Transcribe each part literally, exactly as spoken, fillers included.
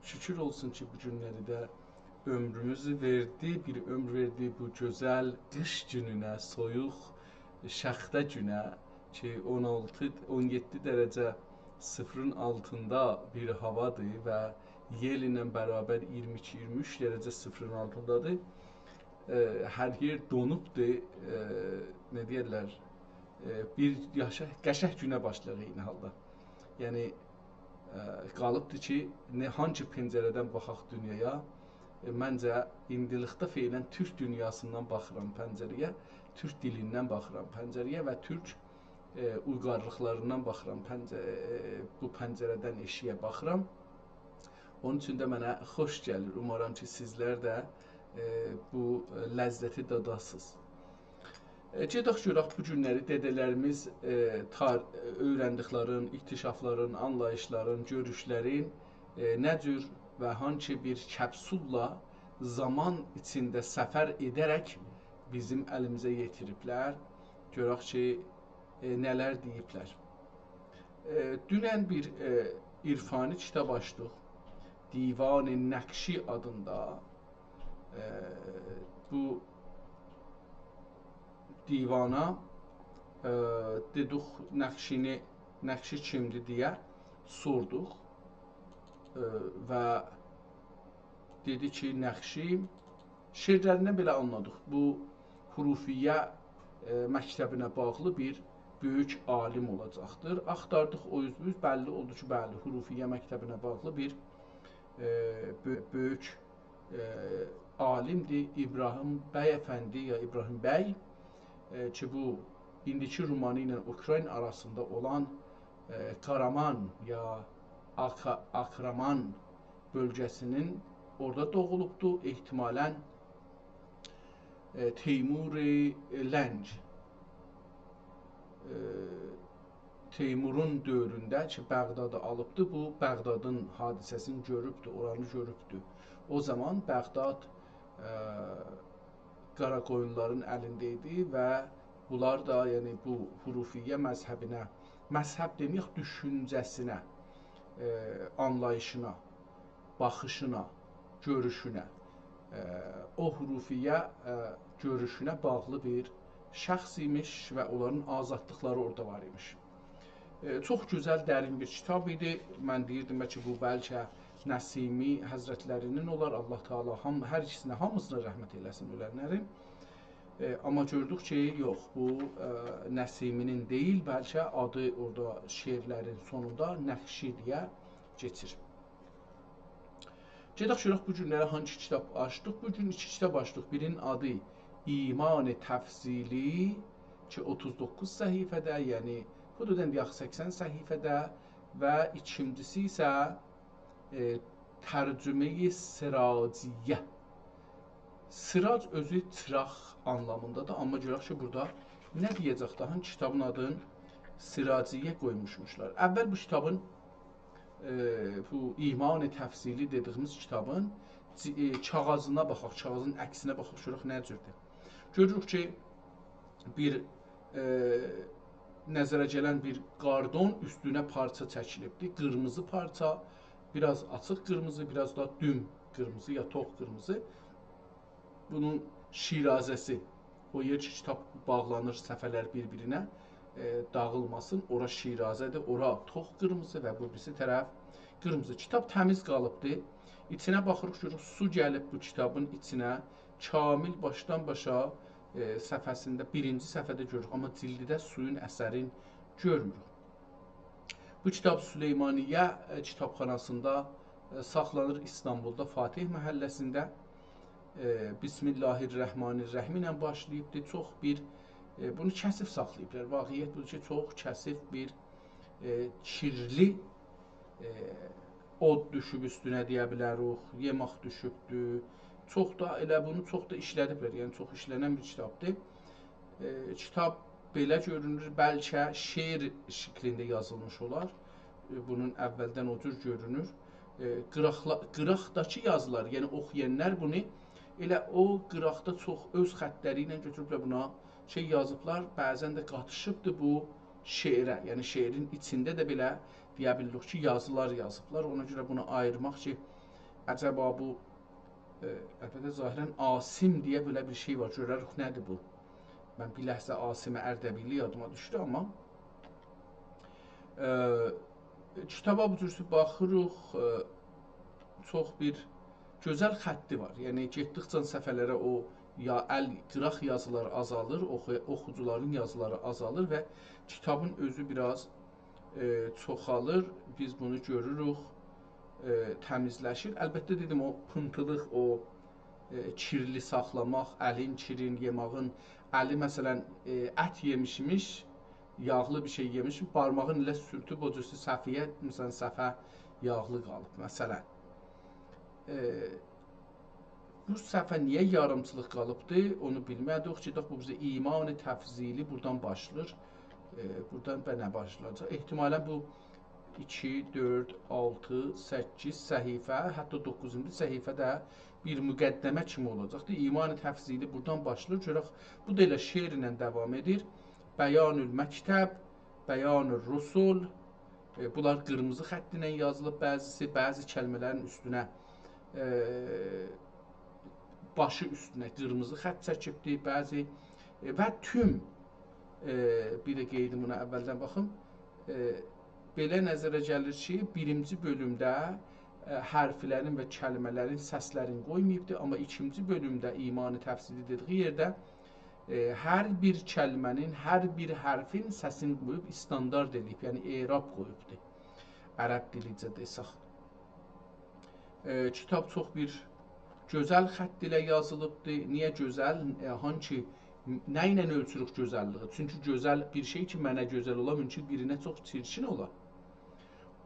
شوکور اولسون کی، بو گونلری ده عؤمروموزو وئردی، بیر عؤمور وئردی بو گؤزل قیش گونونه، سویوق شاختا گونه کی، اون آلتی، اون یئددی درجه صفرین آلتیندا بیر هاوادیر و یئل ایله برابر ایگیرمی ایکی، ایگیرمی اوچ درجه صفرین آلتیندادیر. ائ، هر یئر دونوبدور. ائ، نه دئیرلر؟ ائ، بیر یاشا-، قشنگ گونه باشلایاق عینی حالدا. یعنی، ائ، قالیبدیر کی، نه، هانگی پنجره‌دن باخاق دونیایا؟ ائ، منجه، ایندیلیکده فعلاً تورک دونیاسیندان باخیرام پنجره‌یه، تورک دیلیندن باخیرام پنجره‌یه و تورک، ائ، اویغارلیقلاریندان باخیرام پنجه-، ائ، بو پنجره‌دن ائشیگه باخیرام. اونون اوچون ده منه خوش گلیر. اومارام کی، سیزلر ده، ائ، بو، ائ، لذتی داداسینیز. ائ، گئدک گؤرک بو گونلری دده‌لریمیز، ائ، تار-، ائ، اؤیرندیکلرین، اکتشافلارین، آنلاییشلارین، گؤروشلرین، ائ، نه جور و هانسی بیر کپسوللا زامان ایچینده سفر ائده‌رک بیزیم الیمیزه یئتیریبلر. گؤرک کی، ائ، نه‌لر دئییبلر. ائ، دونن بیر، ائ، عرفانی کیتاب آچدیق. دیوان نقشی آدیندا. ائ، بو دیوانا، ائ، دئدیک نقشی‌نی، نقشی کیمدیر دئیه سوردوق. ائ، و دئدی کی، نقشی شعرلریندن بئله آنلادیق. بو حروفیه، ائ، مکتبینه باغلی بیر بؤیوک عالیم اولاجاقدیر. آختاردیق او اوز بو اوز، بللی اولدو کی، بلی، حروفیه مکتبینه باغلی بیر، ائ، بؤ-، بؤیوک، ائ، عالیمدیر ابراهیم بی افندی یا ابراهیم بی، ائ، کی، بو ایندیکی رومانی ایله اوکراین آراسیندا اولان، ائ، قارامان یا آکا-، آکرامان بؤلگه‌سی‌نین اورادا دوغولوبدو. احتمالاً، ائ، تیمور لنگ، ائ، تیمورون دؤورونده کی، بغدادی آلیبدی، بو بغدادین حادثه‌سینی گؤروبدو، اورانی گؤروبدو. او زامان بغداد، ائ، قاراقویونلولارین الینده ایدی و بونلار دا، یعنی بو حروفیه مذهبینه، مذهب دئمه‌یک، دوشونجه‌سینه، ائ، آنلاییشینا، باخیشینا، گؤروشونه، ائ، او حروفیه، ائ، گؤروشونه باغلی بیر شخص ایمیش و اونلارین آزادلیقلاری اورادا وار ایمیش. ائ، چوخ گؤزل، درین بیر کیتاب ایدی. من دئییردیم، بلکه بو، بلکه نسیمی حضرتلری‌نین اولار. الله تعالی هام-، هر ایکیسینه، هامیسینا رحمت ائله‌سین اؤلنلرین. ائ، آمما گؤردوک کی، یوخ، بو، ائ، نسیمی‌نین دئییل، بلکه آدی اورادا شعرلرین سونوندا نقشی دئیه کئچیر. گئدک گؤرک بو گونلری هانسی کیتاب آچدیق. بو گون ایکی کیتاب آچدیق. بیرینین آدی ایمان تفضیلی کی، اوتوز دوققوز صفحه‌ده، یعنی بو دا دئیک سکسن صفحه‌ده و ایکینجیسی ایسه، ائ، ترجمه‌ی سراجیه. سراج اؤزو چیراق آنلامیندادیر، آمما گؤرک کی، بورادا نه دئیه‌جک، داها کیتابین آدین سراجیه قویموشموشلار. اول بو کیتابین، ائ، بو ایمان تفضیلی دئدیییمیز کیتابین ج-، ائ، کاغیذینا باخاق، کاغیذین عکسینه باخاق، گؤرک نه جوردور. گؤروروک کی، بیر، ائ، نظره گلن بیر قاردون، اوستونه پارچا چکیلیبدیر. قیرمیزی پارچا، بیر آز آچیق قیرمیزی، بیر آز دا دوم قیرمیزی یا توخ قیرمیزی. بونون شیرازه‌سی، او یئر کی، کیتاب باغلانیر، صفحه‌لر بیر-بیرینه، ائ، داغیلماسین، اورا شیرازه‌دیر، اورا توخ قیرمیزی و بو بیریسی طرف قیرمیزی. کیتاب تمیز قالیبدیر. ایچینه باخیریق، گؤروروک، سو گلیب بو کیتابین ایچینه. کامل باشدان باشا، ائ، صفحه‌سینده، بیرینجی صفحه‌ده گؤروروک، آمما جیلدیده سویون اثرین گؤرموروک. بو کیتاب سلیمانیه، ائ، کیتابخاناسیندا، ائ، ساخلانیر، ایستانبولدا، فاتح محله‌سینده. ائ، بسم الله الرحمن الرحیم ایله باشلاییبدیر. چوخ بیر، ائ، بونو کثیف ساخلاییبلار. واقعیت بودور کی، چوخ کثیف بیر، ائ، کیرلی، ائ، اود دوشوب اوستونه دئیه بیلریک، یئماق دوشوبدور. چوخ دا ائله بونو چوخ دا ایشله‌دیبلر، یعنی چوخ ایشله‌نن بیر کیتابدیر. ائ، کیتاب بئله گؤرونور، بلکه شعر شکلینده یازیلمیش اولار. ائ، بونون اولدن او جور گؤرونور. ائ، قیراقلا-، قیراقداکی یازیلار، یعنی اوخویانلار بونو ائله او قیراقدا چوخ اؤز خطلری ایله گؤتوروبلر بونا شئی یازیبلار. بعضاً ده قاتیشیبدیر بو شعره، یعنی شعرین ایچینده ده بئله دئیه بیلیریک کی، یازیلار یازیبلار. اونا گؤره بونو آییرماق کی، عجبا بو، ائ، البته ظاهراً عاصم دئیه بئله بیر شئی وار. گؤره‌ریک نه‌دیر بو. من بیر لحظه عاصم اردبیلی یادیما دوشدو، آمما، ائ، کیتابا بو جور باخیریق، ائ، چوخ بیر گؤزل خطی وار. یعنی گئتدیکجه صفحه‌لره او یا ال قیراق یازیلار آزالیر، اوخو-، اوخوجولارین یازیلاری آزالیر و کیتابین اؤزو بیر آز، ائ، چوخالیر. بیز بونو گؤروروک، ائ، تمیزلشیر. البته دئدیم، او پینتیلیق، او، ائ، کیرلی ساخلاماق، الین کیرین، یئماغین، الی، مثلاً، ائ، ات یئمیشمیش، یاغلی بیر شئی یئمیش، بارماغین ائله سورتوب، او جورسو صفحه‌یه، مثلاً، صفحه یاغلی قالیب، مثلاً. ائ، بو صفحه نییه یاریمچیلیق قالیبدی، اونو بیلمه‌دیک کی، بو بیزه ایمان تفضیلی بورادان باشلاییر. ائ، بورادان به نه باشلایاجاق؟ احتمالاً بو ایکی، دؤرد، آلتی، سککیز صفحه، حتی دوققوزونجو صفحه ده بیر مقدمه کیمی اولاجاقدی. ایمان تفضیلی بورادان باشلاییر. گؤرک، بو دا ائله شعرله داوام ائدیر. بیان المکتب، بیان الرسل، ائ، بونلار قیرمیزی خط ایله یازیلیب بعضیسی، بعضی کلمه‌لرین اوستونه، ائ، باشی اوستونه قیرمیزی خط چکیبدیر، بعضی، ائ، و توم، ائ، بیر ده قئیدیم بونو اولدن باخیم، ائ، بئله نظره گلیر کی، بیرینجی بؤلومده، ائ، حرفلرین و کلمه‌لرین سسلرین قویماییبدیر، آمما ایکینجی بؤلومده ایمان تفضیلی دئدیگی یئرده، ائ، هر بیر کلمه‌نین، هر بیر حرفین سسینی قویوب، استاندارد ائله‌ییب، یعنی اعراب قویوبدور. عرب دیلیجه دئسک. ائ، کیتاب چوخ بیر گؤزل خط ایله یازیلیبدیر. نییه گؤزل؟ ائ، هانسی، نه ایله اؤلچوروک گؤزللیگی؟ چونکی گؤزل بیر شئی کی، منه گؤزل اولا، مومکون بیرینه چوخ چیرکین اولا.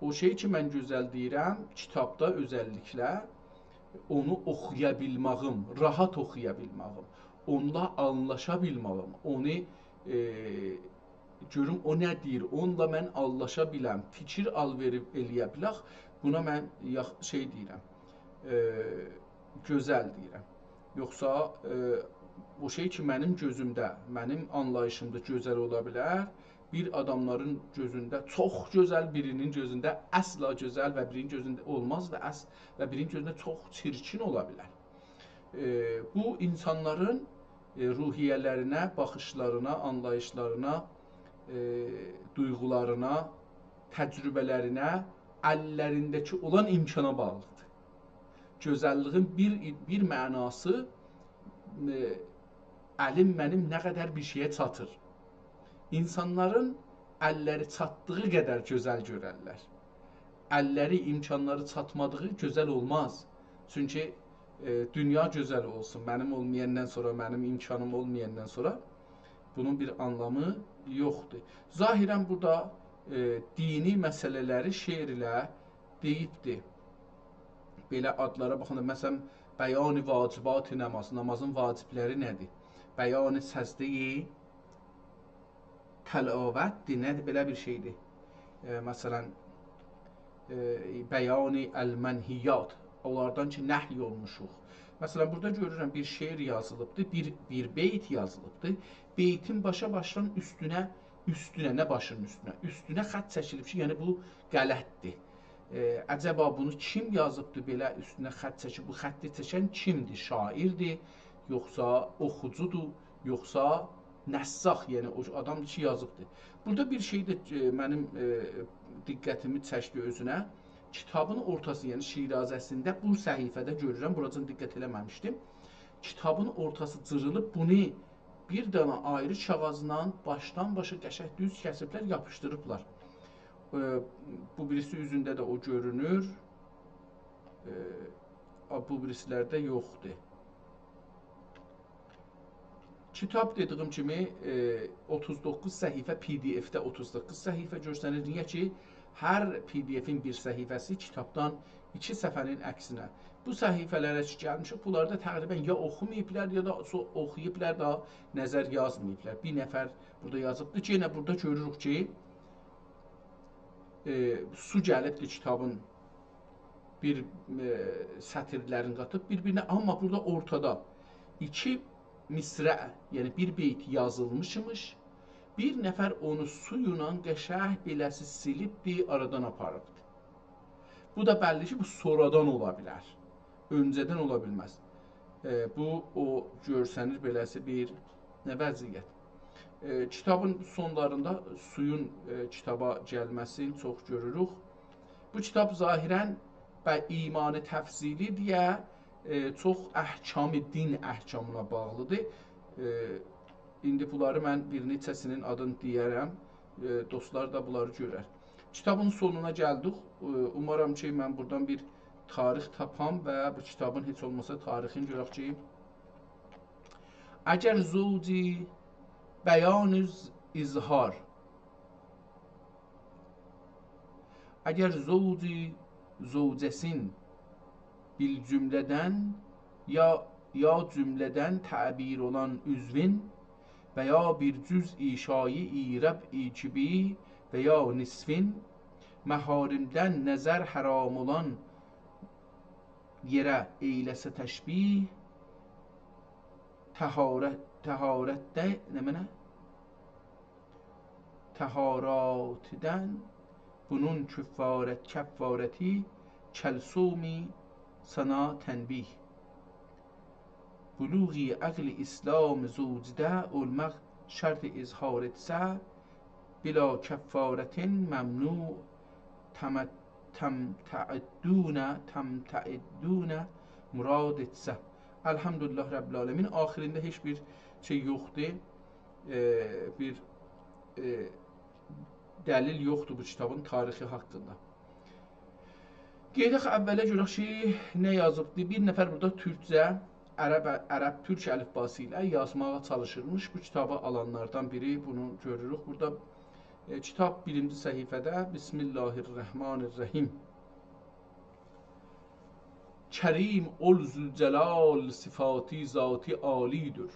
او شئی کی، من گؤزل دئییرم، کیتابدا اؤزللیکله اونو اوخویا بیلمه‌ییم، راحت اوخویا بیلمه‌ییم، اونونلا آنلاشا بیلمه‌ییم، اونو، ائ، گؤروم او نه دئییر، اونونلا من آنلاشا بیلم، فیکیر آل‌وئر ائله‌یه بیلک، بونا من یاخ-، شئی دئییرم، ائ، گؤزل دئییرم. یوخسا، ائ، او شئی کی، منیم گؤزومده، منیم آنلاییشیمدا گؤزل اولا بیلر، بیر آداملارین گؤزونده چوخ گؤزل، بیرینین گؤزونده اصلا گؤزل و بیرینین گؤزونده اولماز و اص-، و بیرینین گؤزونده چوخ چیرکین اولا بیلر. ائ، بو اینسانلارین، ائ، روحیه‌لرینه، باخیشلارینا، آنلاییشلارینا، ائ، دویغولارینا، تجربه‌لرینه، اللرینده‌کی اولان امکانا باغلیدیر. گؤزللیگین بیر، بیر معناسی، ائ، الیم منیم نه قدر بیر شئیه چاتیر. اینسانلارین اللری چاتدیغی قدر گؤزل گؤررلر. اللری، امکانلاری چاتمادیغی گؤزل اولماز. چونکی، ائ، دونیا گؤزل اولسون، منیم اولمایاندان سونرا، منیم امکانیم اولمایاندان سونرا بونون بیر آنلامی یوخدور. ظاهراً بورادا، ائ، دینی مسئله‌لری شعر ایله دئییبدیر. بئله آدلارا باخاندا، مثلاً، بیان واجبات نماز، نمازین واجبلری نه‌دیر؟ بیان سجده‌ی تلاوتدیر، نه‌دیر؟ بئله بیر شئیدیر. ائ، مثلاً، ائ، بیان المنهیات، اونلاردان کی، نهی اولموشوق. مثلاً، بورادا گؤرورم، بیر شعر یازیلیبدیر، بیر، بیر بیت یازیلیبدیر. بیتین باشا باشدان اوستونه، اوستونه، نه باشینین اوستونه، اوستونه خط چکیلیب کی، یعنی بو غلطدیر. ائ، عجبا بونو کیم یازیبدی بئله اوستونه خط چکیب؟ بو خطی چکن کیمدیر؟ شاعردیر، یوخسا اوخوجودور، یوخسا نساخ، یعنی او آدام کی یازیبدی. بورادا بیر شئی ده، ائ، منیم، ائ، دقتیمی چکدی اؤزونه. کیتابین اورتاسی، یعنی شیرازه‌سینده بو صفحه‌ده گؤرورم، بوراجان دقت ائله‌مه‌میشدیم. کیتابین اورتاسی جیریلیب، بونو بیر دنه آیری کاغاذلا باشدان باشا قشنگ دوز کسیبلر، یاپیشدیریبلار. ائ، بو بیریسی اوزونده ده او گؤرونور. ائ، آ، بو بیریسیلرده یوخدور. کیتاب، دئدیگیم کیمی، ائ، اوتوز دوققوز صفحه، پی دی اف‌ده اوتوز دوققوز صفحه گؤرسنیر. نییه کی، هر پی دی افین بیر صفحه‌سی کیتابدان ایکی صفحه‌نین عکسینه. بو صفحه‌لره کی گلمیشیک، بونلاردا تقریباً یا اوخوماییبلار، یا دا سو-، اوخویوبلار دا نظر یازماییبلار. بیر نفر بورادا یازیبدیر کی، یئنه بورادا گؤروروک کی، ائ، سو گلیبدیر کیتابین بیر، ائ، سطیرلرین قاتیب بیر-بیرینه، آمما بورادا اورتادا ایکی مصرع، یعنی بیر بیت یازیلمیشمیش، بیر نفر اونو سویونان قشنگ بئله‌سی سیلیبدی، آرادان آپاریبدی. بو دا بللی کی، بو سونرادان اولا بیلر. اؤنجه‌دن اولا بیلمز. ائ، بو، او گؤرسنیر بئله‌سی بیر، ائ، وضعیت. ائ، کیتابین سونلاریندا سویون، ائ، کیتابا گلمه‌سینی چوخ گؤروروک. بو کیتاب ظاهراً به ایمان تفضیلی دئیه، ائ، چوخ احکام دین احکامینا باغلیدیر. ائ، ایندی بونلاری من بیر نئچه‌سینین آدینی دئیه‌رم. ائ، دوستلار دا بونلاری گؤرر. کیتابین سونونا گلدیک. ائ، اومارام کی، من بورادان بیر تاریخ تاپام و بو کیتابین هئچ اولماسا تاریخینی گؤرک کی، اگر زوجی بیان اظهار، اگر زوجی زوجه‌سین بیر جمله‌دن یا، یا جمله‌دن تعبیر اولان عضوین و یا بیر جزئی شایعی ربعی کیبی و یا نصفین محارمدن نظر حرام اولان یئره ائیله‌سه تشبیه، طهارت، طهارتده، نمنه؟ طهارتدن بونون کفارت، کفارتی کالصوم سانا تنبیه. بلوغ عقل اسلام زوجده اولماق شرط اظهار ائتسه، بلا کفارتین ممنوع تم-، تمتعدون، تمتعدون مراد ائتسه. الحمدلله رب العالمین. آخیرینده هئچ بیر شئی یوخدور. ائ، بیر، ائ، دلیل یوخدور بو کیتابین تاریخی حاقیندا. گئدک اوّله گؤرک کی، نه یازیبدی. بیر نفر بورادا تورکجه، عرب، عرب تورک الیفباسی ایله یازماغا چالیشیرمیش. بو کیتابی آلانلاردان بیری، بونو گؤروروک. بورادا، ائ، کیتاب بیرینجی صفحه‌ده: «بسم الله الرحمن الرحیم. کریم اول ذوالجلال، صفاتی ذاتی عالی‌دیر.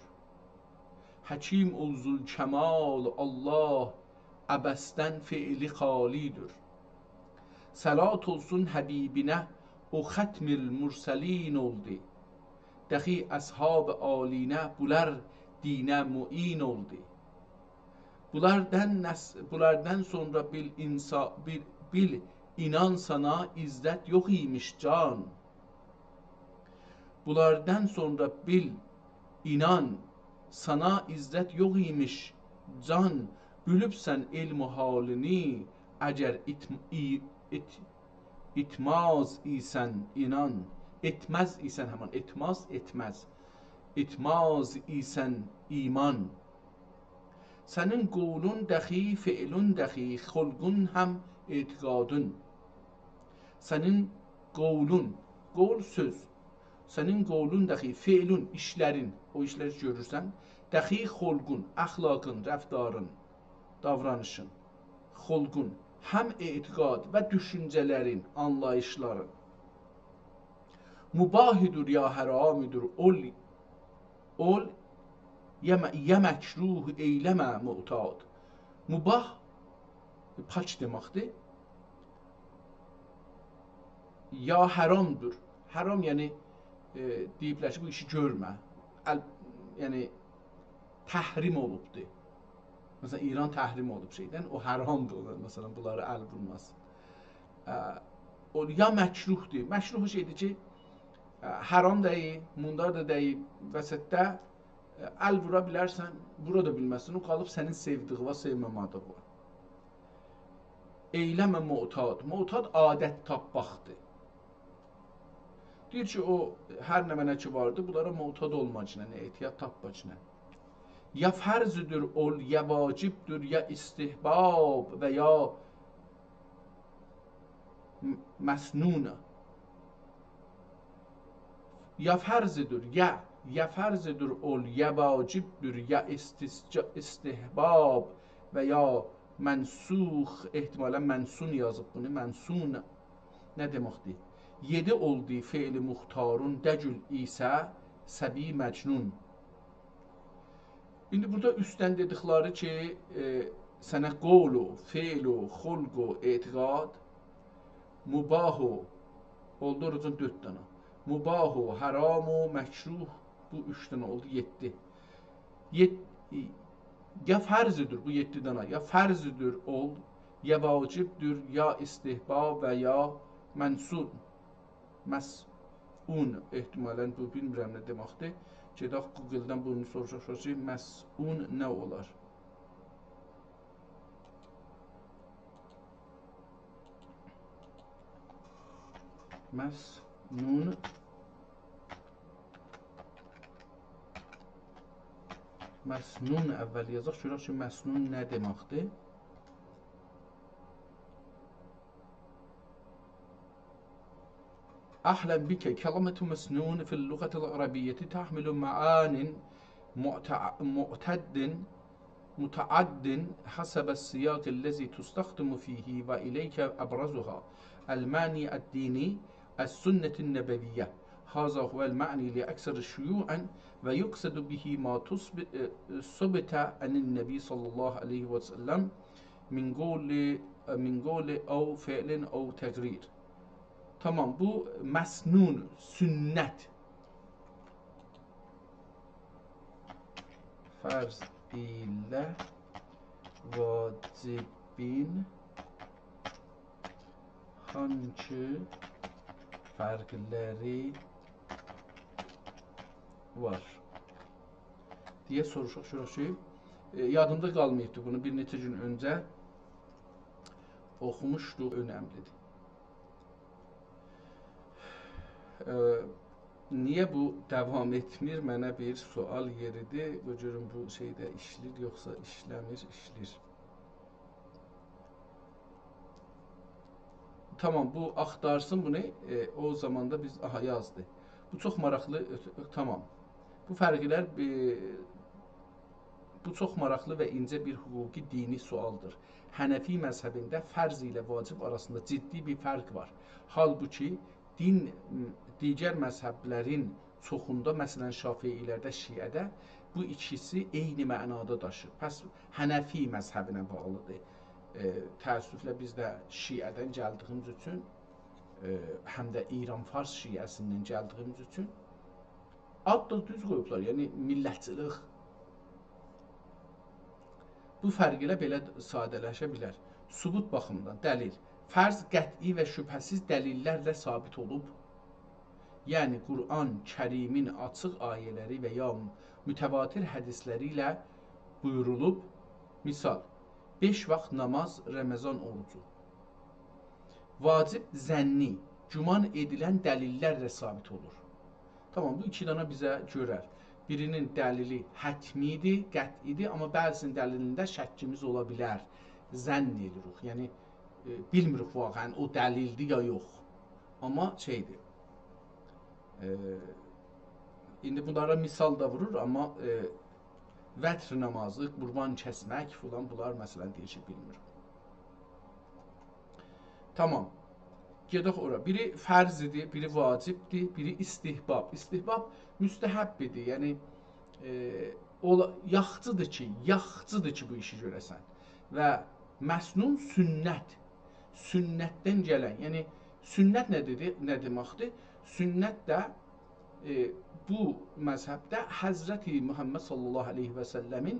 حکیم اول ذوالکمال، الله عبثدن فعلی خالی‌دیر. صلات اولسون حبیبینه، او ختم المرسلین اولدو. دخی اصحاب عالینه، بونلار دینه معین اولدو. بونلاردان نس-، بونلاردان سونرا بیل انسا-، بیل، بیل اینان سانا عزت یوخ ایمیش جان. بونلاردان سونرا بیل اینان سانا عزت یوخ ایمیش جان. بیلیبسن علم و حالینی، اگر اتم-، ای-، ات-، اتماز ایسن اینان، اتمز ایسن، همان اتماز، اتمز، اتماز ایسن ایمان. سنین قولون دخی، فعلون دخی، خلقون هم اعتقادون.» سنین قولون، قول سؤز، سنین قولون دخی، فعلون، ایشلرین، او ایشلری گؤرورسن، دخی خلقون، اخلاقین، رفتارین، داورانیشین، خلقون، هم اعتقاد و دوشونجه‌لرین، آنلاییشلارین. مباهی‌دیر یا حرامی‌دیر، اول، اول، یا م-، یا مکروه ائیله‌مه معتاد. مباح، پاک دئمکدیر. یا حرام‌دیر. حرام، یعنی، ائ، دئییبلر کی، بو ایشی گؤرمه. ال-، یعنی، تحریم اولوبدور. مثلا، ایران تحریم اولوب شئیدن، او حرام‌دیر اونا، مثلا، بونلارا ال وورماز. ا، او یا مکروه‌دور. مکروه او شئیدیر کی، ا، حرام دئییل، مندار دا دئییل، وسطده، ا، ال وورا بیلرسن، وورا دا بیلمزسن، او قالیب سنین سئودیگیوه، سئومه‌مه‌دیگیوه. ائیله‌مه معتاد. معتاد عادت تاپماقدیر. دئییر کی، او هر نمنه کی واردی، بونلارا معتاد اولماجینان، اعتیاد تاپماجینان. یا فرض‌دور اول، یا واجب‌دور، یا استحباب و یا م-، مسنون. یا فرض‌دور، یا، یا فرض‌دور اول، یا واجب‌دور، یا استث-، استحباب و یا منسوخ، احتمالا منسون یازیب بونو، منسون. نه دئمکدیر؟ یئدی اولدو فعل مختارون، دگیل ایسه صبی مجنون. ایندی بورادا اوستدن دئدیکلری کی، ائ، سنه قول و، فعل و، خلق و، اعتقاد، مباح و، اولدو اوراجان دؤرد دنه. مباح و، حرام و، مکروه، بو اوچ دنه اولدو، یئددی. یئد-، یا فرض‌دور بو یئددی دنه، یا فرض‌دور اول، یا واجب‌دور، یا استحباب و یا منسون. مس-، مسنون، احتمالاً بو بیلمیرم نه دئمکدیر. گئدک گوگلدان بونو سوروشاق، سوروشاق کی، مسنون نه اولار؟ مسنون. مسنون اول یازاق، گؤرک کی، مسنون نه دئمکدیر؟ أهلا بك. كلمة مسنون في اللغة العربية تحمل معان معتع-، معتد، متعد حسب السياق الذي تستخدم فيه، وإليك أبرزها المعني الديني، السنة النبوية. هذا هو المعني الأكثر شيوعا، ويقصد به ما تثب-، ثبت عن النبي صلى الله عليه وسلم من قول، من قول أو فعل أو تقرير. تامام، بو مسنون، سنت. فرض ایله واجبین هانسی فرقلری وار؟ دئیه سوروشاق، سوروشاق کی، ائ، یادیمدا قالماییبدی، بونو بیر نئچه گون اؤنجه اوخوموشدوق، اؤنملیدیر. ائ، نییه بو داوام ائتمیر؟ منه بیر سؤال یئریدیر. قوی گؤروم بو شئیده ایشله‌ییر، یوخسا ایشله‌میر، ایشله‌ییر. تامام، بو آختارسین بونو. ائ، او زاماندا بیز، آها، یازدی. بو چوخ ماراقلی، ائ، تامام. بو فرقلر، ائ، بو چوخ ماراقلی و اینجه بیر حقوقی دینی سؤالدیر. حنفی مذهبینده فرض ایله واجب آراسیندا جدی بیر فرق وار. حالبوکی دین، دیگر مذهبلرین چوخوندا، مثلا، شافعی‌لرده، شیعه‌ده بو ایکیسی عینی معنادا داشیر. پس حنفی مذهبینه باغلیدیر. ائ، تأسفله بیز ده شیعه‌دن گلدیییمیز اوچون، ائ، هم ده ایران فارس شیعه‌سیندن گلدیییمیز اوچون آد دا دوز قویوبلار، یعنی میللتچیلیک. بو فرق ایله بئله ساده‌لشه بیلر. ثبوت باخیمیندان دلیل. فرض قطعی و شبهه‌سیز دلیللرله ثابت اولوب. یعنی قرآن کریمین آچیق آیه‌لری و یا متواتر حدیثلری ایله بویورولوب. مثال، بئش واخت ناماز، رمضان اوروجو. واجب ظنی، گمان ائدیلن دلیللرله ثابت اولور. تامام، بو ایکی دنه بیزه گؤرر. بیرینین دلیلی حتمی ایدی، قطعی ایدی، آمما بعضی‌نین دلیلینده شکیمیز اولا بیلر. ظن ائدیریک. یعنی، ائ، بیلمیریک واقعا او دلیلدیر یا یوخ. آمما شئیدیر. ائ، ایندی بونلارا مثال دا وورور، آمما، ائ، وتر نامازی، قوربان کسمک فلان، بونلار، مثلا، دئییر کی، بیلمیریک. تامام. گئدک اورا. بیری فرض ایدی، بیری واجبدیر، بیری استحباب. استحباب مستحب ایدی. یعنی، ائ، اولا-، یاخچیدیر کی، یاخچیدیر کی، بو ایشی گؤره‌سن. و مسنون سنت. سنتدن گلن، یعنی سنت نه دئدی، نه دئمکدیر؟ سنت ده، ائ، بو مذهبده حضرت محمد صلی الله علیه و سلمین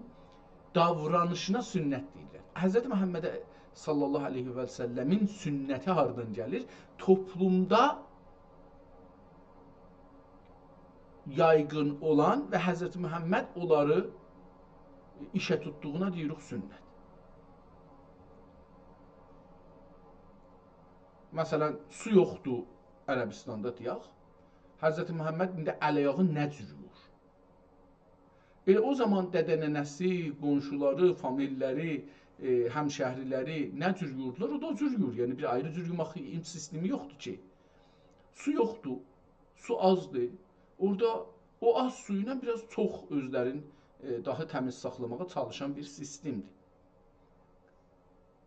داورانیشینا سنت دئییرلر. حضرت محمد صلی الله علیه و سلمین سنتی هاردان گلیر؟ توپلومدا یایغین اولان و حضرت محمد اونلاری ایشه توتدوغونا دئییریک سنت. مثلا، سو یوخدور عربستاندا، دئیک. حضرت محمد ایندی ال-آیاغی نه جور یویور؟ ائله او زامان دده-ننه‌سی، قونشولاری، فامیللری، ائ، همشهری‌لری نه جور یویوردولار، او دا او جور یویور. یعنی، بیر آیری جور یوماق سیستمی یوخدور کی. سو یوخدور، سو آزدیر. اورادا او آز سو ایله بیر آز چوخ اؤزلرین، ائ، داها تمیز ساخلاماغا چالیشان بیر سیستمدیر.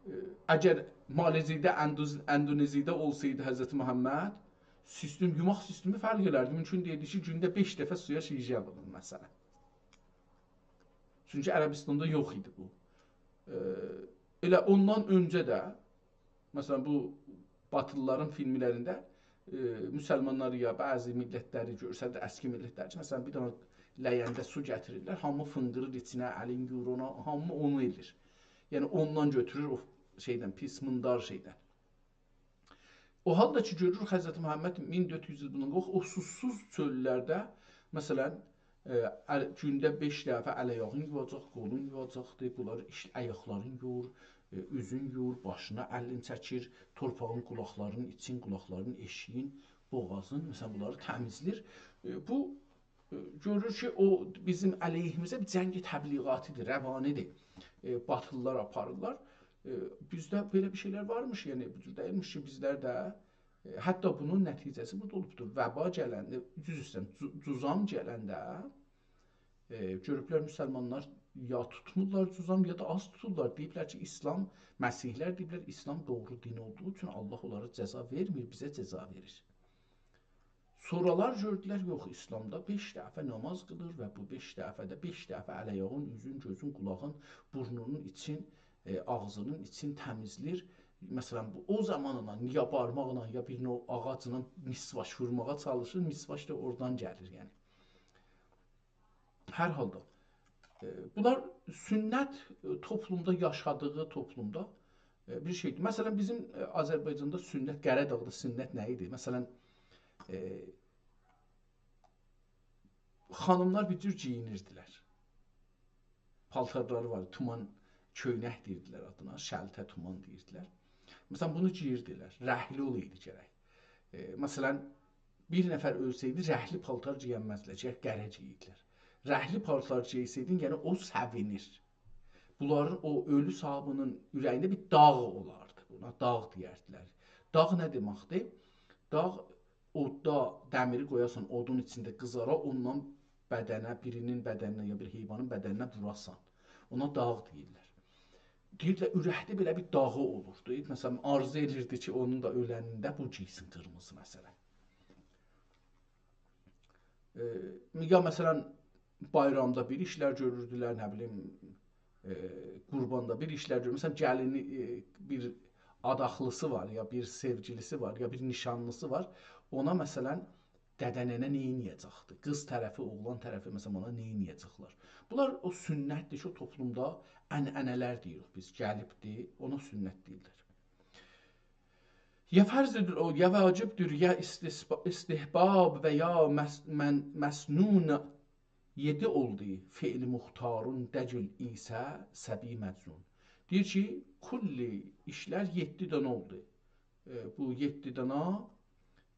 ائ، اگر مالزی‌ده، اندوز-، اندونزی‌ده اولسایدی حضرت محمد، سیستم، یوماق سیستمی فرق ائلردی. مومکون دئییردی کی، گونده بئش دفعه سویا شیشه وورون، مثلا. چونکی عربستاندا یوخ ایدی بو. ائ، ائله اوندان اؤنجه ده، مثلا، بو باتیلی‌لارین فیلملرینده، ائ، مسلمانلاری یا بعضی میللتلری گؤرسدیر، اسکی میللتلری کی، مثلا، بیر دنه لگنده سو گتیریرلر، هامی فینقیریر ایچینه، الین یویور اونا، هامی اونو ائله‌ییر. یعنی، اوندان گؤتورور، او شئیدن، پیس، میندار شئیدن. او حالدا کی، گؤروروک حضرت محمد مین دؤرد یوز ایل بوندان قاباق او سوسوز چؤللرده، مثلا، ائ، ال-، گونده بئش دفعه ال-آیاغین یوواجاق، قولون یوواجاقدی، بونلاری ایش-، آیاقلارین یویور، ائ، اوزون یویور، باشینا الین چکیر، تورپاغین قولاقلارینین ایچین، قولاقلارینین ائشیگین، بوغازین، مثلا، بونلاری تمیزله‌ییر. ائ، بو ائ، گؤرور کی، او بیزیم علیهیمیزه بیر جنگ تبلیغاتی‌دیر، روانی‌دیر. ائ، باتیلیلار آپاریرلار. ائ، بیزده بئله بیر شئیلر وارمیش، یعنی بو جور دئییلمیش کی، بیزلر ده، ائ، حتی بونون نتیجه‌سی بورادا اولوبدور. وبا گلنده، دوز اوستن، جو-، جذام گلنده، ائ، گؤروبلر مسلمانلار یا توتمورلار جذام، یا دا آز توتورلار. دئییبلر کی، ایسلام، مسیحی‌لر دئییبلر، ایسلام دوغرو دین اولدوغو اوچون الله اونلارا جزا وئرمیر، بیزه جزا وئریر. سونرالار گؤردولر، یوخ، ایسلامدا بئش دفعه نماز قیلیر و بو بئش دفعه ده بئش دفعه ال-آیاغین، اوزون، گؤزون، قولاغین، بورنونون ایچین، ائ، آغزینین ایچین تمیزله‌ییر. مثلا، بو او زامانلا، یا بارماقلا، یا بیر نوع آغاجلا مسواک وورماغا چالیشیر، مسواک دا اورادان گلیر، یعنی. هر حالدا، ائ، بونلار سنت، ائ، توپلومدا، یاشادیغی توپلومدا، ائ، بیر شئیدیر. مثلا، بیزیم، ائ، آذربایجاندا سنت، قره‌داغدا سنت نه ایدی؟ مثلا، ائ، خانیملار بیر جور گئیینیردیلر. پالتارلاری وار، تومان کؤینک دئییردیلر آدینا، شلته تومان دئییردیلر. مثلا، بونو گئییردیلر، رنگلی اولایدی گرک. ائ، مثلا، بیر نفر اؤلسه‌یدی، رنگلی پالتار گئینمزدیلر، گرک قره گئییردیلر. رنگلی پالتار گئیسه‌یدین، یعنی او سئوینیر. بونلارین، او اؤلو صاحیبینین اوره‌یینده بیر داغ اولاردی. بونا داغ دئیردیلر. داغ نه دئمکدیر؟ داغ، اوددا دمیری قویاسان، اودون ایچینده قیزارا، اوندان بدنه، بیرینین بدنینه یا بیر حیوانین بدنینه ووراسان. اونا داغ دئییرلر. دئییرلر، اورکده بئله بیر داغی اولوردو. مثلا، آرزو ائدیردی کی، اونون دا اؤلنینده بو گئیسین قیرمیزی، مثلا. ائ، یا، مثلا، بایرامدا بیر ایشلر گؤروردولر، نه بیلیم، ائ، قورباندا بیر ایشلر گؤرور. مثلا، گلینی، ائ، بیر آداخلیسی وار، یا بیر سئوگیلیسی وار، یا بیر نیشانلیسی وار. اونا، مثلا، دده ننه نه ائده‌جکدی؟ قیز طرفی، اوغلان طرفی، مثلا، اونا نه ائده‌جکلر؟ بونلار او سنتدیر کی، او توپلومدا عنعنه‌لر دئییریک بیز، گلیبدی، اونا سنت دئییرلر. یا فرض‌دیر او، یا واجب‌دیر، یا استحب-، استحباب و یا مس-، من-، مسنون، یئدی اولدو فعل مختارون دگل ایسه صبی مجنون. دئییر کی، کلی ایشلر یئددی دنه اولدو. ائ، بو یئددی دنه،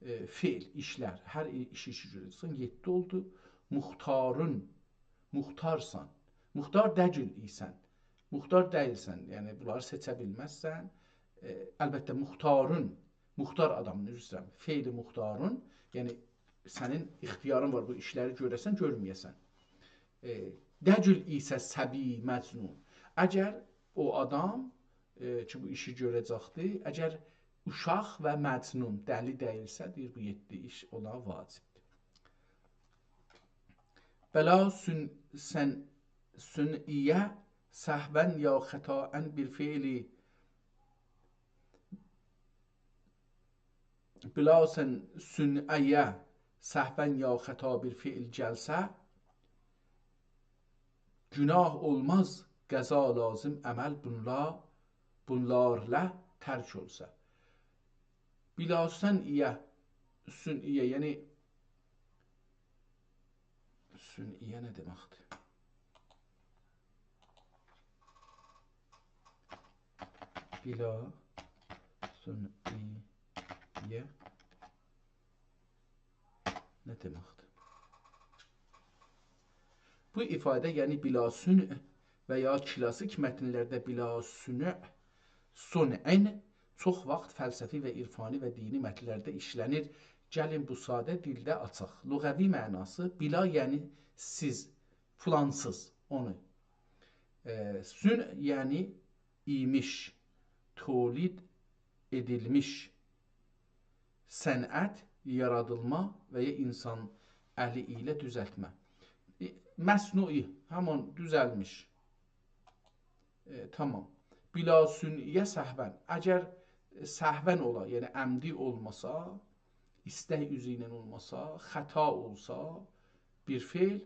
ائ، فعل، ایشلر، هر ای-، ایشی کی گؤره‌جکسن، یئددی اولدو. مختارون، مختارسان. مختار دگل ایسن. مختار دئییلسن، یعنی بونلاری سئچه بیلمزسن. ائ، البته، مختارون، مختار آدامین، عذر ایسته‌ییرم، فعل مختارون، یعنی سنین اختیارین وار بو ایشلری گؤره‌سن، گؤرمه‌یه‌سن. ائ، دگل ایسه صبی مجنون. اگر او آدام، ائ، کی بو ایشی گؤره‌جکدی، اگر اوشاق و مجنون، دلی دئییلسه، دئییر، بو یئددی ایش اونا واجب‌دیر. بلا سن-، سن-، صنعیه سهواً یا خطاءً بیر فعلی، بلا سن-، صنعیه سهواً یا خطا بیر فعل گلسه، گناه اولماز، قضا لازم، عمل بونلا-، بونلارلا ترک اولسا. بلا صنعیه، صنعیه، یعنی صنعیه نه دئمکدیر؟ بلا صنعیه نه دئمکدیر؟ بو ایفاده، یعنی بلا صنع و یا کلاسیک متن‌لرده بلا صنع، صنعین چوخ واخت فلسفی و عرفانی و دینی متن‌لرده ایشله‌نیر. گلین بو ساده دیلده آچاق. لغوی معناسی، بلا یعنی سیز، فلانسیز، اونو. ائ، صنع یعنی ایمیش، تولید ائدیلمیش، صنعت، یارادیلما و یا اینسان الی ایله دوزلتمه. ائ، مصنوعی، همان دوزلمیش. ائ، تامام. بلا صنعیه سهواً. اگر سهواً اولا، یعنی عمدی اولماسا، ایستک اوزو ایله اولماسا، خطا اولسا، بیر فعل،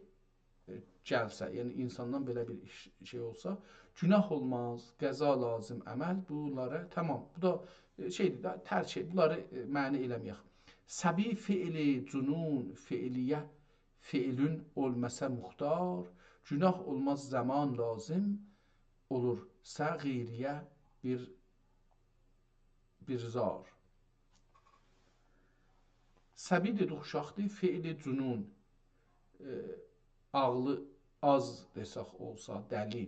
ائ، گلسه، یعنی اینساندان بئله بیر ایش، شئی اولسا، گوناه اولماز، قضا لازم عمل بونلارا. تامام، بو دا، ائ، شئیدیر ده، ترک ائ، بونلاری، ائ، معنی ائله‌مه‌یک. صبی فعل جنون، فعلیه فعلون اولماسا مختار، گوناه اولماز زمان لازم اولورسا غیریه بیر، بیر زار. صبی دئدیک، اوشاقدیر، فعل جنون، ائ، عاغلی آز دئسک اولسا، دلی،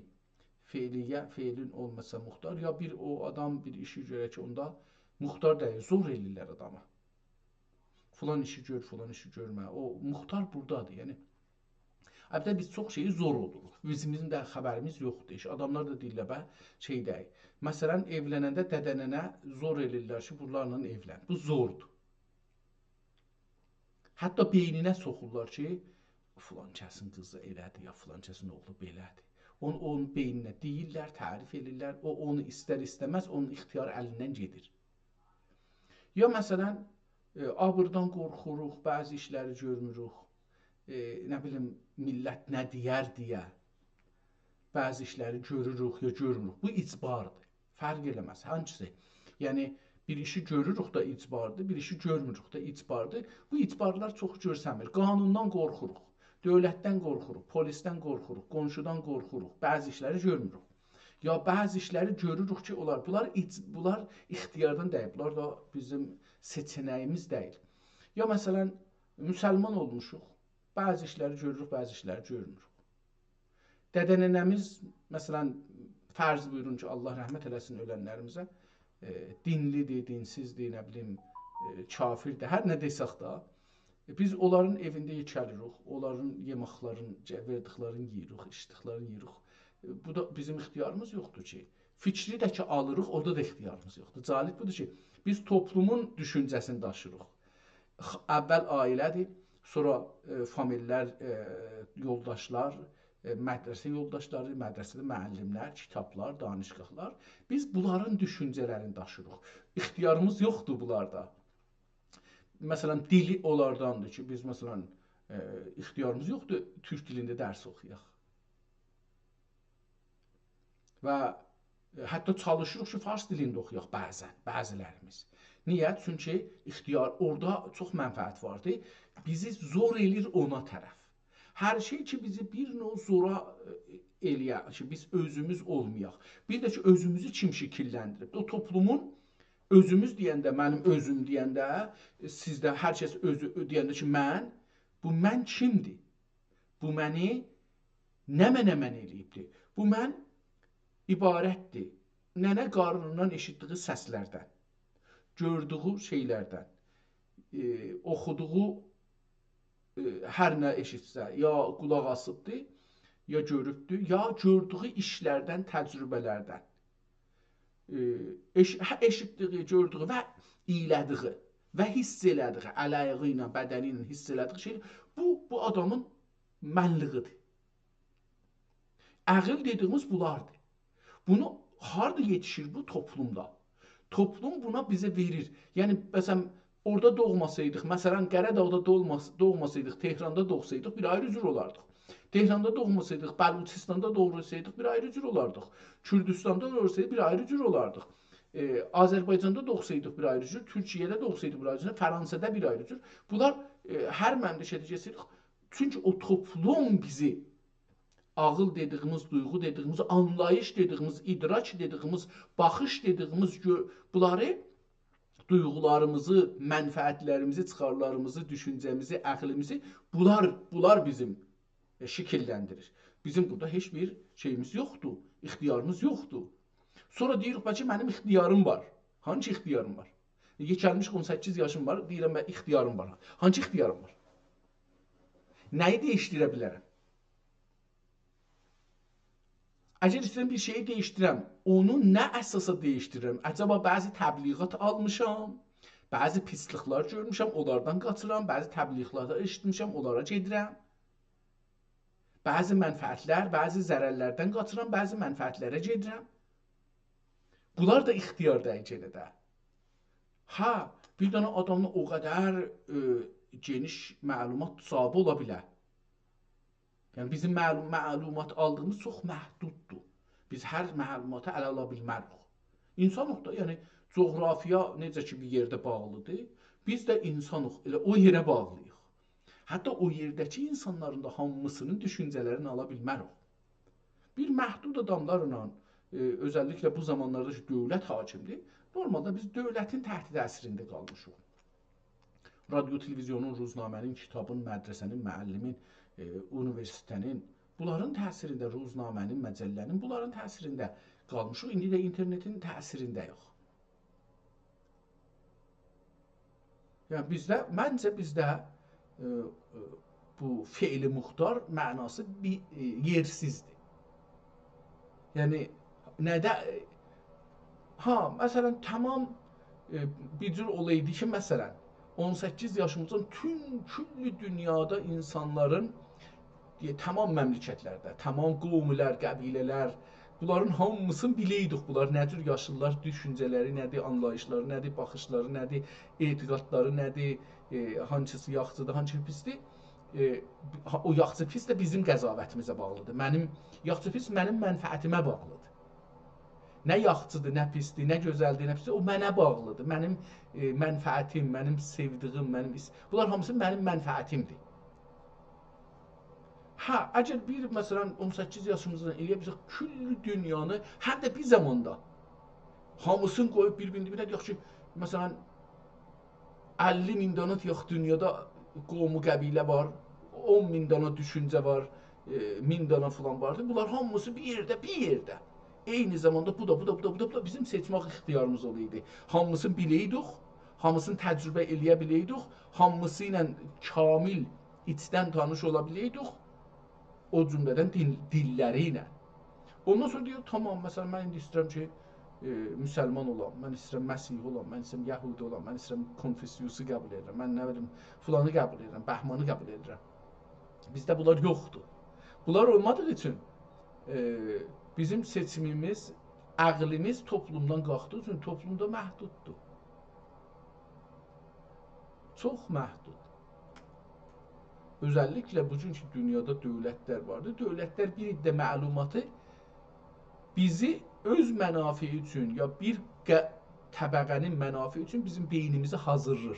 فعلیه فعلون اولماسا مختار، یا بیر او آدام بیر ایشی گؤره کی، اوندا مختار دئییل، زور ائله‌ییرلر آداما. فلان ایشی گؤر، فلان ایشی گؤرمه. او مختار بورادادیر، یعنی. البته، بیز چوخ شئیی زور اولدوروق. بیزیم، بیزیم ده خبریمیز یوخدور. هئچ آداملار دا دئییرلر، به، شئی دئییل. مثلا، ائولننده دده‌ننه زور ائله‌ییرلر کی، بونلارلا ائولن. بو زوردور. حتی بئینینه سوخورلار کی، فلان کسین قیزی ائله‌دیر، یا فلان کسین اوغلو بئله‌دیر. اونو، اونون بئینینه دئییرلر، تعریف ائدیرلر. او، اونو ایستر-ایسته‌مز، اونون اختیاری الیندن گئدیر. یا مثلا، ائ، آبیردان قورخوروق، بعضی ایشلری گؤرموروک. ائ، نه بیلیم، میللت نه دئیر دئیه بعضی ایشلری گؤروروک یا گؤرموروک. بو اجباردیر. فرق ائله‌مز، هانسیسی. یعنی، بیر ایشی گؤروروک دا اجباردیر، بیر ایشی گؤرموروک دا اجباردیر. بو اجبارلار چوخ گؤرسنمیر. قانوندان قورخوروق، دؤولتدن قورخوروق، پلیسدن قورخوروق، قونشودان قورخوروق، بعضی ایشلری گؤرموروک. یا بعضی ایشلری گؤروروک کی، اونلار، بونلار اج-، بونلار اختیاردان دئییل، بونلار دا بیزیم سئچه‌نه‌ییمیز دئییل. یا مثلا، مسلمان اولموشوق، بعضی ایشلری گؤروروک، بعضی ایشلری گؤرموروک. دده‌ننه‌میز، مثلا، فرض بویورون کی، الله رحمت ائله‌سین اؤلنلریمیزه، ائ، دینلی‌دیر، دینسیزدیر، نه بیلیم، ائ، کافردیر، هر نه دئسک ده، ائ، بیز اونلارین ائوینده یئکه‌لیریک، اونلارین یئماقلارین، جه-، وئردیکلرینی یئییریک، ایچدیکلرینی یئییریک. ائ، بو دا بیزیم اختیاریمیز یوخدور کی، فیکری ده کی آلیریق، اورادا دا اختیاریمیز یوخدور. جالب بودور کی، بیز توپلومون دوشونجه‌سینی داشیریق. خ-، اول عائله‌دیر، سونرا، ائ، فامیللر، ائ، یولداشلار، ائ، مدرسه یولداشلاری، مدرسه‌ده معلملر، کیتابلار، دانشگاهلار. بیز بونلارین دوشونجه‌لرینی داشیریق. اختیاریمیز یوخدور بونلاردا. مثلا، دیلی اونلارداندیر کی، بیز، مثلا، ائ، اختیاریمیز یوخدور تورک دیلینده درس اوخویاق. و حتی چالیشیریق کی، فارس دیلینده اوخویاق بعضا، بعضیلریمیز. نییه؟ چونکی اختیار، اورادا چوخ منفعت واردی. بیزی زور ائله‌ییر اونا طرف. هر شئی کی، بیزی بیر نوع زورا، ائ، ائله‌یه، کی، بیز اؤزوموز اولمایاق. بیر ده کی، اؤزوموزو کیم شکیللندیریب؟ او توپلومون اؤزوموز دئینده، منیم اؤزوم دئینده، ائ، سیز ده هر کس اؤزو دئینده کی، من، بو من کیمدیر؟ بو منی نمنه-نمنه ائله‌ییبدی؟ بو من عبارتدیر ننه قارنیندان ائشیتدیگی سسلردن، گؤردوگو شئیلردن، ائ، اوخودوغو، ائ، هر نه ائشیتسه، یا قولاق آسیبدی، یا گؤروبدو، یا گؤردوگو ایشلردن، تجربه‌لردن. ائ، ائش-، هه، ائشیتدیگی، گؤردوگو و اییله‌دیگی و حیس ائله‌دیگی، ال-آیاغی ایله، بدنی ایله حیس ائله‌دیگی شئی، بو، بو آدامین منلیگیدیر. عقل دئدیگیمیز بولاردیر. بونو هاردا یئتیشیر بو توپلومدا؟ توپلوم بونا بیزه وئریر. یعنی، مثلا، اورادا دوغماسایدیق، مثلا، قره‌داغدا دوغماس-، دوغماسایدیق، تهراندا دوغسایدیق، بیر آیری جور اولاردیق. تهراندا دوغماسایدیق، بلوچستاندا دوغسایدیق، بیر آیری جور اولاردیق. کوردوستاندا دوغسایدیق، بیر آیری جور اولاردیق. ائ، آذربایجاندا دوغسایدیق، بیر آیری جور، تورکیه‌ده دوغسایدیق، بیر آیری جور، فرانسادا بیر آیری جور. بونلار، ائ، هر مملکته گئتسه‌یدیک، چونکی او توپلوم بیزی عقل دئدیگیمیز، دویغو دئدیگیمیز، آنلاییش دئدیگیمیز، ادراک دئدیگیمیز، باخیش دئدیگیمیز، گؤ-، بونلاری، دویغولاریمیزی، منفعتلریمیزی، چیخارلاریمیزی، دوشونجه‌میزی، عقلیمیزی، بونلار، بونلار بیزیم، ائ، شکیللندیریر. بیزیم بورادا هئچ بیر شئییمیز یوخدور، اختیاریمیز یوخدور. سونرا دئییریک، بلکه منیم اختیاریم وار. هانسی اختیاریم وار؟ یئکه‌لمیش اون سککیز یاشیم وار، دئییرم، من اختیاریم وار. هانسی اختیاریم وار؟ نه‌یی دییشدیره بیلرم؟ اگر ایسته‌ییرم بیر شئیی دییشدیرم، اونو نه اساسا دییشدیریرم؟ عجبا بعضی تبلیغات آلمیشام، بعضی پیسلیکلر گؤرموشم، اونلاردان قاچیرام، بعضی تبلیغاتی ائشیتمیشم، اونلارا گئدیرم. بعضی منفعتلر، بعضی ضررلردن قاچیرام، بعضی منفعتلره گئدیرم. بونلار دا اختیار دئییل گئنه ده. هه، بیر دنه آدامدا او قدر، ائ، گئنیش معلومات صاحیبی اولا بیلر. یعنی، بیزیم معلوم-، معلومات آلدیغیمیز چوخ محدوددور. بیز هر معلوماتی اله آلا بیلمریک. اینسانیق دا، یعنی جغرافیا نئجه کی بیر یئرده باغلیدیر، بیز ده اینسانیق، ائله او یئره باغلی‌ییق. حتی او یئرده‌کی اینسانلارین دا هامیسینین دوشونجه‌لرینی آلا بیلمریک. بیر محدود آداملارلا، ائ، اؤزللیکله بو زامانلاردا کی دؤولت حاکمدیر، نورمالدا بیز دؤولتین تحت تأثیرینده قالمیشیق. رادیو، تلویزیونون، روزنامه‌نین، کیتابین، مدرسه‌نین، معلمین، ائ، اونیوئرسیته‌نین، بونلارین تأثیرینده، روزنامه‌نین، مجله‌نین، بونلارین تأثیرینده قالمیشیق. ایندی ده اینترنتین تأثیرینده‌ییک. یعنی بیزده، منجه بیزده، ائ، ائ، بو فعل مختار معناسی بیر، ائ، یئرسیزدیر. یعنی نه‌ده، ائ، ها، مثلا، تمام، ائ، بیر جور اولایدی کی، مثلا، اون سککیز یاشیمیزدان توم کلّ دونیادا اینسانلارین، ائ، تمام مملکتلرده، تمام قوملر، قبیله‌لر، بونلارین هامیسینی بیله‌یدیک. بونلار نه جور یاشیرلار، دوشونجه‌لری نه‌دیر، آنلاییشلاری نه‌دیر، باخیشلاری نه‌دیر، اعتقادلاری نه‌دیر، ائ، هانسیسی یاخشیدیر، هانسی پیسدیر. ائ، ها، او یاخشی پیس ده بیزیم قضاوتیمیزه باغلیدیر. منیم یاخشی پیس منیم منفعتیمه باغلیدیر. نه یاخشیدیر، نه پیسدیر، نه گؤزلدیر، نه پیسدیر، او منه باغلیدیر. منیم، ائ، منفعتیم، منیم سئودیگیم، منیم ایس-، بونلار هامیسی منیم منفعتیمدیر. هه، اگر بیر، مثلا، اون سککیز یاشیمیزدان ائلیه بیلسک، کلّ دونیانی، هم ده بیر زاماندا هامیسینی قویوب بیر-بیرینین دیبینه، دئیک کی، مثلا، اللی مین دانا، دئیک، دونیادا قوم و قبیله وار، اون مین دانا دوشونجه وار، ائ، مین دانا فلان واردی. بونلار هامیسی بیر یئرده، بیر یئرده. عینی زاماندا بو دا، بو دا، بو دا، بو دا، بو دا بیزیم سئچمک اختیاریمیز اولایدی. هامیسینی بیله‌یدیک، هامیسینی تجربه ائلیه بیله‌یدیک، هامیسی ایله کامل ایچدن تانیش اولا بیله‌یدیک، او جمله‌دن دیل، دیللری ایله. اوندان سونرا دئییر، تامام، مثلا، من ایندی ایسته‌ییرم کی، ائ، مسلمان اولام، من ایسته‌ییرم مسیحی اولام، من ایسته‌ییرم یهودی اولام، من ایسته‌ییرم کنفوسیوسو قبول ائدیرم، من نه بیلیم، فلانی قبول ائدیرم، بهمانی قبول ائدیرم. بیزده بونلار یوخدور. بونلار اولمادیغی اوچون، ائ، بیزیم سئچیمیمیز، عقلیمیز توپلومدان قالخدیغی اوچون توپلوم دا محدوددور. چوخ محدود. اؤزللیکله بوگونکو دونیادا دؤولتلر واردیر. دؤولتلر بیر عده معلوماتی بیزی اؤز منافعی اوچون یا بیر ق-، طبقه‌نین منافعی اوچون بیزیم بئینیمیزی حاضیرلیر.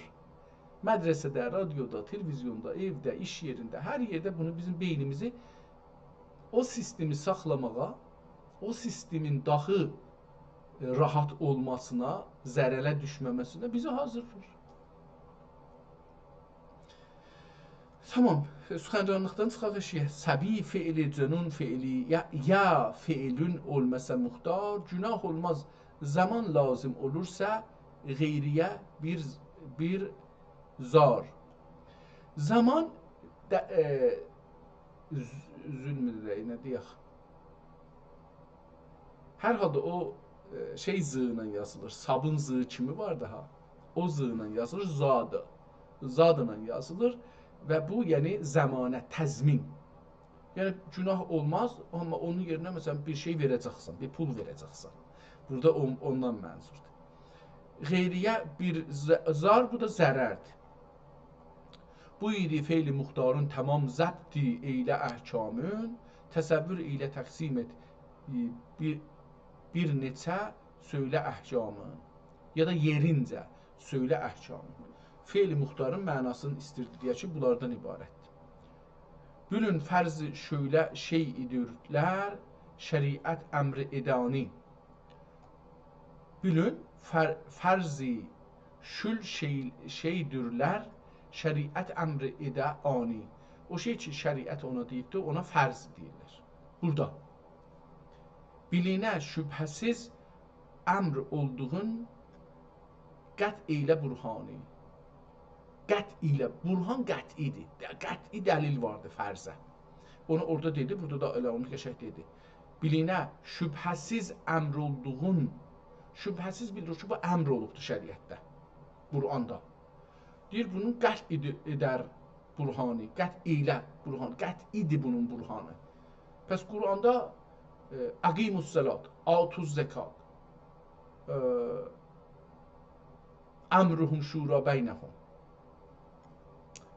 مدرسه‌ده، رادیودا، تلویزیوندا، ائوده، ایش یئرینده، هر یئرده بونو بیزیم بئینیمیزی او سیستمی ساخلاماغا، او سیستمین داخی، ائ، راحت اولماسینا، ضرره دوشمه‌مه‌سینه بیزی حاضیرلیر. تامام، ائ، سخنرانلیقدان چیخاق ائشیگه. صبی فعلی، جنون فعلی، یا، یا فعلون اولماسا مختار، گناه اولماز، زامان لازیم اولورسا غیریه بیر، بیر زار. زامان ده، ائ، ظ-، ظلمدور، نه دئیک. هر حالدا او، ائ، شئی «ز» ایله یازیلیر. صابین «ز» کیمی واردی ها. او «ز» ایله یازیلیر، زادی. زادلا یازیلیر و بو، یعنی، ضمانت، تضمین. یعنی، گناه اولماز، آمما اونون یئرینه، مثلا، بیر شئی وئره‌جکسن، بیر پول وئره‌جکسن. بورادا اون-، اوندان منظوردور. غیریه بیر ز-، زار، بو دا ضرردیر. بو ایدی فعل مختارین تمام ضبط ائیله احکامین، تصور ائیله تقسیم ائت، ائ، بیر، بیر نئچه سؤیله احکامین. یا دا یئرینجه سؤیله احکامین. فعل مختارین معناسینی ایستیردی دئیه کی، بونلاردان عبارتدیر. بیلین فرض شؤیله شی‌دیرلر، شریعت امر ائده آنی. بیلین فر-، فرض شؤیله شئی-، شی‌دیرلر، شریعت امر ائده آنی. او شئی کی، شریعت اونا دئییبدیر، اونا فرض دئییرلر. بورادا. بیلینه شبهه‌سیز امر اولدوغون قطع ائیله برهانی. قطع ائیله، برهان قطعی‌دیر. قطعی دلیل واردیر فرضه. اونو اورادا دئدی، بورادا دا ائله اونو قشنگ دئدی. بیلینه شبهه‌سیز امر اولدوغون، شبهه‌سیز بیلدیریر کی، بو امر اولوبدور شریعتده، قرآندا. دئییر، بونون قطع ائدی-، ائدر برهانی، قطع ائیله برهان، قطعی‌دیر بونون برهانی. پس قرآندا، ائ، «اقیموا الصلاة، آتوا الزکاة، ائ، امرهم شوری بینهم.»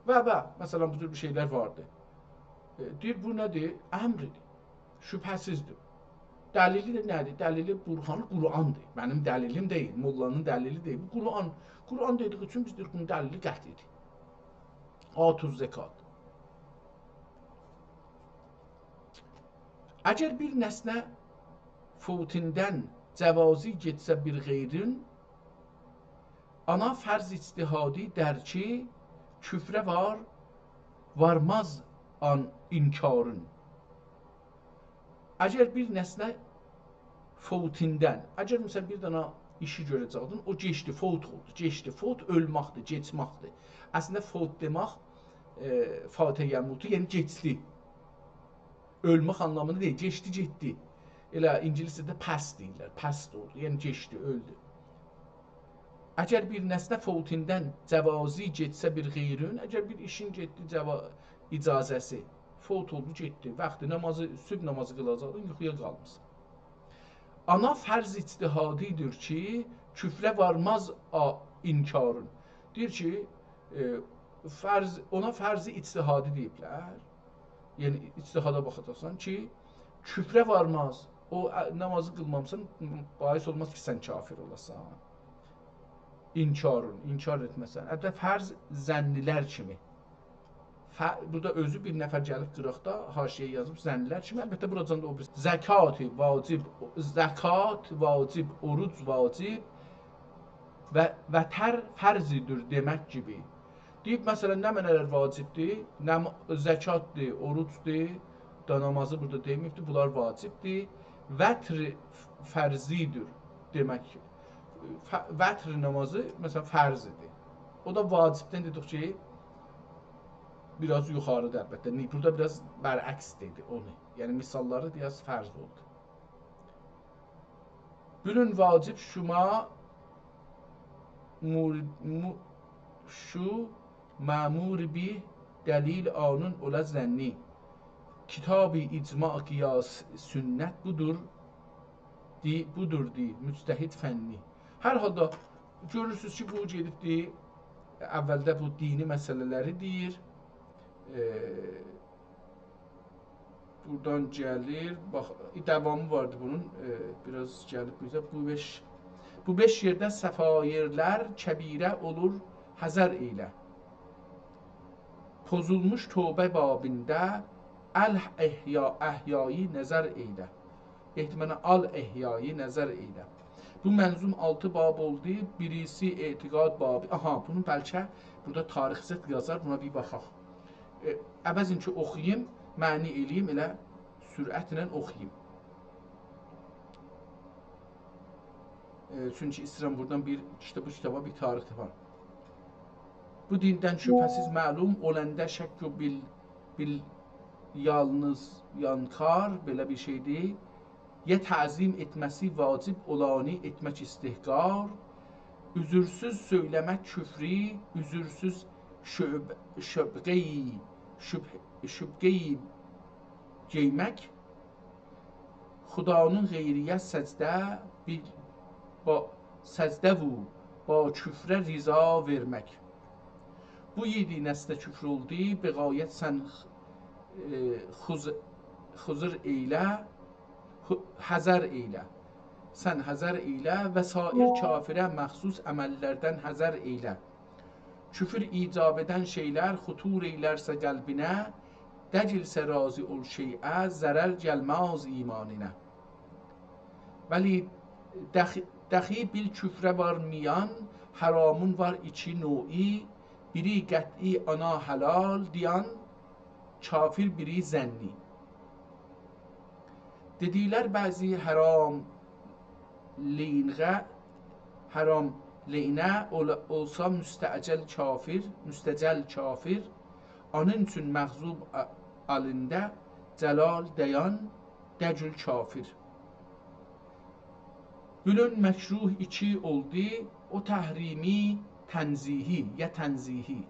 و، و، مثلا، بو جور بیر شئیلر واردی. ائ، دئییر، بو نه‌دیر؟ امردیر. شبهه‌سیزدیر. دلیلی ده نه‌دیر؟ دلیلی، برهانی قرآندیر. منیم دلیلیم دئییل، موللانین دلیلی دئییل. بو قرآن، قرآن دئدیگی اوچون بیز دئییریک بونون دلیلی قطعی‌دیر. آتوا الزکاة. اگر بیر نسنه فوتیندن جوازی گئتسه بیر غیرین، آنا فرض اجتهادی در کی، کفره وار، وارماز آن انکارین. اگر بیر نسنه فوتیندن، اگر، مثلا، بیر دنه ایشی گؤره‌جکدین، او کئچدی، فوت اولدو، کئچدی. فوت اؤلمکدیر، کئچمکدیر. اصلینده فوت دئمک، ائ، فات یموت، یعنی کئچدی. اؤلمک آنلامیندا دئییل، کئچدی، گئتدی. ائله اینگیلیسجه‌ده past دئییرلر، past اولدو، یعنی کئچدی، اؤلدو. اگر بیر نسنه فوتیندن جوازی گئتسه بیر غیرین، اگر بیر ایشین گئتدی، جوا-، اجازه‌سی، فوت اولدو، گئتدی، واختی نامازی، صبح نامازی قیلاجاقدین، یوخویا قالمیسان. آنا فرض اجتهادی‌دیر کی، کفره وارماز آ-، انکارین. دئییر کی، ائ، فرض، اونا فرض اجتهادی دئییبلر. یعنی، اجتهادا باخاجاقسان کی، کفره وارماز. او، ا، نامازی قیلمامیسان، باعث اولماز کی، سن کافر اولاسان. انکارین، انکار ائتمه‌سن. حتی فرض ظنی‌لر کیمی. ف-، بورادا اؤزو بیر نفر گلیب قیراقدا حاشیه یازیب، ظنی‌لر کیمی. البته، بوراجان دا او بیر زکات واجب، زکات واجب، اوروج واجب، و وتر فرضی‌دیر دئمک کیمی. دئییب، مثلا، نمنه‌لر واجبدیر؟ نم-، زکاتدیر، اوروجدور، دا نامازی بورادا دئمه‌ییبدیر، بونلار واجبدیر. وتر فرضی‌دیر دئمک. ف-، وتر نامازی، مثلا، فرضی‌دیر. او دا واجبدن دئدیک کی، بیر آز یوخاری‌دیر البته. نی-، بورادا بیر آز برعکس دئدی اونو. یعنی، مثاللاری بیر آز فرض اولدو. بیلین واجب شما مور-، مو-، شو مأمور به دلیل آنون اولا ظنی. کتاب اجماع قیاس سنت بودور، دی-، بودور دی، مجتهد فنی. هر حالدا گؤرورسونوز کی، بو گئدیبدی، اولده بو دینی مسئله‌لری دئییر. ائ، بورادان گلیر، باخ، داوامی واردی بونون، ائ، بیر آز گلیب بیزه. بو بئش، بو بئش یئرده صفایرلر کبیره اولور، حذر ائیله. پوزولموش توبه بابینده الاحیا-، احیایی نظر ائیله. احتمالا الاحیایی نظر ائیله. بو منظوم آلتی باب اولدو، بیریسی اعتقاد بابی. آها، بونو بلکه بورادا تاریخچه یازار، بونا بیر باخاق. ائ، عوضین کی اوخویوم، معنی ائله‌ییم، ائله سرعتله اوخویوم. ائ، چونکی ایسته‌ییرم بورادان بیر، ایشته بو کیتابا بیر تاریخ تاپام. بو دیندن شبهه‌سیز معلوم اولاندا شک و بیل، بیل یالنیز یانکار، بئله بیر شئیدیر. یا تعظیم ائتمه‌سی واجب اولانی ائتمک استحقار، عذرسوز سؤیله‌مک کفری، عذرسوز شب-، شبقه‌یی، شب-، شبقه‌یی گئیمک، خدانین غیریه سجده، بیر با-، سجده وو، با کفره رضا وئرمک. بو یئدی نسنه کفر اولدو، بغایت سن، ائ، خوز-، خوزر ائیله، خو-، حذر ائیله. سن حذر ائیله و سایر کافره مخصوص عمللردن حذر ائیله. کفر ایجاب ائدن شئیلر خطور ائیلرسه قلبینه، دگیلسه راضی اول شیعه، ضرر گلمز ایمانینه. ولی دخی، دخی بیل کفره وار میان، حرامین وار ایکی نوعی، بیری قطعی آنا حلال دئین، کافر بیری ظنی. دئدیلر بعضی حرام لئینغه، حرام لئینه اول-، اولسا مستعجل کافر، مستجل کافر، آنین اوچون مغضوب ا-، الینده جلال دئین، دگیل کافر. بیلین مکروه ایکی اولدو، او تحریمی تنزیهی، یا تنزیهی.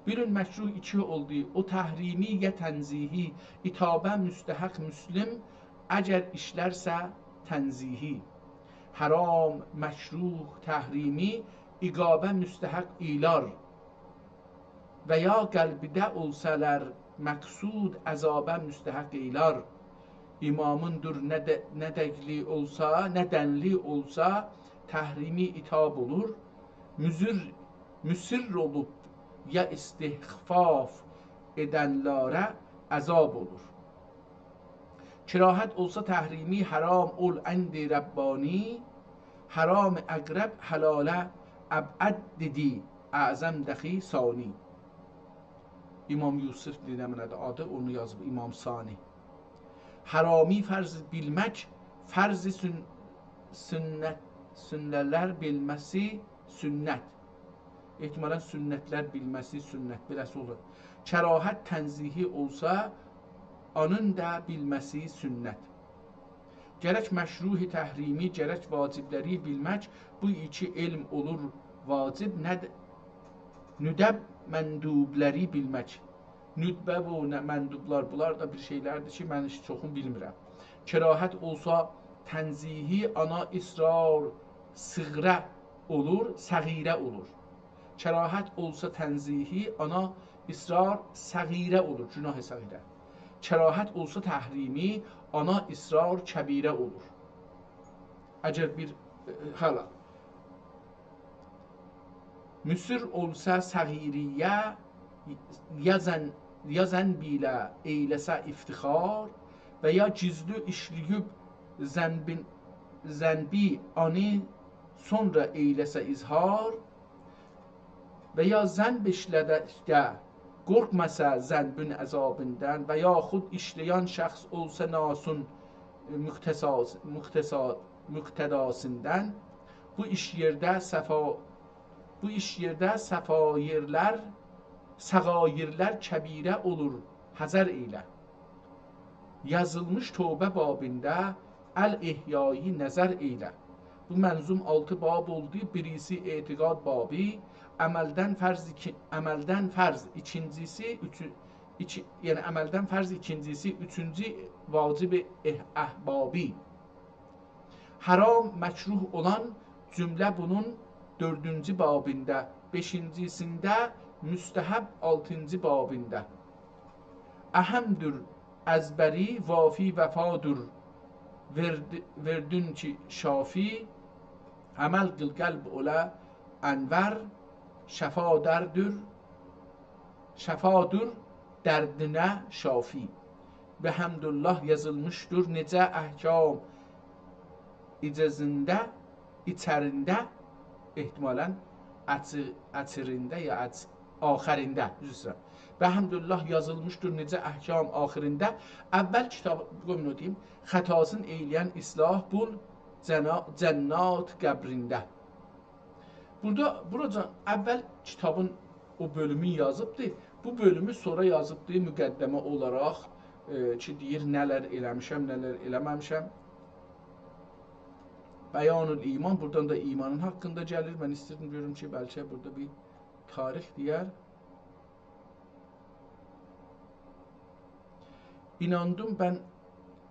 بیلین مکروه ایکی اولدو، او تحریمی یا تنزیهی، عتابه مستحق مسلم، اگر ایشلرسه تنزیهی. حرام، مکروه، تحریمی، عقابه مستحق ایلار. و یا قلبیده اولسالار مقصود، عذابه مستحق ایلار. امامین‌دور نه ده-، نه دنلی اولسا، نه دنلی اولسا، تحریمی عتاب اولور. مضر، مصر اولوب یا استخفاف ائدنلره عذاب اولور. کراهت اولسا تحریمی، حرام اول عند ربانی، حرام عقرب حلاله ابعد دئدی، اعظم دخی ثانی. امام یوسف، نمنه‌دیر آدی، اونو یازیب امام ثانی. حرامی فرض بیلمک، فرض سن-، سنت، سنت‌لر بیلمه‌سی سنت. احتمالاً سنت‌لر بیلمه‌سی سنت، بئله‌سی اولور. کراهت تنزیهی اولسا، اونون دا بیلمه‌سی سنت. گرک مکروه تحریمی، گرک واجب‌لری بیلمک، بو ایکی علم اولور واجب، نه ده ندب مندوب‌لری بیلمک. ندبه و نه مندوب‌لار، بونلار دا بیر شئی‌لردیر کی، من هئچ چوخونو بیلمیرم. کراهت اولسا تنزیهی، آنا اصرار صغره اولور، صغیره اولور. کراهت اولسا تنزیهی، آنا اصرار صغیره اولور، گناه صغیره. کراهت اولسا تحریمی، آنا اصرار کبیره اولور. اگر بیر، ائ، حالا مصر اولسا صغیریه، یا ذن-، یا ذنب ایله ائیله‌سه افتخار، و یا گیزلی ایشله‌ییب ذنبین، ذنبی آنی سونرا ائیله‌سه اظهار، و یا ذنب ایشله‌دکده قورخماسا ذنبین عذابیندان، و یاخود ایشله‌ین شخص اولسا ناسون مقتضاس-، مقتضا-، مقتداسیندان، بو ایش یئرده صفا-، بو ایش یئرده صفایرلر، صغایرلر کبیره اولور، حذر ائیله. یازیلمیش توبه بابیندا الاحیایی نظر ائیله. بو منظوم آلتی باب اولدو. بیریسی اعتقاد بابی، عملدن فرض ایکی-، عملدن فرض ایکینجیسی، اوچو-، ایکی-، یعنی عملدن فرض ایکینجیسی، اوچونجو واجب اح-، احبابی. حرام، مکروه اولان جمله بونون دؤردونجو بابیندا، بئشینجیسینده مستحب آلتینجی بابیندا. اهم‌دور ازبری، وافی وفادور، ورد-، وردون کی شافی، عمل قیل قلب اولا انور، شفا دردور، شفادور دردینه شافی. بحمدالله یازیلمیشدیر نئجه احکام ایجزینده، ایچرینده، احتمالاً اچی-، اچیرینده یا اچ-، آخرینده، عذر ایسته‌ییرم. بحمدالله یازیلمیشدیر نئجه احکام آخرینده. اول کیتاب، قوی بونو دئییم، خطاسین ائیله‌ین اصلاح بول جنا-، جنات قبرینده. بورادا، بوراجان اول کیتابین او بؤلومون یازیبدی. بو بؤلومو سونرا یازیبدی مقدمه اولاراق، ائ، کی، دئییر، نه‌لر ائله‌میشم، نه‌لر ائله‌مه‌میشم. بیان الایمان، بورادان دا ایمانین حاقیندا گلیر. من ایسته‌ییردیم گؤروم کی، بلکه بورادا بیر تاریخ دئیر. ایناندیم من،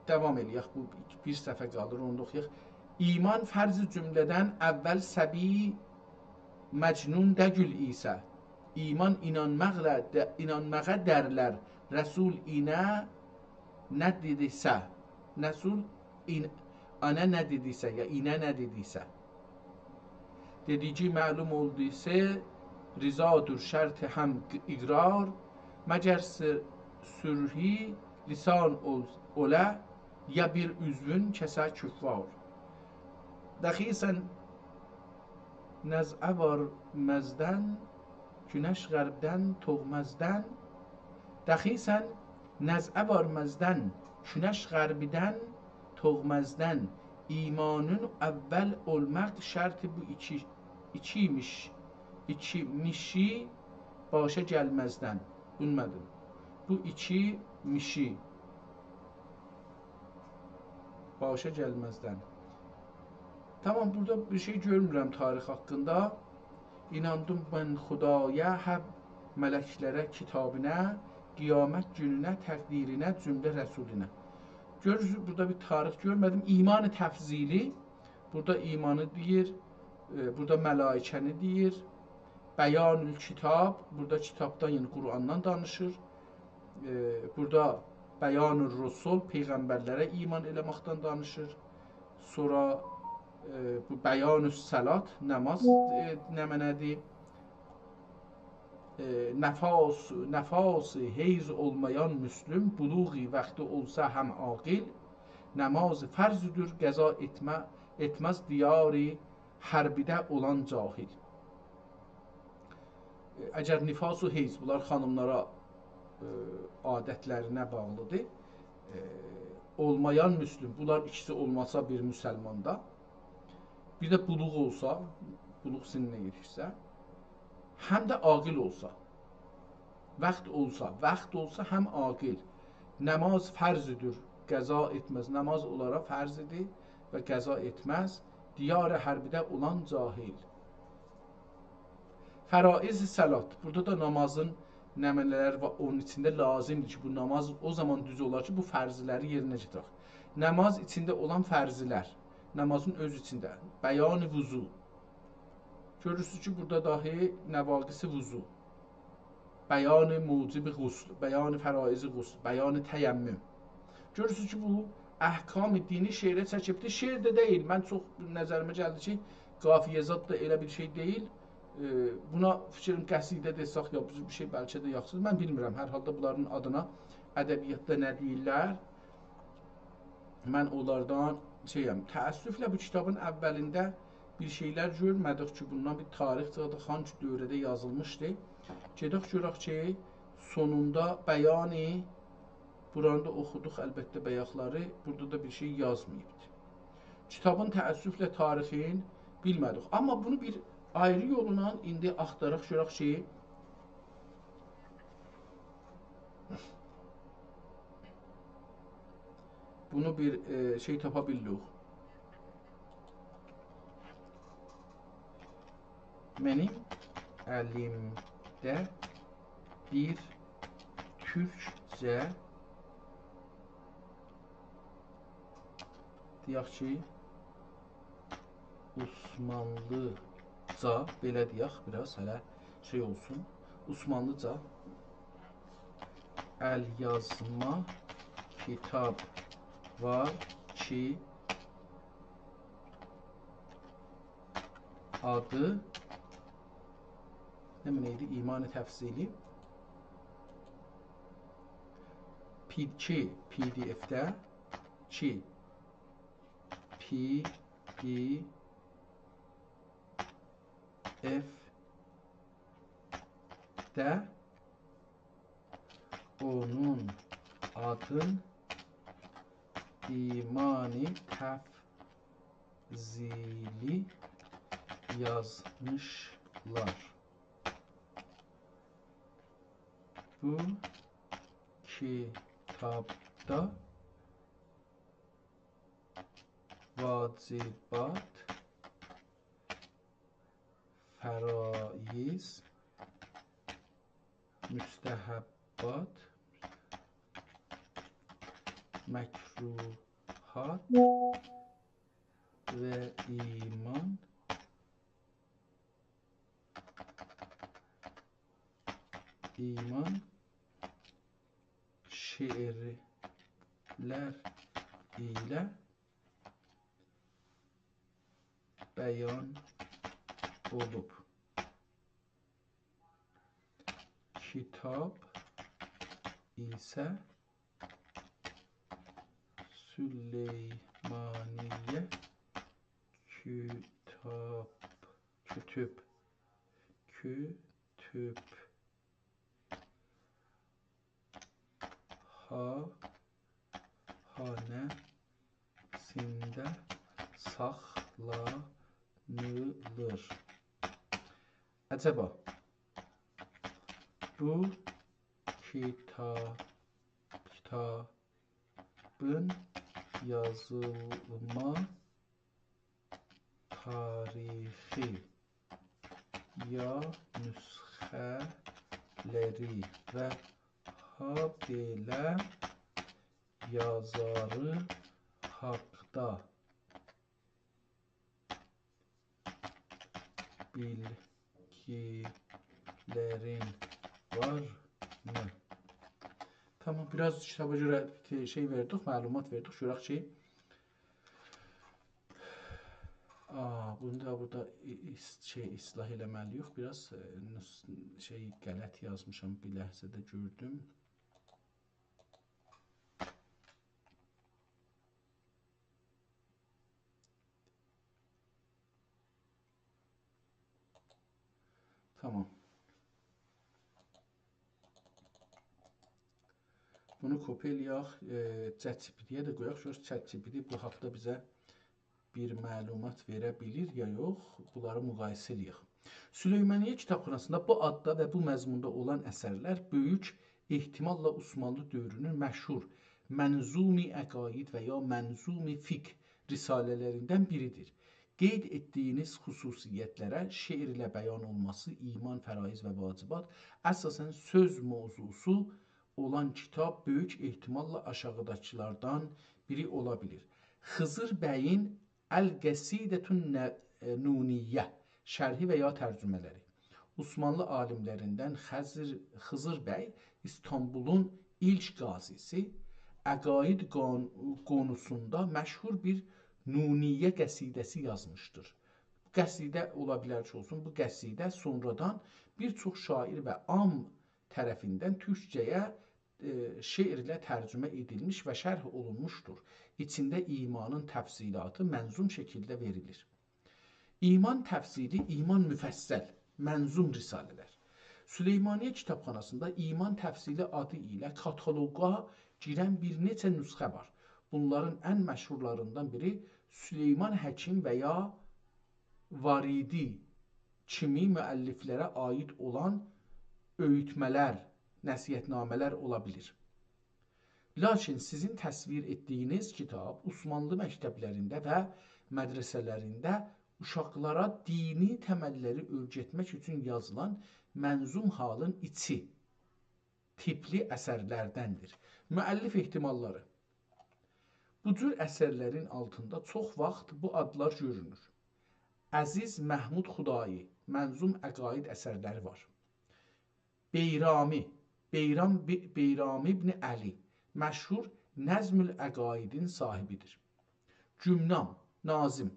داوام ائله‌یک، بو بیر صفحه قالیر، اونو دا اوخویاق. ایمان فرض جمله‌دن اول صبی مجنون دگیل ایسه. ایمان اینانماقلا، ده، اینانماغا درلر. رسول اینه نه دئدیسه. رسول این-، آنا نه دئدیسه، یا اینه نه دئدیسه. دئدیگی معلوم اولدوسا، رضادور شرط هم اقرار، مگر سر-، صریح لسان اول-، اولا، یا بیر عضوون کسه کفار. دخیسن نزعه وارمازدان، گونش غربدن دوغمازدان، دخیسن نزعه وارمازدان، گونش غربدن دوغمازدان، ایمانین اول اولماق شرطی بو ایکی، ایکیمیش، ایکیمیشی باشا گلمزدن. بونو دئمه‌دیم. بو ایکیمیشی باشا گلمزدن. تامام، بورادا بیر شئی گؤرمورم تاریخ حاقیندا. ایناندیم من خدایا، حق، ملک‌لره، کیتابینا، قیامت گونونه، تقدیرینه، جمله رسولینه. گؤرورسونوز، بورادا بیر تاریخ گؤرمه‌دیم. ایمان تفضیلی، بورادا ایمانی دئییر، ائ، بورادا ملائکه‌نی دئییر. بیان الکتاب، بورادا کیتابدان، یعنی قرآندان دانیشیر. ائ، بورادا بیان الرسل، پیغمبرلره ایمان ائله‌مکدن دانیشیر. سونرا، ائ، بو بیان الصلاة، نماز، ائ، نمنه‌دیر؟ ائ، نفاس، نفاس حیض اولمایان مسلم، بلوغی وقتی اولسا هم عاقل، نماز فرضدیر قضا ائتمه، ائتمز دیار حربده اولان جاهل. ائ، اگر نفاس و حیض، بونلار خانیملارا، ائ، عادتلرینه باغلیدیر. ائ، اولمایان مسلم، بونلار ایکیسی اولماسا بیر مسلماندا، بیر ده بلوغ اولسا، بلوغ سنینه یئتیشسه، هم ده عاقل اولسا، وقت اولسا، وقت اولسا هم عاقل، نماز فرضدیر، قضا ائتمز، نماز اونلارا فرضدیر و قضا ائتمز، دیار حربده اولان جاهل. فرائض صلاة، بورادا دا نمازین نمنه‌لری وار، اونون ایچینده لازیمدیر کی، بو نماز او زامان دوز اولار کی، بو فرضلری یئرینه یئتیرک. نماز ایچینده اولان فرضلر، نمازین اؤز ایچینده، بیان وضو. گؤرورسونوز کی، بورادا داهی نواقض وضو، بیان موجب غسل، بیان فرائض غسل، بیان تیمم. گؤرورسونوز کی، بو احکام دینی شعره چکیبدیر. شعر ده دئییل. من چوخ نظریمه گلدی کی، قافیه زاد دا ائله بیر شئی دئییل. ائ، بونا فیکریم قصیده دئسک یا بیر شئی بلکه ده یاخشیدیر. من بیلمیرم، هر حالدا بونلارین آدینا ادبیاتدا نه دئییرلر؟ من اونلاردان شئیم، تأسفله بو کیتابین اولینده بیر شئیلر گؤرمه‌دیک کی، بوندان بیر تاریخ چیخدی، هانسی دؤورده یازیلمیشدی. گئدک گؤرک کی، سونوندا بیانی، بورانی دا اوخودوق، البته، بایاقلاری، بورادا دا بیر شئی یازماییبدی. کیتابین تأسفله تاریخین بیلمه‌دیک. آمما بونو بیر آیری یولونان ایندی آختاراق گؤرک کی، بونو بیر، ائ، شئی تاپا بیلدیک. منیم الیمده بیر تورکجه، دئیک کی، عثمانلیجا، بئله دئیک، بیر آز هله شئی اولسون، عثمانلیجا ال‌یازما کیتاب وار کی، آدی، نمنه ایدی؟ ایمان تفضیلی. پی، کی، پی دی اف‌ده، کی، پی دی اف‌ده اونون آدین ایمان تفضیلی یازمیشلار. بو کیتابدا واجبات، فرایض، مستحبات، مکروهات و ایمان، ایمان شعرلر ایله بیان اولوب. کیتاب ایسه سلیمانیه کتاب، کتب، کتب، ها، خانه‌سینده ساخلانیلیر. عجبا، بو کیتا، کیتابین یازیلما تاریخی یا نسخه‌لری و هابئله یازاری حاقدا بیلگیلرین وارمی؟ تامام، بیر آز کیتابا گؤره ت-، شئی وئردیک، معلومات وئردیک. گؤرک کی، آ، بونو دا بورادا ای-، ایس-، شئی، اصلاح ائله‌مه‌لی‌ییک. بیر آز، ائ، نوس-، شئی، غلط یازمیشام، بیر لحظه‌ده گؤردوم. تامام. بونو کپی ائله‌یک، ائ، ChatGPT-یه ده قویاق. گؤرک ChatGPT بو حاقدا بیزه بیر معلومات وئره بیلیر یا یوخ، بونلاری مقایسه ائله‌یک. سلیمانیه کیتابخاناسیندا بو آددا و بو مضموندا اولان اثرلر بؤیوک احتماللا عثمانلی دؤورونون مشهور منظوم عقاید و یا منظوم فقه رساله‌لریندن بیریدیر. قید ائتدیگینیز خصوصیتلره شعرله بیان اولماسی، ایمان، فرایض و واجبات، اساساً سؤز موضوعسو اولان کیتاب بؤیوک احتماللا آشاغیداکیلاردان بیری اولا بیلیر. خیضیر بیین القصیدة الن-، نونیه شرحی و یا ترجمه‌لری. عثمانلی عالیملریندن خضر-، خیضیر بی ایستانبولون ایلک قاضی‌سی، عقاید قون-، قونوسوندا مشهور بیر نونیه قصیده‌سی یازمیشدیر. بو قصیده اولا بیلر کی، اولسون، بو قصیده سونرادان بیر چوخ شاعر و عام طرفیندن تورکجه‌یه، ائ، شعرله ترجمه ائدیلمیش و شرح اولونموشدور. ایچینده ایمانین تفصیلاتی منظوم شکیلده وئریلیر. ایمان تفصیلی، ایمان مفصل، منظوم رساله‌لر. سلیمانیه کیتابخاناسیندا ایمان تفصیلی آدی ایله کاتالوقا گیرن بیر نئچه نسخه وار. بونلارین ان مشهورلاریندان بیری سلیمان حکیم و یا واریدی کیمی مؤلفلره عایید اولان اؤیوتمه‌لر، نصیحت‌نامه‌لر اولا بیلیر. لاکین سیزین تصویر ائتدیگینیز کیتاب عثمانلی مکتبلرینده و مدرسه‌لرینده اوشاقلارا دینی تمللری اؤیرتمک اوچون یازیلان منظوم حالین ایچی تیپلی اثرلردندیر. مؤلف احتماللاری. بو جور اثرلرین آلتیندا چوخ واخت بو آدلار گؤرونور. عزیز محمود خدایی، منظوم عقاید اثرلری وار. بیرامی، بیرام، بی-، بیرامی ابن علی، مشهور نظم العقایدین صاحبیدیر. گمنام، ناظم،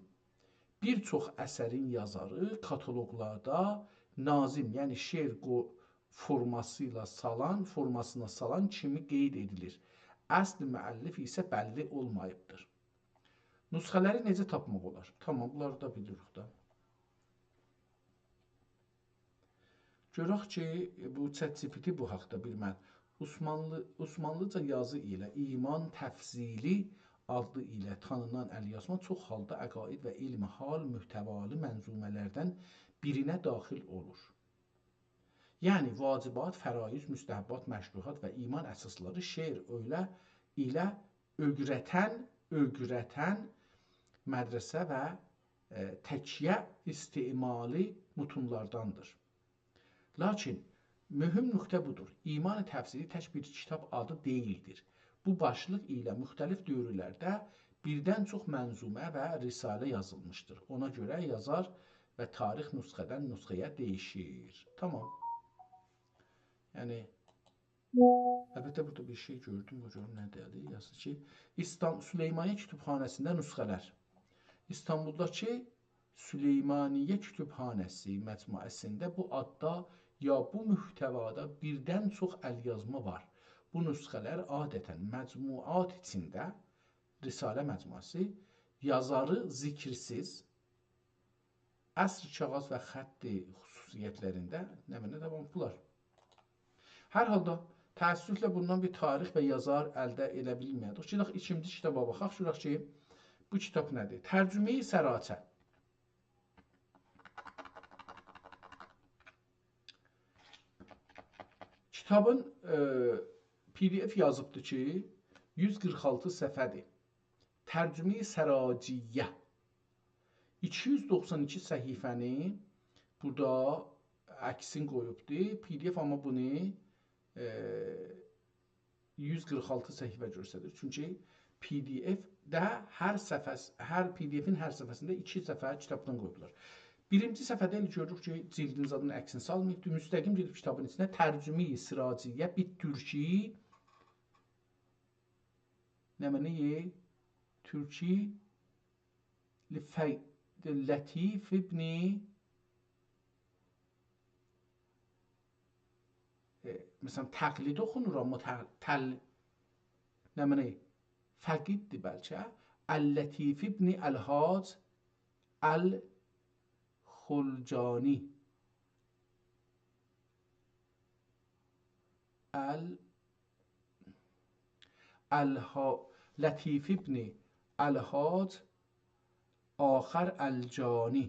بیر چوخ اثرین یازاری، کاتالوقلاردا ناظم، یعنی شعر قو-، فورماسی ایله سالان، فورماسینا سالان کیمی قید ائدیلیر. اصل مؤلف ایسه بللی اولماییبدیر. نسخه‌لری نئجه تاپماق اولار؟ تامام، بونلاری دا بیلیریک ده. گؤرک کی، بو ChatGPT بو حاقدا بیر من-، عثمانلی، عثمانلیجا یازی ایله ایمان تفضیلی آدی ایله تانینان ال‌یازما چوخ حالدا عقاید و علم حال محتوالی منظومه‌لردن بیرینه داخیل اولور. یعنی واجبات، فرایض، مستحبات، مکروهات و ایمان اساسلاری شعر ائله ایله اؤگرتن، اؤگرتن مدرسه و، ائ، تکیه استعمالی متونلارداندیر. لاکین مهم نقطه بودور. ایمان تفضیلی تک بیر کیتاب آدی دئییلدیر. بو باشلیق ایله مختلف دؤورلرده بیردن چوخ منظومه و رساله یازیلمیشدیر. اونا گؤره یازار و تاریخ نسخه‌دن نسخه‌یه دییشیر. تامام. یعنی، البته، بورادا بیر شئی گؤردوم، قوی گؤروم نه‌دیر. یازیر کی، ایستان-، سلیمانیه کتابخانه‌سینده نسخه‌لر. ایستانبولداکی سلیمانیه کتابخانه‌سی مجموعه‌سینده بو آددا یا بو محتوادا بیردن چوخ ال‌یازما وار. بو نسخه‌لر عادتاً مجموعات ایچینده، رساله مجموعه‌سی، یازاری ذکرسیز، عصر کاغذ و خط خصوصیت‌لرینده نمنه تاپان بولار. هر حالدا، تأسفله بوندان بیر تاریخ و یازار الده ائده بیلمه‌دیک. گئدک ایکینجی کیتابا باخاق، گؤرک کی، بو کیتاب نه‌دیر؟ ترجمه‌ی سراچه. کیتابین، ائ، PDF یازیبدی کی، یوز قیرخ آلتی صفحه‌دیر. ترجمه‌ی سراجیه. ایکی یوز دوخسان ایکی صفحه‌نی بورادا عکسین قویوبدو. PDF آمما بونو، ائ، یوز قیرخ آلتی صفحه گؤستریر. چونکی PDF-ده هر صفحه، هر PDF-ین هر صفحه‌سینده ایکی صفحه کیتابدان قویوبلار. بیرینجی صفحه‌ده ائله گؤروروک کی، جیلدین زادین عکسینی سالماییبدیر. مستقیم گئدیب کیتابین ایچینه ترجمه‌ی سراجیه بالترکی نمنه‌ی ترکی لف-، لطیف ابن، ائ، مثلا، تقلید اوخونور، آمما تق-، تل-، نمنه، فقیددیر بلکه. اللطیف ابن الحاج الخلجانی. ال-، الحا-، لطیف ابن الحاج آخر الجانی،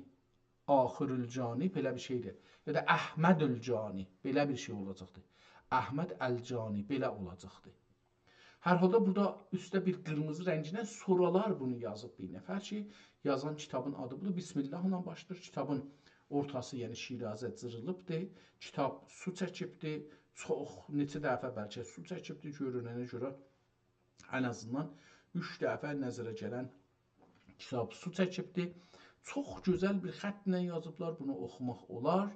آخر الجانی، بئله بیر شئیدیر. یا دا احمد الجانی، بئله بیر شئی اولاجاقدیر. احمد الجانی، بئله اولاجاقدیر. هر حالدا بورادا اوسته بیر قیرمیزی رنگینن سورالار بونو یازیب بیر نفر کی، یازان کیتابین آدی بودور. بسم الله ایله باشلاییر. کیتابین اورتاسی، یعنی شیرازه جیریلیبدیر. کیتاب سو چکیبدیر. چوخ، نئچه دفعه بلکه سو چکیبدیر. گؤروننه گؤره ان آزیندان اوچ دفعه نظره گلن کیتاب سو چکیبدیر. چوخ گؤزل بیر خطله یازیبلار، بونو اوخوماق اولار.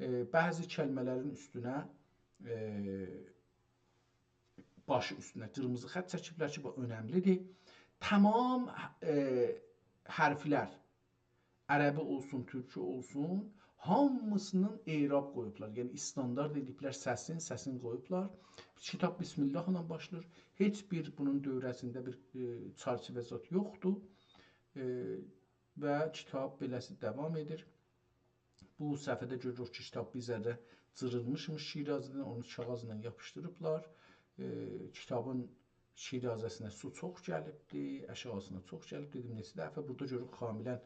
ائ، بعضی کلمه‌لرین اوستونه، ائ، باشی اوستونه قیرمیزی خط چکیبلر کی، بو اؤنملیدیر. تمام، ائ، حرفلر، عربی اولسون، تورکی اولسون، هامیسینین اعراب قویوبلار. یعنی، استاندارد ائدیبلر سسین، سسین قویوبلار. کیتاب بسم الله ایله باشلاییر. هئچ بیر بونون دؤوره‌سینده بیر، ائ، چرچیوه زاد یوخدور. ائ، و کیتاب بئله‌سی داوام ائدیر. بو صفحه‌ده گؤروروک کی، کیتاب بیر ذره جیریلمیشمیش شیرازه‌دن، اونو کاغیذلا یاپیشدیریبلار. ائ، کیتابین شیرازه‌سینه سو چوخ گلیبدی، آشاغیسینا چوخ گلیب. دئدیم، نئچه دفعه بورادا گؤروروک کاملاً،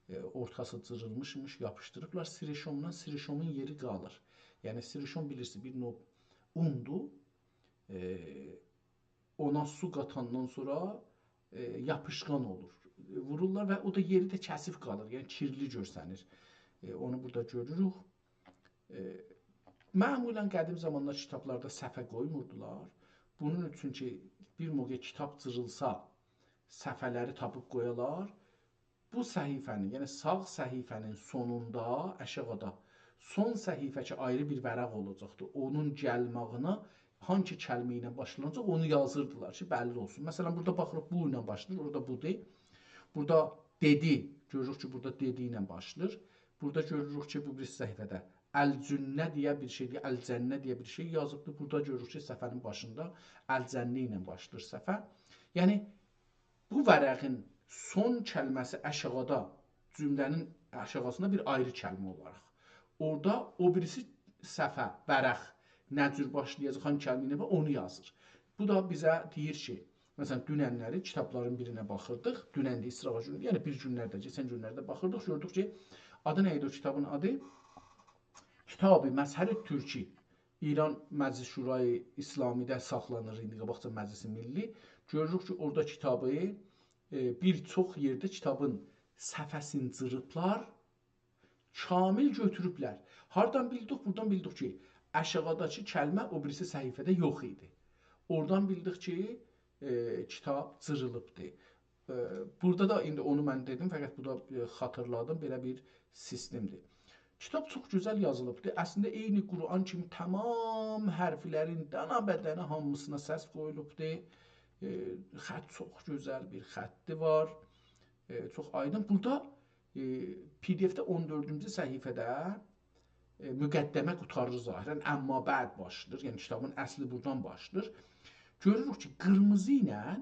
ائ، اورتاسی جیریلمیشمیش، یاپیشدیریبلار سیرشومدان، سیرشومون یئری قالیر. یعنی، سیرشوم بیلیرسینیز، بیر نوع اوندور. ائ، اونا سو قاتاندان سونرا، ائ، یاپیشقان اولور. ائ، وورورلار و او دا یئری ده کثیف قالیر، یعنی کیرلی گؤرسنیر. ائ، اونو بورادا گؤروروک. ائ، معمولاً قدیم زامانلار کیتابلاردا صفحه قویموردولار. بونون اوچون کی، بیر موقع کیتاب جیریلسا، صفحه‌لری تاپیب قویالار. بو صفحه‌نین، یعنی ساغ صفحه‌نین سونوندا، آشاغیدا، سون صفحه کی، آیری بیر ورق اولاجاقدی. اونون گلماغینا هانسی کلمه ایله باشلاناجاق، اونو یازیردیلار کی، بللی اولسون. مثلاً، بورادا باخیریق، بو ایله باشلاییر، اورادا بودور. بورادا «دئدی»، گؤروروک کی، بورادا «دئدی» ایله باشلاییر. بورادا گؤروروک کی، بو بیریسی صفحه‌ده «الجنه» دئیه بیر شئی دئییر، «الجنه» دئیه بیر شئی یازیبدیر. بورادا گؤروروک کی، صفحه‌نین باشیندا «الجنه» ایله باشلاییر صفحه. یعنی، بو ورقین سون کلمه‌سی آشاغیدا، جمله‌نین آشاغیسیندا بیر آیری کلمه اولاراق. اورادا او بیریسی صفحه، ورق نه جور باشلایاجاق، هانسی کلمه ایله، اونو یازیر. بو دا بیزه دئییر کی، مثلاً، دوننلری کیتابلارین بیرینه باخیردیق. دونن ده ایستیراحت گونو، یعنی بیر گونلرده، کئچن گونلرده باخیردیق، گؤردوک کی، آدی نه ایدی او کیتابین آدی؟ کتاب مظهر ترکی. ایران مجلس شورای اسلامی‌ده ساخلانیر ایندی قاباقجا مجلس ملی. گؤروروک کی، اورادا کیتابی، ائ، بیر چوخ یئرده کیتابین صفحه‌سینی جیریبلار، کامل گؤتوروبلر. هاردان بیلدیک؟ بورادان بیلدیک کی، آشاغیداکی کلمه او بیریسی صفحه‌ده یوخ ایدی. اورادان بیلدیک کی، ائ، کیتاب جیریلیبدی. ائ، بورادا دا ایندی اونو من دئدیم، فقط بو دا، ائ، خاطیرلادیم، بئله بیر سیستمدیر. کیتاب چوخ گؤزل یازیلیبدی. اصلینده عینی قرآن کیمی تمام حرفلرین دانا به دانا هامیسینا سس قویولوبدی. ائ، خط چوخ گؤزل بیر خطی وار. ائ، چوخ آیدین. بورادا، ائ، PDF-ده اون دؤردونجو صفحه‌ده، ائ، مقدمه قوتاریر ظاهراً، «اما بعد» باشلاییر. یعنی کیتابین اصلی بورادان باشلاییر. گؤروروک کی، قیرمیزی ایله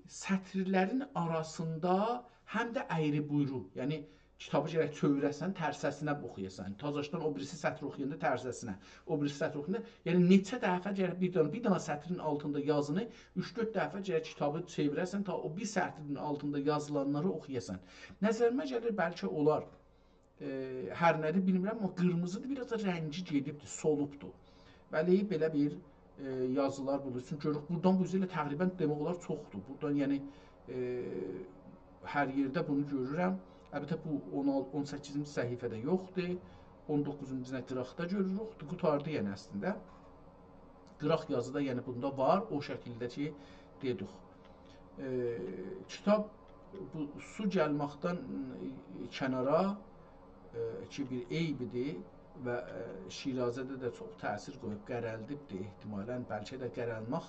سطرلرین آراسیندا هم ده اَیری بویرو، یعنی کیتابی گرک چئویره‌سن، ترسه‌سینه اوخویاسان. تازاشدان او بیریسی سطری اوخویاندا ترسه‌سینه، او بیریسی سطری اوخویاندا، یعنی نئچه دفعه گرک بیر دنه، بیر دنه سطرین آلتیندا یازینی اوچ-دؤرد دفعه گرک کیتابی چئویره‌سن، تا او بیر سطرین آلتیندا یازیلانلاری اوخویاسان. نظریمه گلیر، بلکه اونلار، ائ، هر نه‌دیر بیلمیرم، آمما قیرمیزیدیر، بیر آز دا رنگی گئدیبدیر، سولوبدور. بلی، بئله بیر، ائ، یازیلار بولور. چونکی گؤروروک، بورادان بو اوزو ائله تقریباً دئمک اولار چوخدور. بورادان، یعنی، ائ، هر یئرده بونو گؤرورم. البته، بو اون آلتی، اون سککیزینجی صفحه‌ده یوخدور. اون دوققوزونجو، قیراقدا گؤروروک. قوتاردی، یعنی، اصلینده. قیراق یازی دا، یعنی، بوندا وار، او شکیلده کی، دئدیک. ائ، کیتاب بو سو گلمکدن، ائ، کنارا، ائ، کی، بیر عیبیدیر و، ائ، شیرازه‌ده ده چوخ تأثیر قویوب، قرلدیبدیر احتمالاً. بلکه ده قرلمک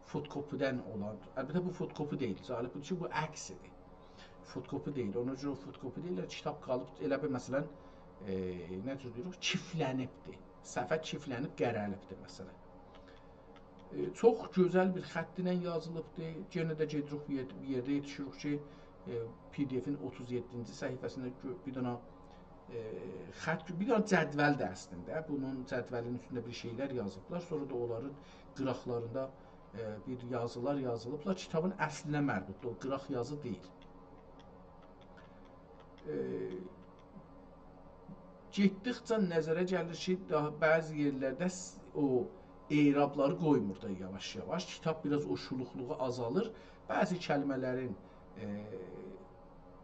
فتوکپی‌دن اولان، البته بو فتوکپی دئییل، جالب بودور کی، بو عکسی‌دیر. فتوکپی دئییل، اونا گؤره او فتوکپی دئییل، کیتاب قالیب ائله بیر، مثلا، ائ، نه جور دئییریک، کیفلنیبدیر. صفحه کیفلنیب، قره‌لیبدیر، مثلا. ائ، چوخ گؤزل بیر خط ایله یازیلیبدیر. یئنه ده گئدیریک بیر یئر-، بیر یئرده یئتیشیریک کی، ائ، پی دی افین اوتوز یئددینجی صفحه‌سینده گؤ-، بیر دنه، ائ، خط، بیر دنه جدول ده اصلینده. بونون جدولین اوستونده بیر شئیلر یازیبلار. سونرا دا اونلارین قیراقلاریندا، ائ، بیر یازیلار یازیلیبلار. کیتابین اصلینه مربوطدور. او قیراق یازی دئییل. ائ، گئتدیکجه نظره گلیر کی، داها بعضی یئرلرده س-، او اعرابلاری قویمور دا یاواش-یاواش. کیتاب بیر آز او شولوقلوغو آزالیر. بعضی کلمه‌لرین، ائ،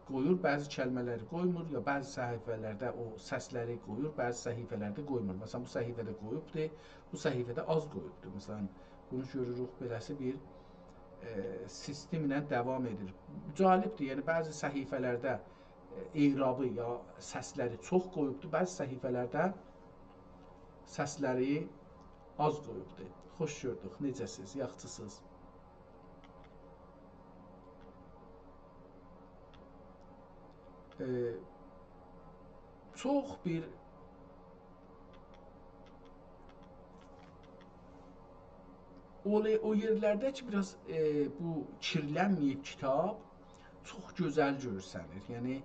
قویور، بعضی کلمه‌لری قویمور، یا بعضی صفحه‌لرده او سسلری قویور، بعضی صفحه‌لرده قویمور. مثلا، بو صفحه‌ده قویوبدور، بو صفحه‌ده آز قویوبدور. مثلا، بونو گؤروروک، بئله‌سی بیر، ائ، سیستم ایله داوام ائدیر. جالبدیر، یعنی بعضی صفحه‌لرده، ائ، اعرابی یا سسلری چوخ قویوبدور، بعضی صفحه‌لرده سسلری آز قویوبدور. خوش گؤردوک، نئجه‌سیز، یاخشیسینیز؟ ائ، چوخ بیر اولای، او یئرلرده کی، بیر آز، ائ، بو کیرلنمه‌ییب کیتاب، چوخ گؤزل گؤرسنیر. یعنی،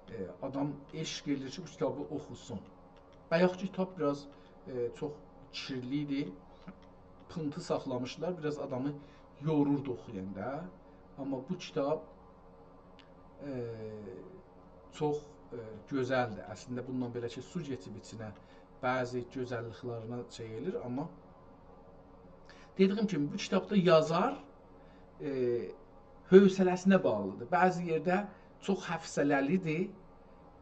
ائ، آدام عشق ائله‌ییر کی، بو کیتابی اوخوسون. بایاق کیتاب بیر آز، ائ، چوخ کیرلی ایدی. پینتی ساخلامیشلار، بیر آز آدامی یوروردو اوخویاندا. آمما بو کیتاب، ائ، چوخ، ائ، گؤزلدیر. اصلینده بوندان بئله کی، سو کئچیب ایچینه، بعضی گؤزللیکلرینه شئی ائله‌ییر، آمما دئدیگیم کیمی، بو کیتابدا یازار، ائ، حوصله‌سینه باغلیدیر. بعضی یئرده چوخ حوصله‌لیدیر،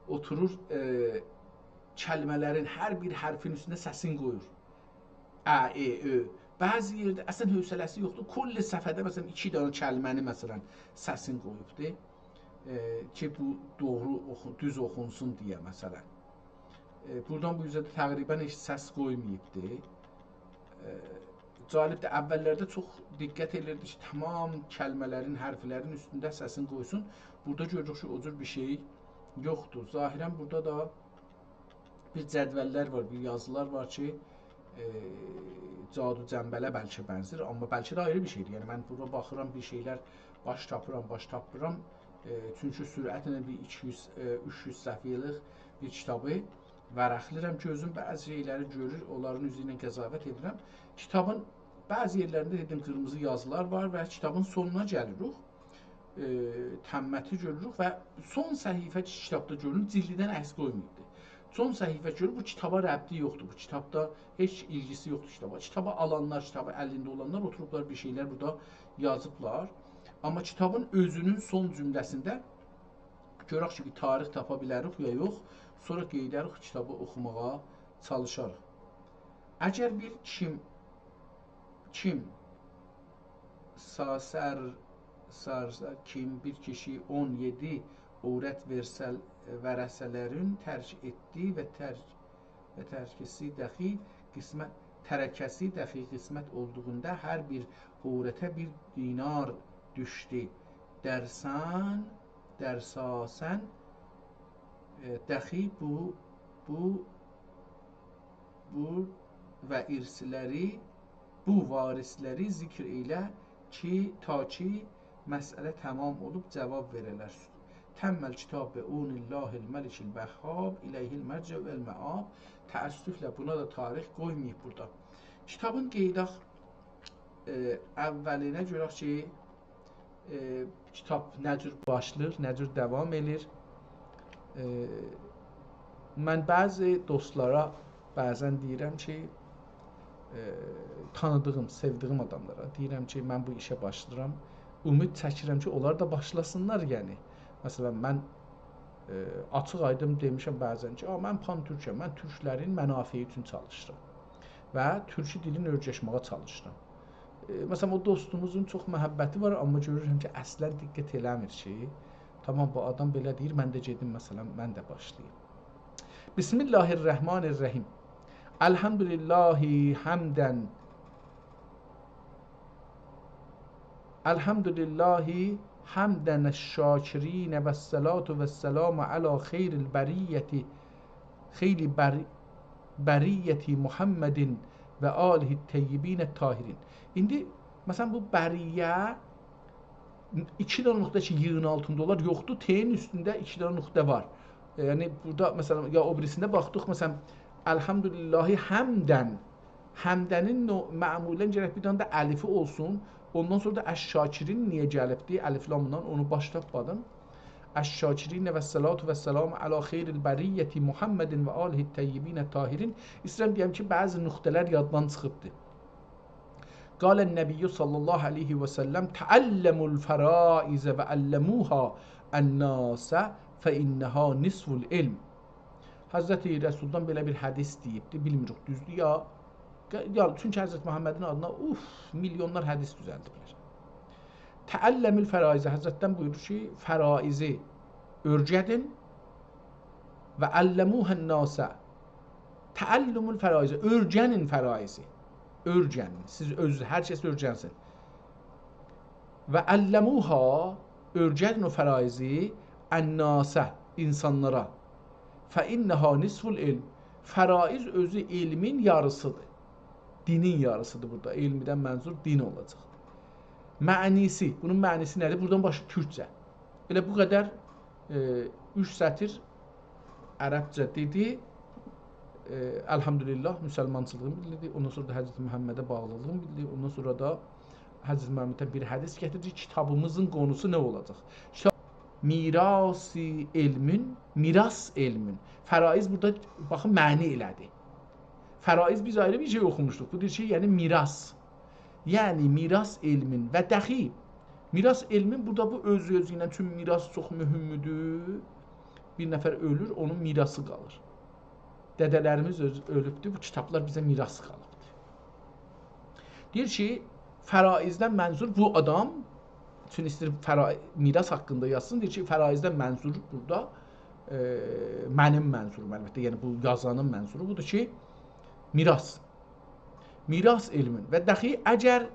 اوتورور، ائ، کلمه‌لرین هر بیر حرفین اوستونه سسین قویور. ا، ائ، اؤ. بعضی یئرده اصلا حوصله‌سی یوخدور. کل صفحه‌ده، مثلا، ایکی دنه کلمه‌نی، مثلا، سسین قویوبدور. ائ، کی، بو دوغرو اوخو-، دوز اوخونسون دئیه، مثلا. ائ، بورادان بو اوزه ده تقریبا هئچ سس قویماییبدی. ائ، جالبدیر، اوللرده چوخ دقت ائدیردی کی، تمام کلمه‌لرین، حرفلرین اوستونده سسین قویسون. بورادا گؤروروک کی، او جور بیر شئی یوخدور. ظاهرا بورادا دا بیر جدوللر وار، بیر یازیلار وار کی، ائ، جادو جنبله بلکه بنزیر، آمما بلکه ده آیری بیر شئیدیر. یعنی، من بورا باخیرام، بیر شئیلر باش تاپیرام، باش تاپمیرام. ائ، چونکی سرعتله بیر ایکی یوز، ائ، اوچ یوز صفحه‌لیک بیر کیتابی ورقله‌ییرم، گؤزوم بعضی شئیلری گؤرور، اونلارین اوزو ایله قضاوت ائدیرم. کیتابین بعضی یئرلرینده، دئدیم، قیرمیزی یازیلار وار و کیتابین سونونا گلیریک. ائ، تمّتی گؤروروک و سون صفحه کی، کیتابدا گؤرونور، جیلدیدن عکس قویماییبدیر. سون صفحه گؤرور، بو کیتابا ربطی یوخدور، بو کیتابدا هئچ ایلگیسی یوخدور کیتابا. کیتابی آلانلار، کیتابی الینده اولانلار اوتوروبلار، بیر شئیلر بورادا یازیبلار. آمما کیتابین اؤزونون سون جمله‌سینده گؤرک کی، بیر تاریخ تاپا بیلریک یا یوخ. سونرا گئدریک، کیتابی اوخوماغا چالیشاریق. اگر بیر کیم، کیم ساسر، سارسا کیم بیر کیشی اون یئددی عورت ورسل-، ورثه‌لرین ترک ائتدی و ترک، و ترکه‌سی داخی قسمت، ترکه‌سی داخی قسمت اولدوغوندا هر بیر عورته بیر دینار دوشدو. درسن، درساسن، ائ، داخی بو، بو، بو و ارثلری، بو وارثلری ذکر ائیله کی، تا کی، مسئله تمام اولوب جواب وئره‌لر. تمّ الکتاب بعون الله الملک الوهّاب، الیه المرجع والمآب. تأسفله بونا دا تاریخ قویماییب بورادا. کیتابین قئییداق، ائ، اولینه گؤرک کی، ائ، کیتاب نه جور باشلاییر، نه جور داوام ائله‌ییر. ائ، من بعضی دوستلارا بعضا دئییرم کی، ائ، تانیدیغیم، سئودیگیم آداملارا دئییرم کی، من بو ایشه باشلاییرام. امید چکیرم کی، اونلار دا باشلاسینلار، یعنی. مثلا، من، ائ، آچیق آیدین دئمیشم بعضا کی، «آ، من پان‌تورکم، من تورکلرین منافعی اوچون چالیشیرام و تورکی دیلین اؤیرشمه‌یه چالیشیرام.» ائ، مثلا، او دوستوموزون چوخ محبتی وار، آمما گؤرورم کی، اصلا دقت ائله‌میر کی، تامام، بو آدام بئله دئییر، من ده گئدیم، مثلا، من ده باشلاییم. بسم الله الرحمن الرحیم. الحمد لله حمداً «الحمد لله حمدا الشاکرین و الصلاة و السلام علی خیر البریة، خیر بر-، بریة محمد و آله الطیبین الطاهرین.» ایندی، مثلا، بو بریه ایکی دنه نقطه کی، ی‌نین آلتیندا اولار، یوخدور. ت‌نین اوستونده ایکی دنه نقطه وار. یعنی، بورادا، مثلا، یا او بیریسینده باخدیق، مثلا، «الحمد لله حمدا». حمدانین نو-، معمولا گرک بیر دنه ده الفی اولسون. اوندان سونرا دا «الشاکرین» نییه گلیبدی؟ الف لاملا اونو باش تاپمادیم. «الشاکرین و الصلاة و السلام علی خیر البریة محمد و آله الطیبین الطاهرین». ایسته‌ییرم دئیم کی، بعضی نقطه‌لر یاددان چیخیبدی. «قال النبی صلی الله علیه و سلم: تعلموا الفرائض و علموها الناس فانها نصف العلم.» حضرت رسولدان بئله بیر حدیث دئییبدی، بیلمیریک دوزدور یا، یا، چونکی حضرت محمدین آدینا، اوف، میلیونلار حدیث دوزلدیبلر. «تعلموا الفرائض»، حضرتدن بویورور کی، فرائضی اؤرگدین، «و علموها الناس»، تعلموا الفرائض، اؤرگنین فرائضی. اؤرگنین. سیز اؤزونوز، هر کس اؤرگنسین. «و علموها»، اؤرگدین او فرائضی، «الناس»، اینسانلارا. «فانها نصف العلم». فرائض اؤزو علمین یاریسیدیر. دینین یاریسیدیر بورادا. علمدن منظور دین اولاجاقدیر. معنی‌سی، بونون معنی‌سی نه‌دیر؟ بورادان باش تورکجه. ائله بو قدر، ائ، اوچ سطر عربجه دئدی. ائ، الحمدلله، مسلمانچیلیغین بیلدیردی. اوندان سونرا دا حضرت محمده باغلیلیغین بیلدیردی. اوندان سونرا دا حضرت محمددن بیر حدیث گتیردی. کیتابیمیزین قونوسو نه اولاجاق؟ کیتاب میراث علمین، میراث علمین. فرائض بورادا، باخین، معنی ائله‌دی. فرائض بیز آیری بیر شئی اوخوموشدوق. بو دئییر کی، یعنی میراث. یعنی میراث علمین و دخی. میراث علمین بورادا بو اؤز-اؤزو ایله، چون میراث چوخ مهمدور. بیر نفر اؤلور، اونون میراثی قالیر. دده‌لریمیز اؤز-، اؤلوبدور، بو کیتابلار بیزه میراث قالیبدیر. دئییر کی، فرائضدن منظور بو آدام، چون ایسته‌ییر فرا-، میراث حاقیندا یازسین، دئییر کی، فرائضدن منظور بورادا، ائ، منیم منظوروم، البته، یعنی بو یازانین منظورو بودور کی، میراث. میراث علمین. و دخی اگر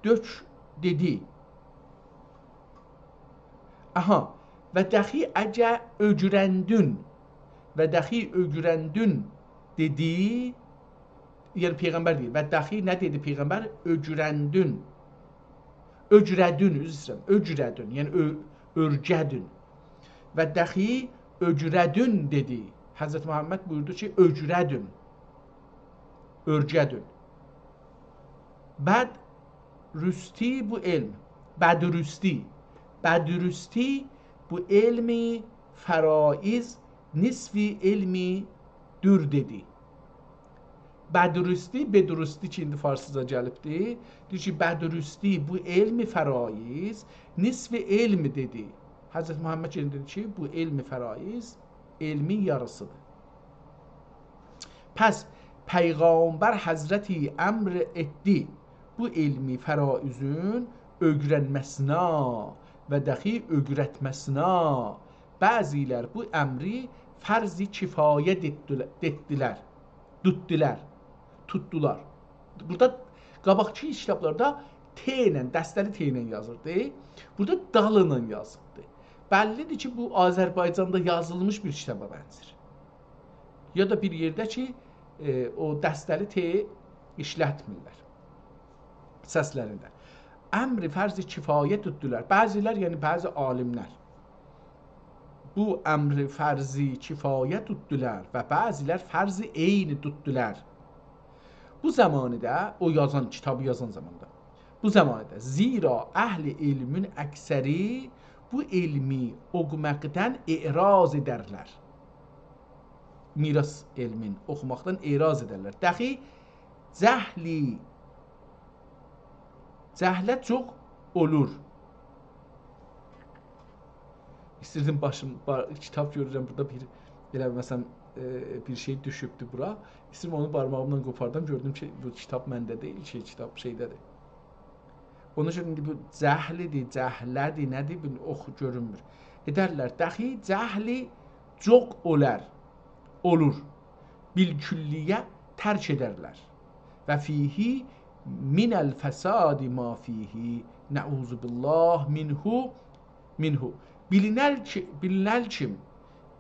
دؤک دئدی. آها. و دخی اگر اؤگرندون. و دخی اؤگرندون دئدی. یعنی پیغمبر دئییر. و دخی نه دئدی پیغمبر؟ اؤگرندون. اؤگره‌دون، عذر ایسته‌ییرم. اؤگره‌دون، یعنی اؤ-، اؤرگه‌دون. و دخی اؤگره‌دون دئدی. حضرت محمد بویوردو کی، اؤگره‌دون. اؤرگه‌دون. بدرستی بو علم. بدرستی. بدرستی بو علمی فرائض نصف علمدور دئدی. بدرستی، بدرستی کی، ایندی فارسیجا گلیبدی. دئییر کی، بدرستی بو علم فرائض نصف علم دئدی. حضرت محمد یئنه دئدی کی، بو علم فرائض علمین یاریسیدیر. پس پیغمبر حضرتی امر ائتدی بو علمی فرائضین اؤگرنمه‌سینه و دخی اؤگرتمه‌سینه. بعضیلر بو امری فرض کفایه دئتدیله-، دئتدیلر. دوتدولار. توتدولار. بورادا قاباقکی کیتابلاردا ت ایله، دسته‌لی ت ایله یازیردی. بورادا دال ایله یازیبدی. بللیدیر کی، بو آذربایجاندا یازیلمیش بیر کیتابا بنزیر. یا دا بیر یئرده کی، ائ، او دسته‌لی ت ایشلتمیرلر سسلرینده. امر فرض کفایه توتدولار. بعضیلر، یعنی بعضی عالیملر بو امر فرض کفایه توتدولار و بعضیلر فرض عین توتدولار. بو زمانیده، او یازان، کیتابی یازان زاماندا، بو زمانیده، زیرا اهل علمین اکثری بو علمی اوقوماقدان اعراض ائدرلر. میراث علمین اوخوماقدان اعراض ائدرلر. دخی جهلی جهله جوق اولور. ایستیردیم باشیم، با-، کیتاب گؤرورم، بورادا بیر، ائله مثلا، ائ، بیر شئی دوشوبدو بورا. ایستیردیم اونو بارماغیملا قوپاردام، گؤردوم کی، بو کیتاب منده دئییل، شئی، کیتاب شئیده‌دیر. اونون اوچون ایندی بو جهلیدیر، جهله‌دیر، نه‌دیر، بو اوخ گؤرونمور. ائدرلر، دخی جهلی جوق اولار، اولور. بالکلیه ترک ائدرلر. و فیه من الفساد ما فیه نعوذ بالله منه، منه. بیلینل کی، بیلینل کیم،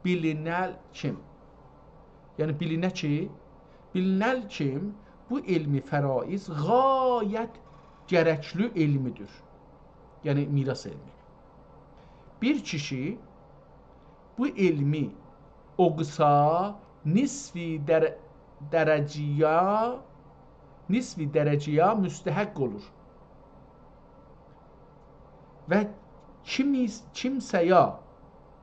بیلینل کیم. یعنی بیلینه کی، بیلینل کیم، بو علمی فرائض غایت گرکلی علمی‌دیر. یعنی میراث علمی. بیر کیشی بو علمی اوخوسا، نصف در-، درجه‌یه، نصف درجه‌یه مستحق اولور. و کیمیس-، کیمسه‌یه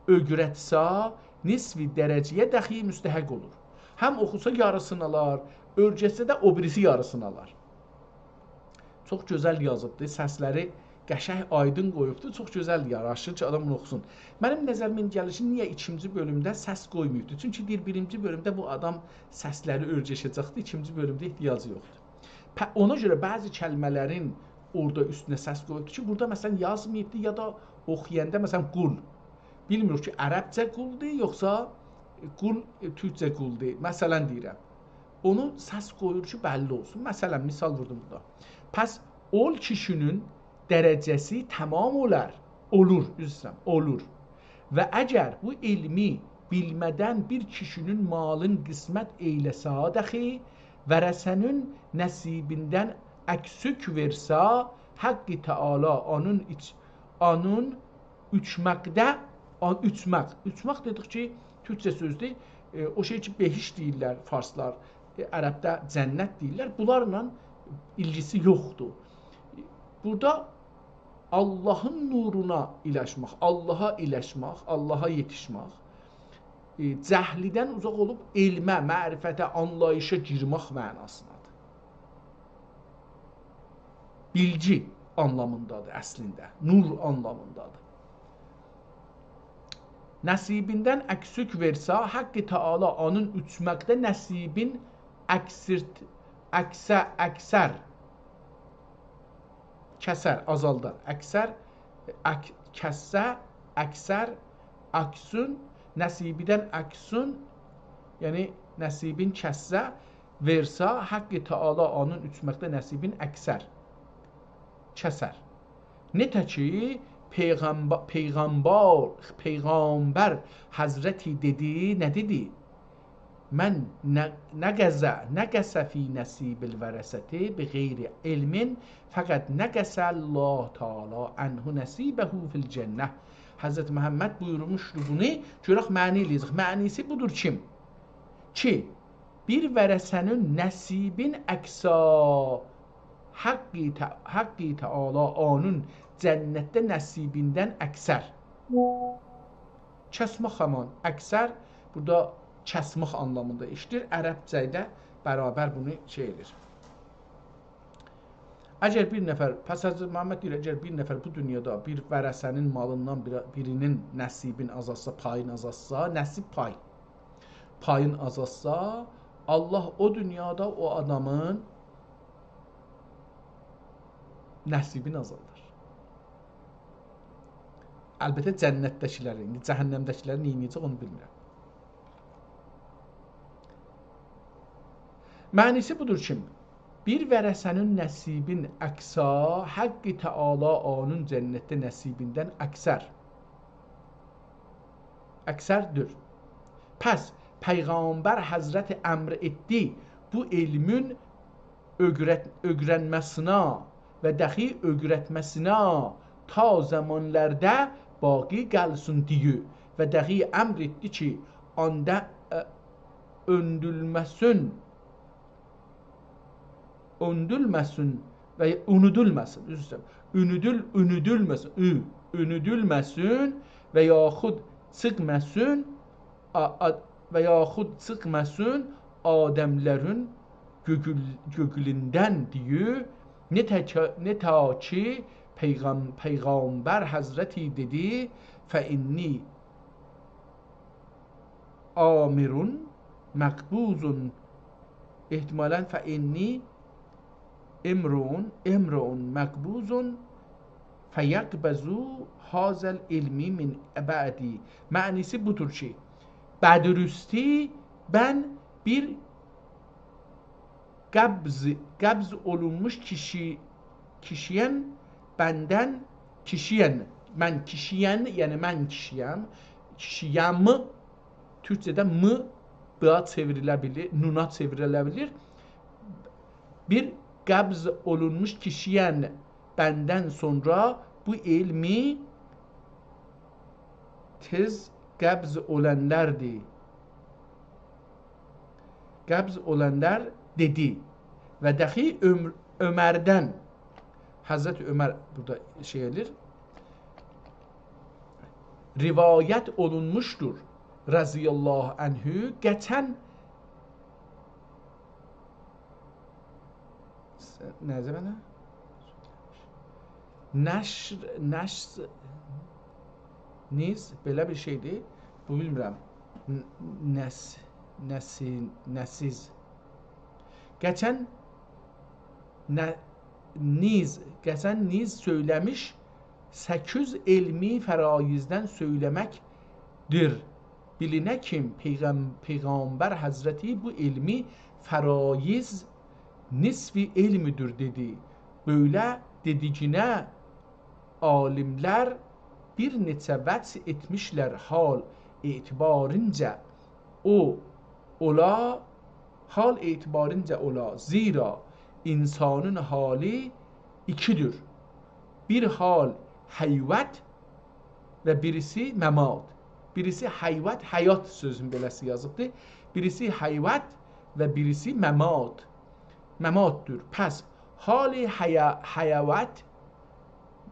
اؤیرتسه، نصف درجه‌یه داخی مستحق اولور. هم اوخوسا یاریسینی آلار، اؤیرتسه ده او بیریسی یاریسینی آلار. چوخ گؤزل یازیبدی، سسلری قشنگ، آیدین قویوبدو، چوخ گؤزل یاراشیر کی، آدام بونو اوخوسون. منیم نظریمه ایندی گلیر کی، نییه ایکینجی بؤلومده سس قویماییبدی؟ چونکی دئییر، بیرینجی بؤلومده بو آدام سسلری اؤیرشه‌جکدی، ایکینجی بؤلومده احتیاجی یوخدور. په-، اونا گؤره بعضی کلمه‌لرین اورادا اوستونه سس قویوبدو کی، بورادا، مثلا، یازماییبدی، یا دا اوخویاندا، مثلا، قول. بیلمیریک کی، عربجه قولدور، یوخسا قول، ائ، تورکجه قولدور. مثلا دئییرم. اونو سس قویور کی، بللی اولسون. مثلا، مثال ووردوم بورادا. پس اول کیشی‌نین درجه‌سی تمام اولار. اولور، عذر ایسته‌ییرم، اولور. و اگر بو علمی بیلمه‌دن بیر کیشی‌نین مالین قسمت ائیله‌سه داخی، ورثه‌نین نصیبیندن اکسیک وئرسه، حق تعالی اونون ایچ-، اونون اوچمکده، آ، اوچمک. اوچمک دئدیک کی، تورکجه سؤزدور. ائ، او شئی کی، بهشت دئییرلر فارسلار. ائ، عربده جنت دئییرلر. بونلارلا ایلگیسی یوخدور. بورادا آللاهین نورونا ایلشمک، آللاها ایلشمک، آللاها یئتیشمک، ائ، جهلیدن اوزاق اولوب علمه، معرفته، آنلاییشا گیرمک معناسیندادیر. بیلگی آنلامیندادیر اصلینده، نور آنلامیندادیر. نصیبیندن اکسیک وئرسه، حق تعالی اونون اوچمکده نصیبین اکسیرت-، اکسه-، اکسر، کسر، آزالدار. اکسر، اک-، کسه، اکسر، اکسون، نصیبیدن اکسون، یعنی نصیبین کسه، وئرسه، حق تعالی اونون اوچمکده نصیبین اکسر، کسر. نئته کی، پیغمب-، پیغمبر، پیغمبر حضرتی دئدی، نه دئدی؟ «من ن-، نقص، نقص فی نصیب الورثة بغیر علم، فقد نقص الله تعالی عنه نصیبه فی الجنة.» حضرت محمد بویورموشدو بونو، گؤرک معنی ائله‌یه‌جک. معنی‌سی بودور کی، کی، بیر ورثه‌نین نصیبین اکسا، حق تع-، حق تعالی اونون جنتده نصیبیندن اکسر. کسمک همان، اکسر بورادا کسمک آنلامیندا ایشله‌ییر. عربجه‌ده برابر بونو شئی ائله‌ییر. اگر بیر نفر، پس حضرت محمد دئییر، اگر بیر نفر بو دونیادا بیر ورثه‌نین مالیندان بیر-، بیرینین نصیبین آزالتسا، پایین آزالتسا، نصیب پای، پایین آزالتسا، آللاه او دونیادا او آدامین نصیبینی آزالدار. البته جنتده‌کیلری، ایندی جهنمده‌کیلری نه ائده‌جک، اونو بیلمیرم. معنی‌سی بودور کی، بیر ورثه‌نین نصیبین اکسا، حق تعالی اونون جنتده نصیبیندن اکسر، اکسردیر. پس پیغمبر حضرت امر ائتدی بو علمین اؤگرت-، اؤگرنمه‌سینه و داخی اؤگرتمه‌سینه تا زامانلاردا باقی قالسین دئیه و داخی امر ائتدی کی، آندا، ائ، اؤندولمه‌سین، اؤندولمه‌سین و یا اونودولماسین، عذر ایسته‌ییرم. اونودول-، اونودولمه‌سین، اُ-، اونودولماسین و یاخود چیخماسین، آ-، آ-، و یاخود چیخماسین آدملرین گؤگول-، گؤگولوندن دئییر. نئته کی، نئته کی پیغم-، پیغمبر حضرتی دئدی: «فإنی آمر مقبوض»، احتمالاً «فإنی امرؤ، امرؤ مقبوض فیقبض هذا العلم من بعدی». معنی‌سی بودور کی، بدرستی من بیر قبض، قبض اولونموش کیشی، کیشی‌یم، بندن کیشی‌ین، من کیشی‌ین، یعنی من کیشی‌یم، کیشی‌یم، تورکجه‌ده م، ب-یا چئوریله بیلیر، نونا چئوریله بیلیر. بیر قبض اولونموش کیشی‌ین بندن سونرا بو علمی تئز قبض اولانلاردیر. قبض اولانلار دئدی. و دخی عمر-، عمردن، حضرت عمر بورادا شئی ائله‌ییر، روایت اولونموشدور، رضی الله عنه، قطعاً، نئجه منه؟ نشر، نشر، نیز بئله بیر شئیدیر. بو بیلمیرم. ن-، نس-، نسی-، نسیز. قطعاً نه-، نیز، قطعاً نیز سؤیله‌میش، سکیز علمی فرایضدن سؤیله‌مکدیر. بیلینه کی، پیغم-، پیغمبر حضرتی بو علمی فرایض نصف علمدیر دئدی. بئله دئدیگینه عالیملر بیر نئچه وجه ائتمیشلر حال اعتبارینجه او اولا، حال اعتبارینجه اولا. زیرا انسانین حالی ایکیدیر. بیر حال حیوت و بیریسی ممات. بیریسی حیوت، حیات سؤزون بئله‌سی یازیبدیر. بیریسی حیوت و بیریسی ممات. مماتدیر. پس حال حیا-، حیوت،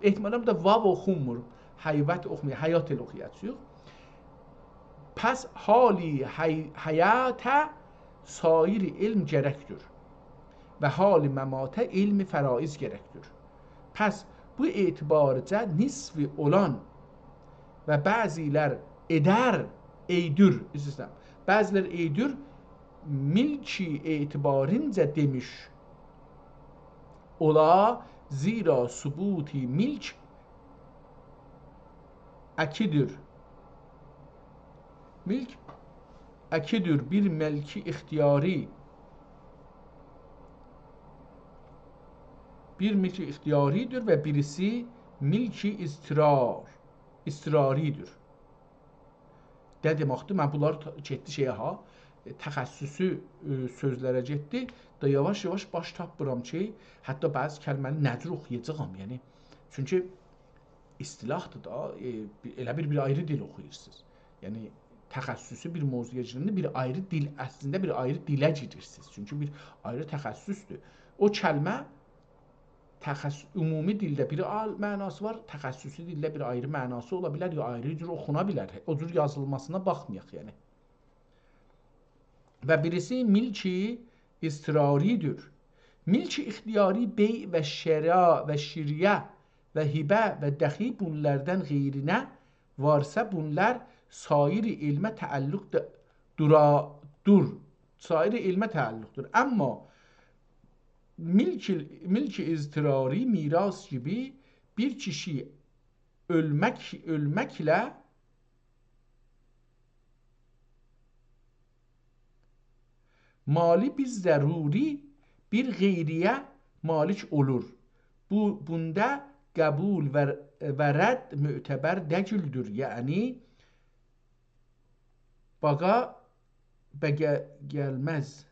احتمالاً بورادا واو اوخونمور. حیوت اوخومایاق، حیات ائله اوخویاجاغیق. پس حال حی-، حیاته سایر علم گرکدیر و حال مماته علم فرایض گرکدیر. پس بو اعتبارجه نصف اولان و بعضیلر ائدر، ائیدیر، عذر ایسته‌ییرم، بعضیلر ائیدیر، ملکی اعتبارینجه دئمیش اولا، زیرا ثبوت ملک اکیدیر. ملک اکیدیر، بیر ملک اختیاری، بیر ملک اختیاری‌دیر و بیریسی ملک اضطرار، اضطراری‌دیر. نه دئمکدیر؟ من بونلاری تا-، گئتدی شئیه ها، ائ، تخصصی، ائ، سؤزلره گئتدی. دا یاواش-یاواش باش تاپمیرام کی، حتی بعضی کلمه‌نی نه جور اوخویاجاغام، یعنی. چونکی اصطلاحدیر دا، ائ، بی-، ائله بیر، بیر آیری دیل اوخویورسونوز. یعنی، تخصصی بیر موضوعا گیرنده بیر آیری دیل، اصلینده بیر آیری دیله گیریرسینیز. چونکی بیر آیری تخصصدور. او کلمه تخص-، عمومی دیلده بیر آل-، معناسی وار، تخصصی دیلده بیر آیری معناسی اولا بیلر، یا آیری جور اوخونا بیلر. او جور یازیلماسینا باخمایاق، یعنی. و بیریسی ملک اضطراری‌دیر. ملک اختیاری، بیع و شرا و شریه و هبه و دخی بونلاردان غیرینه وارسا، بونلار سایر علمه تعلق د-، دورا-، دور. سایر علمه تعلقدور. اما ملک، ملک اضطراری میراث کیمی بیر کیشی اؤلمک، اؤلمکله مالی بیر ضروری بیر غیری‌یه مالک اولور. بو، بوندا قبول و، و رد معتبر دئییلدیر. یعنی، باغا بگه-، گلمز.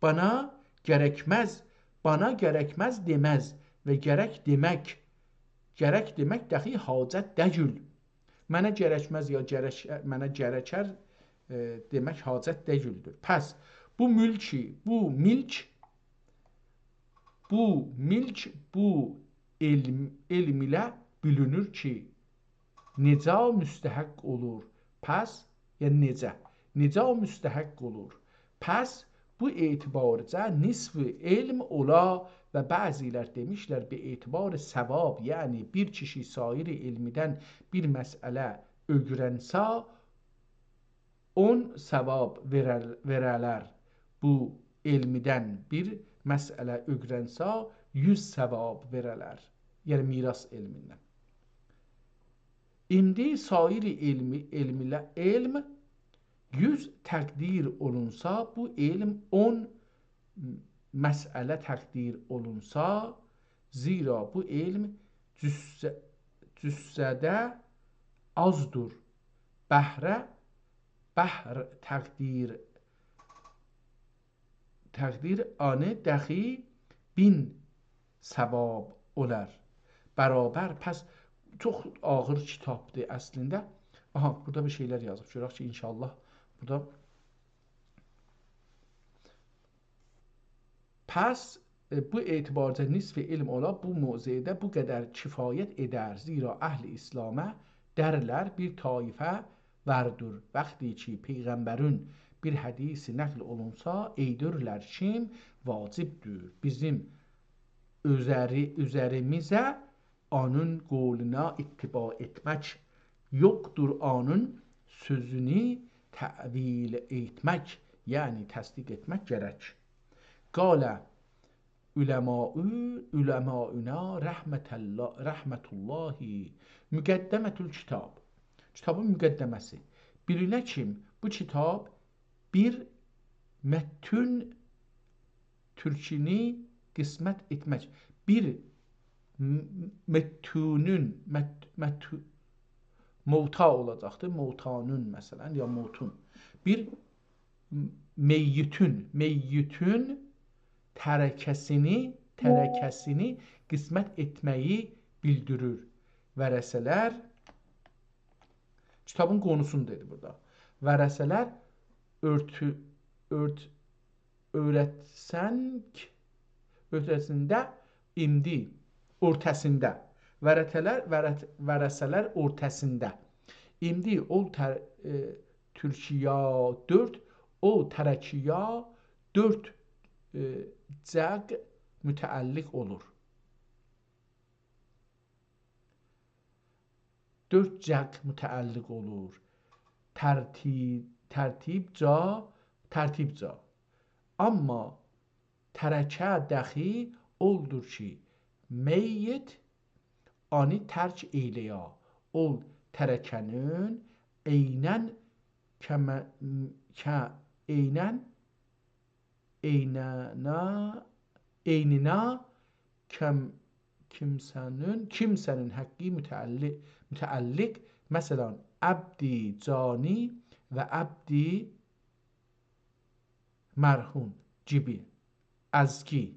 بانا گرکمز، بانا گرکمز دئمز و گرک دئمک. گرک دئمک دخی حاجت دئییل. منه گرکمز یا گرک-، منه گرکر، ائ، دئمک حاجت دئییلدیر. پس بو ملکی، بو ملک، بو ملک، بو علم، علم ایله بیلینیر کی، نئجه مستحق اولور؟ پس، یعنی نئجه؟ نئجه او مستحق اولور؟ پس بو اعتبارجه نصف علم اولا و بعضیلر دئمیشلر، به اعتبار ثواب، یعنی بیر کیشی سایر علمیدن بیر مسئله اؤگرنسه، اون ثواب وئرر-، وئره‌لر. بو علمیدن بیر مسئله اؤگرنسه، یوز ثواب وئره‌لر. یعنی میراث علمیندن. ایندی سایر علمی، علم ایله، علم یوز تقدیر اولونسا، بو علم اون مسئله تقدیر اولونسا، زیرا بو علم جثه، جثه‌ده آزدور. بهره، بهر تقدیر، تقدیر آنی دخی بین ثواب اولار. برابر، پس چوخ آغیر کیتابدیر اصلینده. آها، بورادا بیر شئیلر یازیب. گؤرک کی، ان‌شاءالله بورادا پس، ائ، بو اعتبارجه نصف علم اولا، بو موضعده بو قدر کفایت ائدر. زیرا اهل اسلامه درلر بیر طایفه واردیر. وقتی کی، پیغمبرین بیر حدیثی نقل اولونسا، ائیدیرلر کی، واجبدیر بیزیم اؤزری-، اؤزریمیزه اونون قولونا اتباع ائتمک، یوخدور اونون سؤزونو تأویل ائتمک، یعنی تصدیق ائتمک گرک. قال علماء، علماؤنا رحمة الله، رحمة الله، مقدمة الکتاب. کیتابین مقدمه‌سی. بیرینه کیم؟ بو کیتاب بیر متون تورکونو قسمت ائتمک. بیر م-، متونون، مت-، متو-، موتا اولاجاقدیر. موتانون، مثلا، یا موتون. بیر م-، میتون، میتون ترکه‌سینی، ترکه‌سینی قسمت ائتمه‌یی بیلدیریر. ورثه‌لر، کیتابین قونوسونو دئدی بورادا. ورثه‌لر اؤرتو-، اؤرت-، اؤرتسنک، اؤرته‌سینده، ایندی، اورتاسیندا. ورثه‌لر، ورث-، ورثه‌لر اورتاسیندا. ایندی او تر-، ائ، تورکیه دؤرد، او ترکیه دؤرد، ائ، جق متعلق اولور. دؤرد جق متعلق اولور. ترتیب، ترتیبجا، ترتیبجا. آمما ترکه دخی اولدور کی، میت آنی ترک ائیله‌یه. اول ترکه‌نین عیناً کمه-، که-، عیناً، عیناً، عینینا کم-، کیمسه‌نین، کیمسه‌نین حقی متعلق، متعلق، مثلا، عبد جانی و عبد مرهون گیبی. ازگی.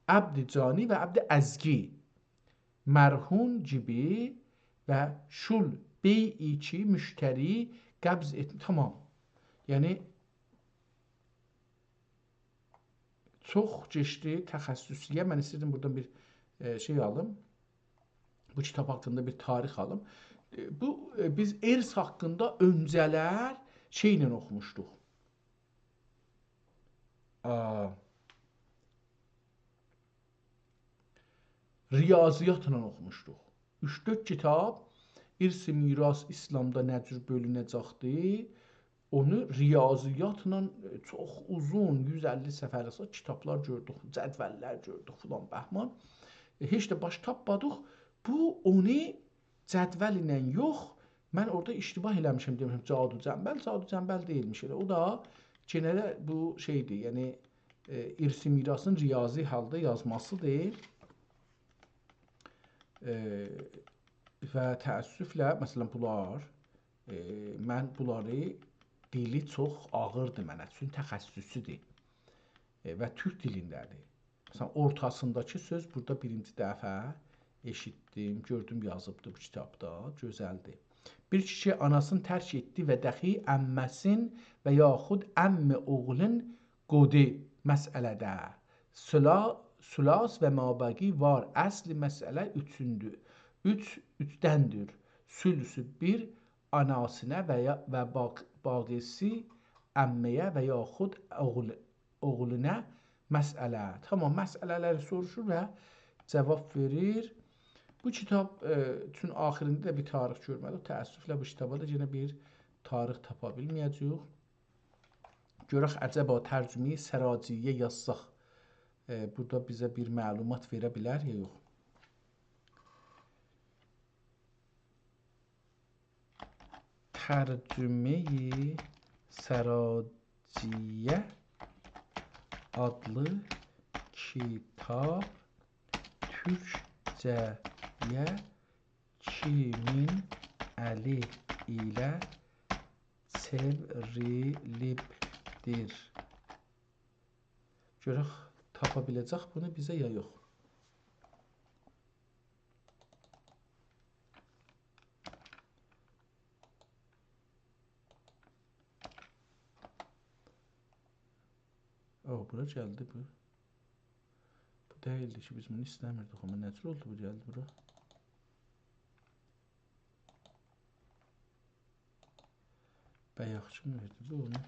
عبد جانی و عبد ازگی. مرهون گیبی و شول بیعی کی مشتری قبض ائت-، تامام. یعنی، چوخ کئچدی تخصصی‌یه. من ایسته‌دیم بورادان بیر، ائ، شئی آلیم. بو کیتاب حاقیندا بیر تاریخ آلیم. ائ، بو، ائ، بیز ارث حاقیندا اؤنجه‌لر شئیله اوخوموشدوق. آ، ریاضیاتلا اوخوموشدوق. اوچ-دؤرد کیتاب ارث میراث ایسلامدا نه جور بؤلونه‌جکدی، اونو ریاضیاتلا، ائ، چوخ اوزون، یوز اللی صفحه‌لیک کیتابلار گؤردوک، جدوللر گؤردوک، فلان بهمان. ائ، هئچ ده باش تاپمادیق. بو اونو جدول ایله یوخ، من اورادا اشتباه ائله‌میشم، دئمیشم جادو جنبل، جادو جنبل دئییلمیش ائله. او دا یئنه ده بو شئیدیر، یعنی، ائ، ارث میراثین ریاضی حالدا یازماسیدیر. ائ، و تأسفله، مثلا، بونلار، ائ، من بونلاری، دیلی چوخ آغیردیر منه، چونکی تخصصی‌دیر. ائ، و تورک دیلینده‌دیر. مثلا، اورتاسینداکی سؤز بورادا بیرینجی دفعه ائشیتدیم، گؤردوم یازیبدی بو کیتابدا، گؤزلدیر. بیر کیشی آناسینی ترک ائتدی و دخی عمه‌سین و یاخود عم اوغلون قودو مسئله‌ده. ثلا-، ثلث و مابقی وار، اصل مسئله اوچوندور. اوچ، اوچدندیر. ثلث بیر آناسینا و یا، و باق-، باقیسی عمه‌یه و یاخود اوغول-، اوغلونا مسئله. تامام، مسئله‌لری سوروشور و جواب وئریر. بو کیتاب، ائ، چون آخیرینده ده بیر تاریخ گؤرمه‌دیک. تأسفله بو کیتابا دا یئنه بیر تاریخ تاپا بیلمه‌یه‌جه‌ییک. گؤرک عجبا ترجمه‌ی سراجیه یازساق، ائ، بورادا بیزه بیر معلومات وئره بیلر یا یوخ. ترجمه‌ی سراجیه آدلی کیتاب، تورکجه‌یه کیمین الی ایله چئوریلیبدیر؟ گؤرک تاپا بیله‌جک بونو بیزه یا یوخ. او، بورا گلدی بو. بو دئییلدی کی، بیز بونو ایسته‌میردیک، آمما نه جور اولدو بو، گلدی بورا؟ بایاقکی وئردی بو اونو.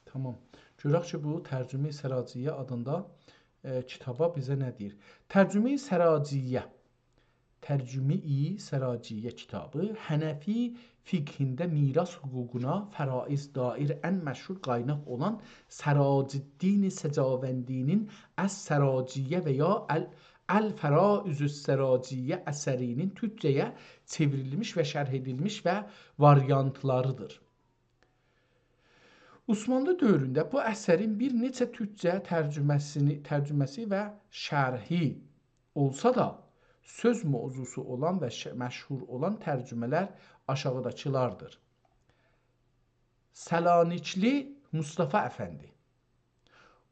تامام. گؤرک کی، بو ترجمه‌ی سراجیه آدیندا، ائ، کیتابا بیزه نه دئییر؟ ترجمه‌ی سراجیه. ترجمه‌ی سراجیه کیتابی حنفی فقهینده میراث حقوقونا فرائض دایر ان مشهور قایناق اولان سراج‌الدین سجاوندی‌نین السراجیه و یا ال-، الفرائض السراجیه اثری‌نین تورکجه‌یه چئوریلمیش و شرح ائدیلمیش و واریانتلاریدیر. عثمانلی دؤورونده بو اثرین بیر نئچه تورکجه ترجمه‌سینی، ترجمه‌سی و شرحی اولسا دا، سؤز موضوعسو اولان و ش-، مشهور اولان ترجمه‌لر آشاغیداکیلاردیر. سلانیکلی مصطفی افندی.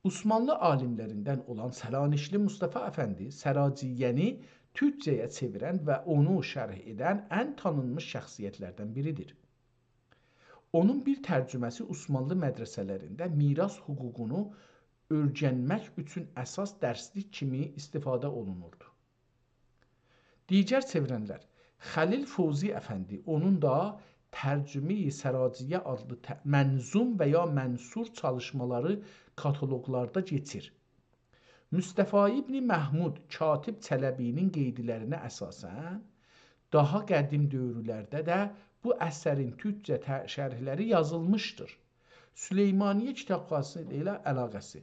عثمانلی عالیملریندن اولان سلانیکلی مصطفی افندی سراجیه‌نی تورکجه‌یه چئویرن و اونو شرح ائدن ان تانینمیش شخصیتلردن بیریدیر. اونون بیر ترجمه‌سی عثمانلی مدرسه‌لرینده میراث حقوقونو اؤیرنمک اوچون اساس درسلیک کیمی استفاده اولونوردو. دیگر چئویرنلر، خلیل فوزی افندی، اونون دا ترجمه‌ی سراجیه آدلی ت-، منظوم و یا منثور چالیشمالاری کاتالوقلاردا کئچیر. مصطفی ابن محمود، کاتب چلبی‌نین قیدلرینه اساساً، داها قدیم دؤورلرده ده بو اثرین تورکجه ت-، شرحلری یازیلمیشدیر. سلیمانیه کیتابخاناسی ایله علاقه‌سی.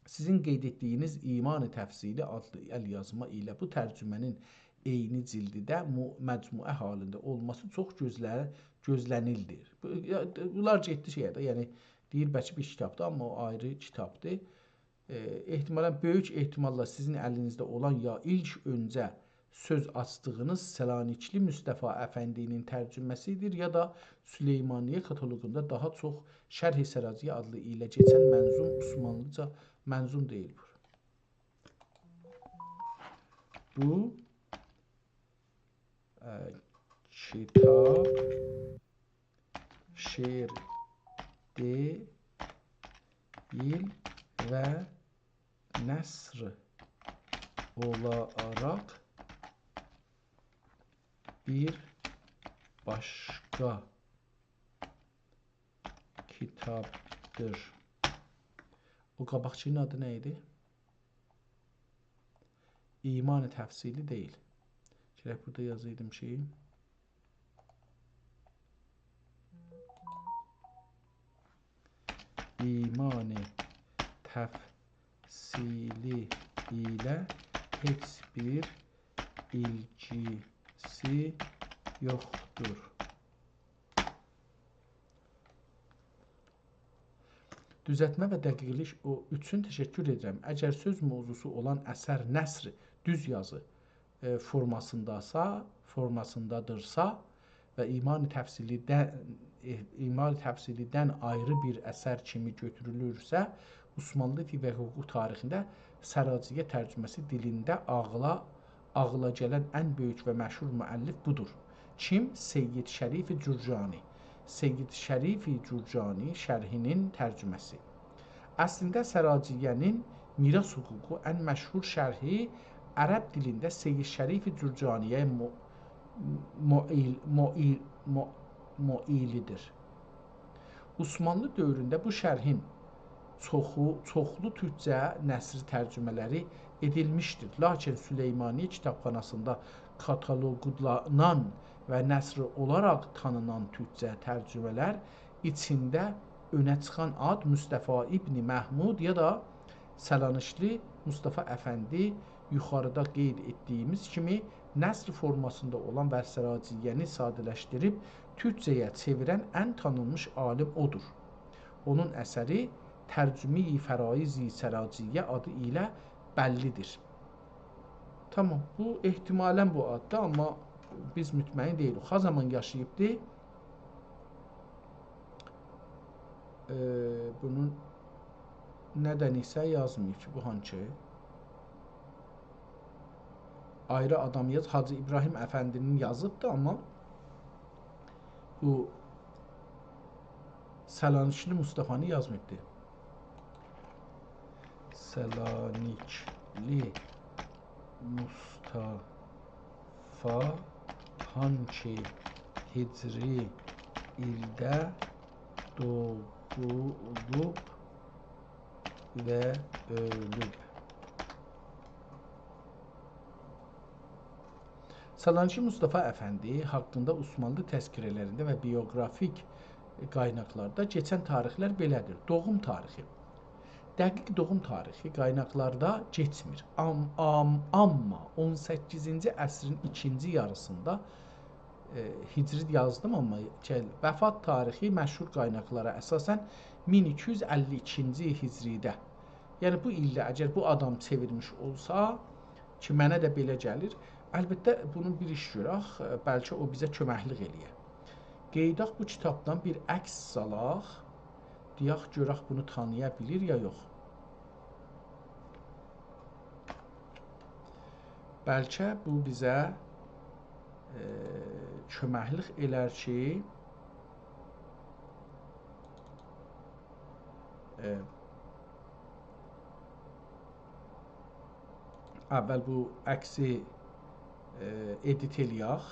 سیزین قید ائتدیگینیز ایمان تفصیلی آدلی ال‌یازما ایله بو ترجمه‌نین عینی جلدیده مو-، مجموعه حالیندا اولماسی چوخ گؤزله-، گؤزله‌نیلدیر. بو، یا، بونلار گئتدی شئیه ده، یعنی دئییر بلکه بیر کیتابدیر، آمما او آیری کیتابدیر. ائ، احتمالاً، بؤیوک احتماللا سیزین الینیزده اولان یا ایلک اؤنجه سؤز آچدیغینیز سلانیکلی مصطفی افندی‌نین ترجمه‌سیدیر، یا دا سلیمانیه کاتالوقوندا داها چوخ شرح سراجیه آدلی ایله کئچن منظوم عثمانلیجا، منظوم دئییل بو. بو، ائ، کیتاب شعر دئییل و نثر اولاراق بیر باشقا کیتابدیر. او قاباقکی‌نین آدی نه ایدی؟ ایمان تفصیلی دئییل. گرک بورادا یازایدیم کی، ایمان تفصیلی ایله هئچ بیر ایلگیسی یوخدور. دوزلتمه و دقیقلیک او-، اوچون تشکر ائدیرم. اگر سؤز موضوعسو اولان اثر نثر، دوز یازی، ائ، فورماسینداسا، فورماسیندادیرسا و ایمان تفصیلی‌دن، ائ، ایمان تفصیلی‌دن آیری بیر اثر کیمی گؤتورولورسه، عثمانلی دین و حقوق تاریخینده سراجیه ترجمه‌سی دیلینده عاغلا، عاغلا گلن ان بؤیوک و مشهور مؤلف بودور. کیم؟ سید شریف جرجانی. سید شریف جرجانی شرحی‌نین ترجمه‌سی. اصلینده سراجیه‌نین میراث حقوقو ان مشهور شرحی عرب دیلینده سید شریف جرجانی‌یه مو-، معیل-، معیل-، مع-، معیلی‌دیر. عثمانلی دؤورونده بو شرحین چوخو-، چوخلو تورکجه نثر ترجمه‌لری ائدیلمیشدیر. لاکین سلیمانیه کیتابخاناسیندا کاتالوقلانان و نثر اولاراق تانینان تورکجه ترجمه‌لر ایچینده اؤنه چیخان آد مصطفی ابن محمود یا دا سلانیکلی مصطفی افندی، یوخاریدا قید ائتدیگیمیز کیمی، نثر فورماسیندا اولان و سراجیه‌نی ساده‌لشدیریب تورکجه‌یه چئویرن ان تانینمیش عالیم اودور. اونون اثری «ترجمهٔ فرایض سراجیه» آدی ایله بللیدیر. تامام، بو احتمالاً بو آددی، آمما بیز مطمئن دئییلیک. ها زامان یاشاییبدی؟ ائ، بونون ندنیسه یازماییب کی، بو هانکی؟ آیری آدام یاز، حاجی ابراهیم افندی‌نین یازیبدی، آمما بو سلانیکلی مصطفانی یازماییبدی. سلانیکلی مصطفی هانکی هجری ایلده دوغولوب و اؤلوب؟ سلانیکلی مصطفی افندی حاقیندا عثمانلی تذکره‌لرینده و بیوگرافیک قایناقلاردا کئچن تاریخلر بئله‌دیر. دوغوم تاریخی. دقیق دوغوم تاریخی قایناقلاردا کئچمیر. آم-، آم-، آمما اون سککیزینجی عصرین ایکینجی یاریسیندا، ائ، هجری یازدیم، آمما گل، وفات تاریخی مشهور قایناقلارا اساساً مین ایکی یوز اللی ایکینجی هجریده. یعنی بو ایلده اگر بو آدام چئویرمیش اولسا، کی منه ده بئله گلیر، البته بونون بیر ایش گؤرک، ائ، بلکه او بیزه کؤمکلیک ائله‌یه. قئییداق بو کیتابدان بیر عکس سالاق، دئیک گؤرک بونو تانییا بیلیر یا یوخ. بلکه بو بیزه، ائ، کؤمکلیک ائلر کی، ائ، اول بو عکسی، ائ، ادیت ائله‌یک.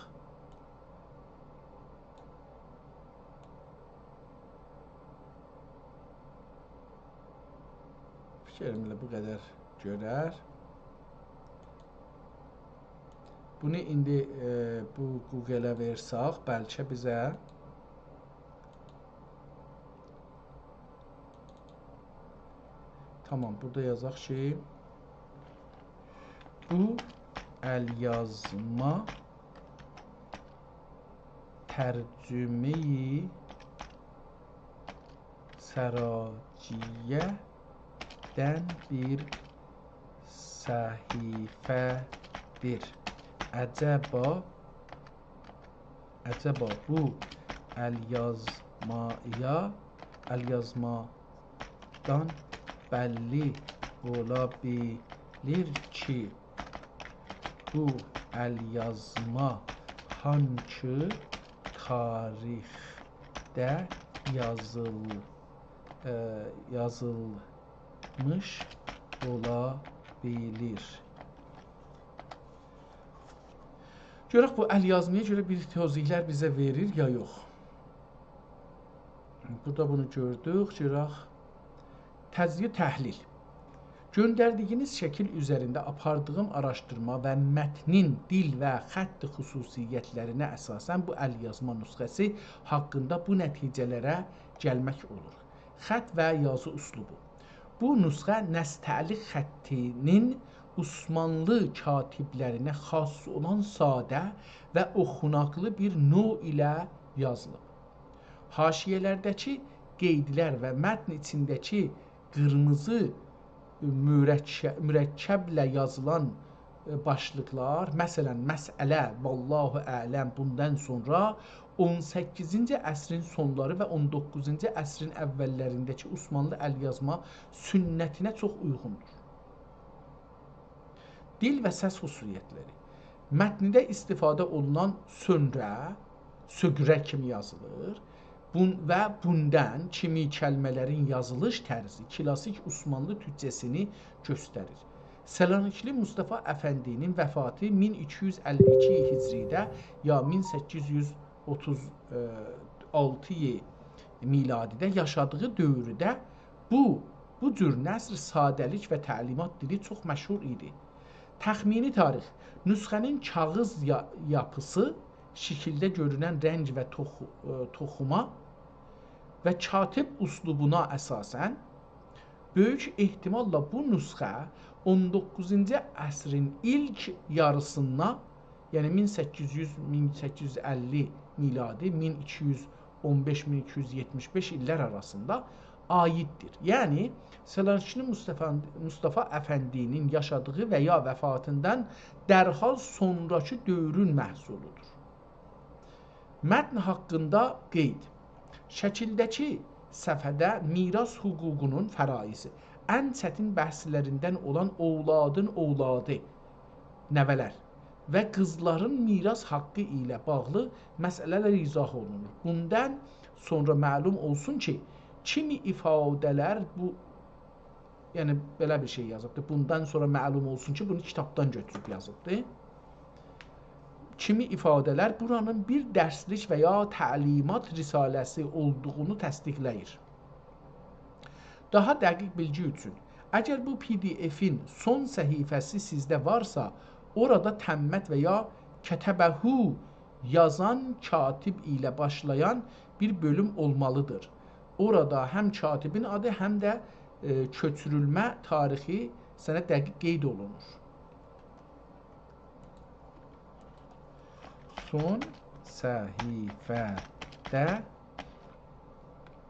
فیکریمله بو قدر گؤرر. بونو ایندی، ائ، بو گوگله وئرسک، بلکه بیزه، تامام، بورادا یازاق کی، بو ال‌یازما ترجمه‌ی سراجیه‌دن بیر صفحه‌دیر. عجبا، عجبا بو ال‌یازمایا، ال‌یازمادان بللی اولا بیلیر کی، بو ال‌یازما هانکی تاریخده یازیل-، ائ، یازیلمیش اولا بیلیر. گؤرک بو ال‌یازمایا گؤره بیر توضیحلر بیزه وئریر یا یوخ. بورادا بونو گؤردوک. گؤرک. تجزیه تحلیل. گؤندردیگینیز شکیل اوزرینده آپاردیغیم آراشدیرما و متنین دیل و خط خصوصیتلرینه اساساً بو ال‌یازما نسخه‌سی حاقیندا بو نتیجه‌لره گلمک اولور. خط و یازی اسلوبو. بو نسخه نستعلیق خطینین عثمانلی کاتبلرینه خاص اولان ساده و اوخوناقلی بیر نوع ایله یازیلیب. حاشیه‌لرده‌کی قیدلر و متن ایچینده‌کی قیرمیزی مرکب-، مرکبله یازیلان، ائ، باشلیقلار، مثلاً، مسئله، والله اعلم، بوندان سونرا اون سککیزینجی عصرین سونلاری و اون دوققوزونجو عصرین اوللرینده‌کی عثمانلی ال‌یازما سنتینه چوخ اویغوندور. دیل و سس خصوصیتلری. متنده استفاده اولونان سؤنره، سؤگره کیمی یازیلیر. بون و بوندان کیمی کلمه‌لرین یازیلیش طرزی کلاسیک عثمانلی تورکجه‌سینی گؤستریر. سلانیکلی مصطفی افندی‌نین وفاتی مین ایکی یوز اللی ایکی هجریده یا مین سککیز یوز اوتوز آلتی میلادیده یاشادیغی دؤورده بو، بو جور نثر ساده‌لیک و تعلیمات دیلی چوخ مشهور ایدی. تخمینی تاریخ. نسخه‌نین کاغیذ یا-، یاپیسی، شکیلده گؤرونن رنگ و توخ-، ائ، توخوما و کاتب اسلوبونا اساساً، بؤیوک احتماللا بو نسخه اون دوققوزونجو عصرین ایلک یاریسیندا یعنی مین سککیز یوز، مین سککیز یوز اللی میلادی، مین ایکی یوز اون بئش، مین ایکی یوز یئتمیش بئش ایللر آراسیندا عاییددیر. یعنی سلجوقلو مصطفی، مصطفی افندی‌نین یاشادیغی و یا وفاتیندان درحال سونراکی دؤورون محصولودور. متن حاقیندا قید. شکیلده‌کی صفحه‌ده میراث حقوقونون فرایضی، ان چتین بحثلریندن اولان اولادین اولادی، نوه‌لر و قیزلارین میراث حاققی ایله باغلی مسئله‌لر ایضاح اولونور. بوندان سونرا معلوم اولسون کی، کیمی ایفاده‌لر بو، یعنی بئله بیر شئی یازیبدی. بوندان سونرا معلوم اولسون کی، بونو کیتابدان گؤتوروب یازیبدی. کیمی ایفاده‌لر بورانین بیر درسلیک و یا تعلیمات رساله‌سی اولدوغونو تصدیقله‌ییر. داها دقیق بیلگی اوچون، اگر بو پی دی افین سون صفحه‌سی سیزده وارسا، اورادا تمت و یا کتبه یازان کاتب ایله باشلایان بیر بؤلوم اولمالیدیر. اورادا هم کاتبین آدی، هم ده، ائ، کؤچورولمه تاریخی سنه دقیق قید اولونور. سون صفحه‌ده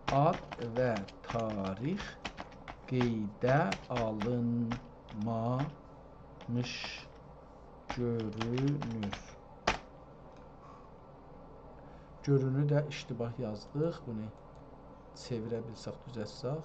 آد و تاریخ قیده آلینمامیش گؤرونور. گؤرونو ده اشتباه یازدیق. بونو چئویره بیلسک، دوزلتسک.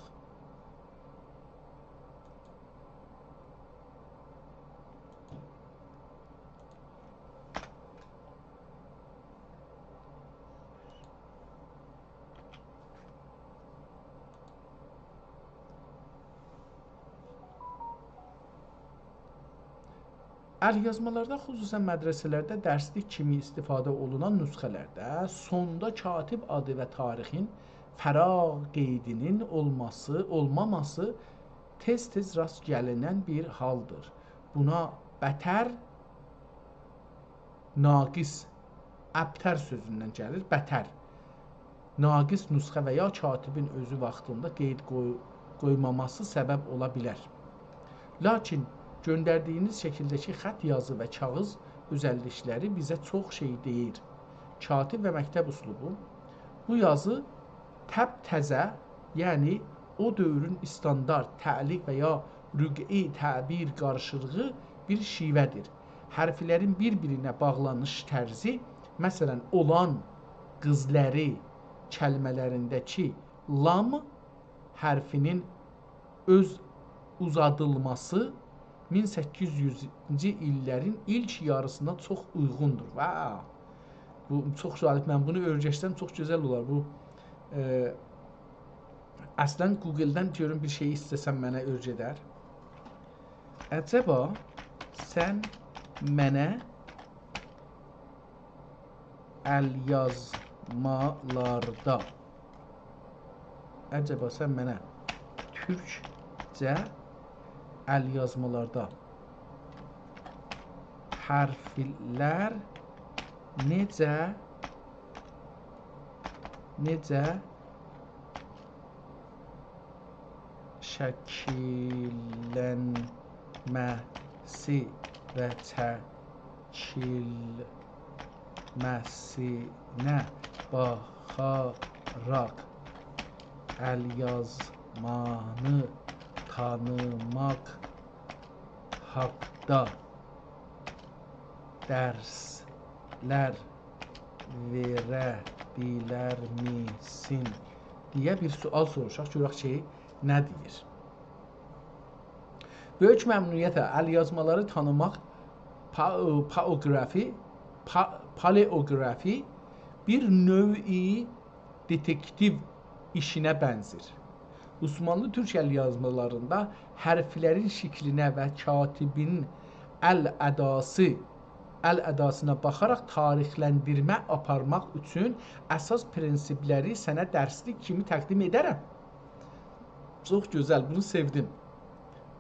الیازمالاردا، خصوصاً مدرسه‌لرده درسلیک کیمی استفاده اولونان نسخه‌لرده سوندا کاتب آدی و تاریخین فراغ قیدینین اولماسی، اولماماسی تئز-تئز راست گلینن بیر حالدیر. بونا بتر، ناقص، ابتر سؤزوندن گلیر، بتر، ناقص نسخه و یا کاتبین اؤزو واختیندا قید قوی-، قویماماسی سبب اولا بیلر. لاکین گؤندردیگینیز شکیلده‌کی خط یازی و کاغیذ اؤزللیکلری بیزه چوخ شئی دئییر. کاتب و مکتب اسلوبو. بو یازی تب‌تزه، یعنی او دؤورون استاندارد تعلیق و یا رقعی تعبیر قاریشیقلی بیر شیوه‌دیر. حرفلرین بیر-بیرینه باغلانیش طرزی، مثلا، اولان، قیزلاری کلمه‌لرینده‌کی لام حرفینین اؤز اوزادیلماسی مین سککیز یوزونجو ایللرین ایلک یاریسینا چوخ اویغوندور. واو! بو چوخ جالب. من بونو اؤیرشسم چوخ گؤزل اولار. بو، ائ، اصلا گوگلدن گؤروم بیر شئی ایسته‌سم منه اؤیره‌در. عجبا سن منه الیازمالاردا، عجبا سن منه تورکجه الیازمالاردا حرفلر نئجه، نئجه شکیللنمه‌سی و چکیلمه‌سینه باخاراق الیازمانی تانیماق حاقدا درسلر وئره بیلرمیسین؟ دئیه بیر سؤال سوروشاق، گؤرک کی، نه دئییر. بؤیوک ممنونیتله الیازمالاری تانیماق پا-، پائوگرافی، پا-، پالئوگرافی بیر نوع دئتکتیو ایشینه بنزیر. عثمانلی تورک الیازمالاریندا حرفلرین شکلینه و کاتبین ال اداسی، ال اداسینا باخاراق تاریخلندیرمه آپارماق اوچون اساس پرینسیپلری سنه درسلیک کیمی تقدیم ائده‌رم. چوخ گؤزل، بونو سئودیم.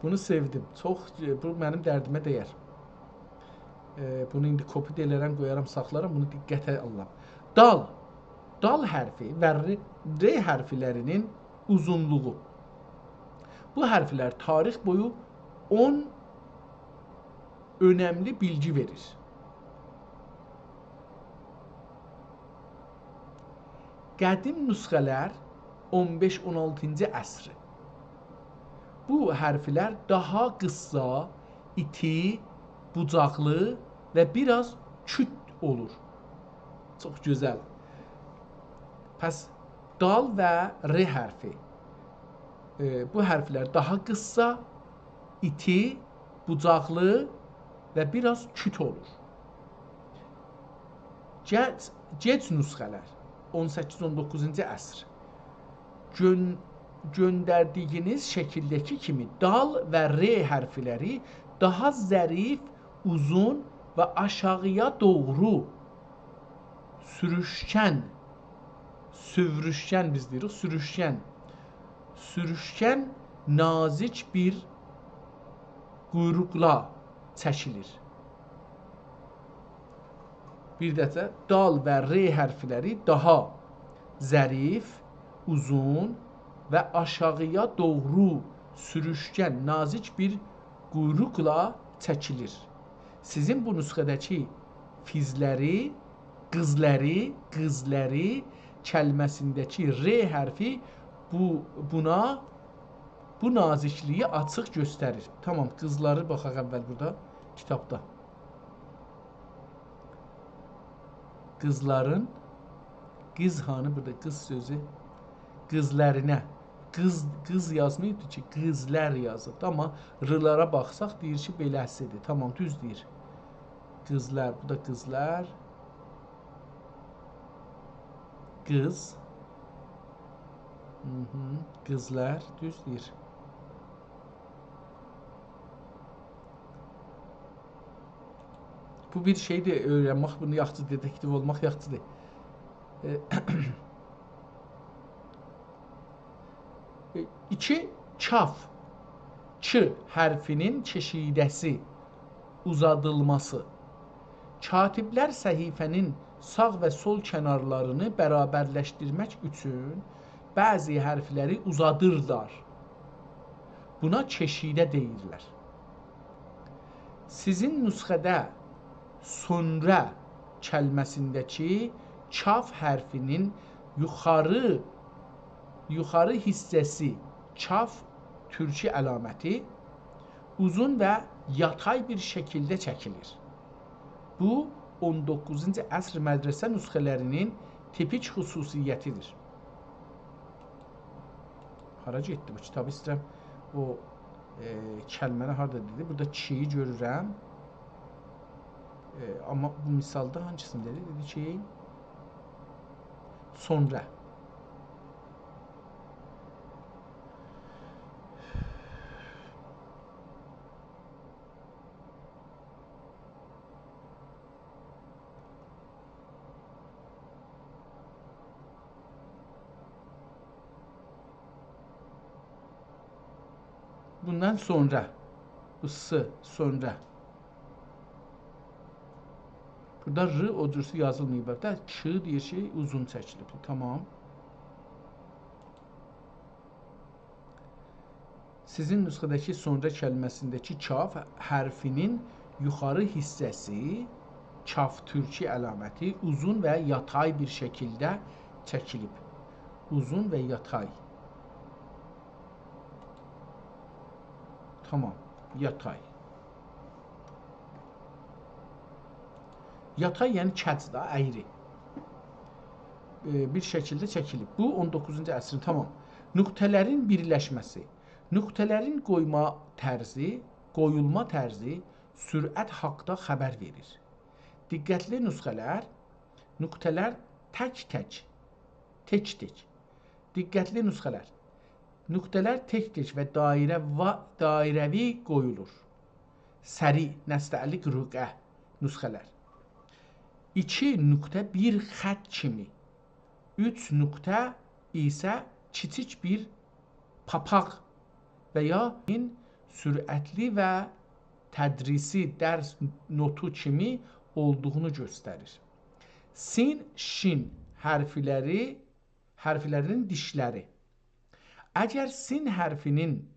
بونو سئودیم. چوخ، بو منیم دردیمه دَیر. ائ، بونو ایندی کپی ده ائلرم، قویارام، ساخلارام. بونو دقته آللام. دال. دال حرفی و ر، ر حرفلرینین اوزونلوغو. بو حرفلر تاریخ بویو اون اؤنملی بیلگی وئریر. قدیم نسخه‌لر اون بئش اون آلتینجی عصری. بو حرفلر داها قیسسا، ایتی، بوجاقلی و بیر آز کوت اولور. چوخ گؤزل. پس دال و ر حرفی. ائ، بو حرفلر داها قیسسا، ایتی، بوجاقلی و بیر آز کوت اولور. گئج، گئج نسخه‌لر، اون سککیز اون دوققوزونجو عصر. گؤن-، گؤندردیگینیز شکیلده‌کی کیمی دال و ر حرفلری داها ظریف، اوزون و آشاغی‌یا دوغرو سوروشکن، سووروشکن بیز دئییریک، سوروشکن، سوروشکن، نازیک بیر قویروقلا چکیلیر. بیر دفعه دال و ر حرفلری داها ظریف، اوزون و آشاغی‌یا دوغرو سوروشکن، نازیک بیر قویروقلا چکیلیر. سیزین بو نسخه‌ده‌کی فیزلری، قیزلری، قیزلری کلمه‌سینده‌کی ر حرفی بو، بونا، بو نازیکلیگی آچیق گؤستریر. تامام، قیزلاری باخاق اول بورادا کیتابدا. قیزلارین، قیز هانی بورادا، قیز سؤزو؟ قیزلرینه. قیز، قیز یازماییبدی کی، قیزلر یازیبدی. آمما رلارا باخساق، دئییر کی، بئله‌سیدیر. تامام، دوز دئییر. قیزلر، بو دا قیزلر. قیز. هی هی، قیزلر، دوز دئییر. بو بیر شئیدیر، اؤیرنمک، بونو یاخشی، دئتکتیو اولماق یاخشیدیر. ائ، ائ، ایکی، کاف، ک حرفینین کشیده‌سی، اوزادیلماسی. کاتیبلر صفحه‌نین ساغ و سول کنارلارینی برابرلشدیرمک اوچون بعضی حرفلری اوزادیرلار. بونا کشیده دئییرلر. سیزین نسخه‌ده سونرا کلمه‌سینده‌کی کاف حرفینین یوخاری، یوخاری حیصه‌سی، کاف تورکی علامتی، اوزون و یاتای بیر شکیلده چکیلیر. بو، اون دوققوزونجو عصر مدرسه نسخه‌لرینین تیپیک خصوصیتیدیر. هارا گئتدی بو کیتاب؟ ایسته‌ییرم او، ائ، کلمه‌نی هاردا دئدی؟ بورادا کی‌یی گؤرورم. ائ، آمما بو مثالدا هانسینی دئدی؟ دئدی کی، سونرا. بوندان سونرا. بو س، سونرا. بورادا ر او جورسو یازیلماییب. دا ک دئییر کی، اوزون چکیلیب. تامام. سیزین نسخه‌ده‌کی سونرا کلمه‌سینده‌کی کاف حرفینین یوخاری حیصه‌سی، کاف تورکی علامتی، اوزون و یاتای بیر شکیلده چکیلیب. اوزون و یاتای. تامام، یاتای. یاتای، یعنی کج دا، اَیری. ائ، بیر شکیلده چکیلیب. بو، اون دوققوزونجو عصرین، تامام. نقطه‌لرین بیرلشمه‌سی. نقطه‌لرین قویما طرزی، قویولما طرزی سرعت حاقدا خبر وئریر. دقتلی نسخه‌لر، نقطه‌لر تک-تک، تک-تک. دقتلی نسخه‌لر. نقطه‌لر تک-تک و دایره و دایره‌وی قویولور. سریع، نستعلیق رقعه نسخه‌لر. ایکی نقطه بیر خط کیمی، اوچ نقطه ایسه کیچیک بیر پاپاق و یا سرعتلی و تدریسی درس نوتو کیمی اولدوغونو گؤستریر. سین، شین حرفلری، حرفلرینین دیشلری. اگر سین حرفینین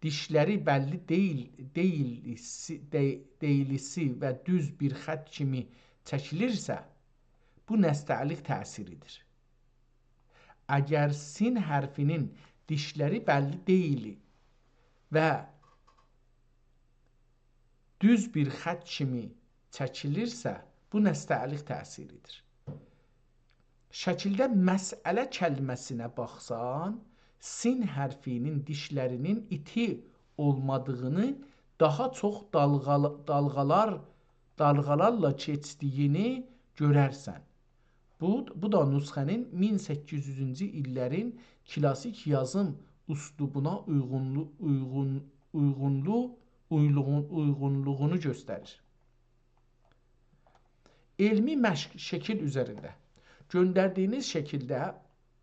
دیشلری بللی دئییل، دئییلیسی، دئ-، دئییلیسی و دوز بیر خط کیمی چکیلیرسه، بو نستعلیق تأثیریدیر. اگر سین حرفی‌نین دیشلری بللی دئییل و دوز بیر خط کیمی چکیلیرسه، بو نستعلیق تأثیری‌دیر. شکیلده مسئله کلمه‌سینه باخسان، سین حرفی‌نین دیشلری‌نین ایتی اولمادیغینی، داها چوخ دالغال-، دالغالار، دالغالارلا کئچدیگینی گؤررسن. بو، بو دا نسخه‌نین مین سککیز یوزونجو ایللرین کلاسیک یازیم اسلوبونا اویغونلو-، اویغون-، اویغونلو-، اویغون-، اویغونلوغونو گؤستریر. علمی مشق، شکیل اوزرینده. گؤندردیگینیز شکیلده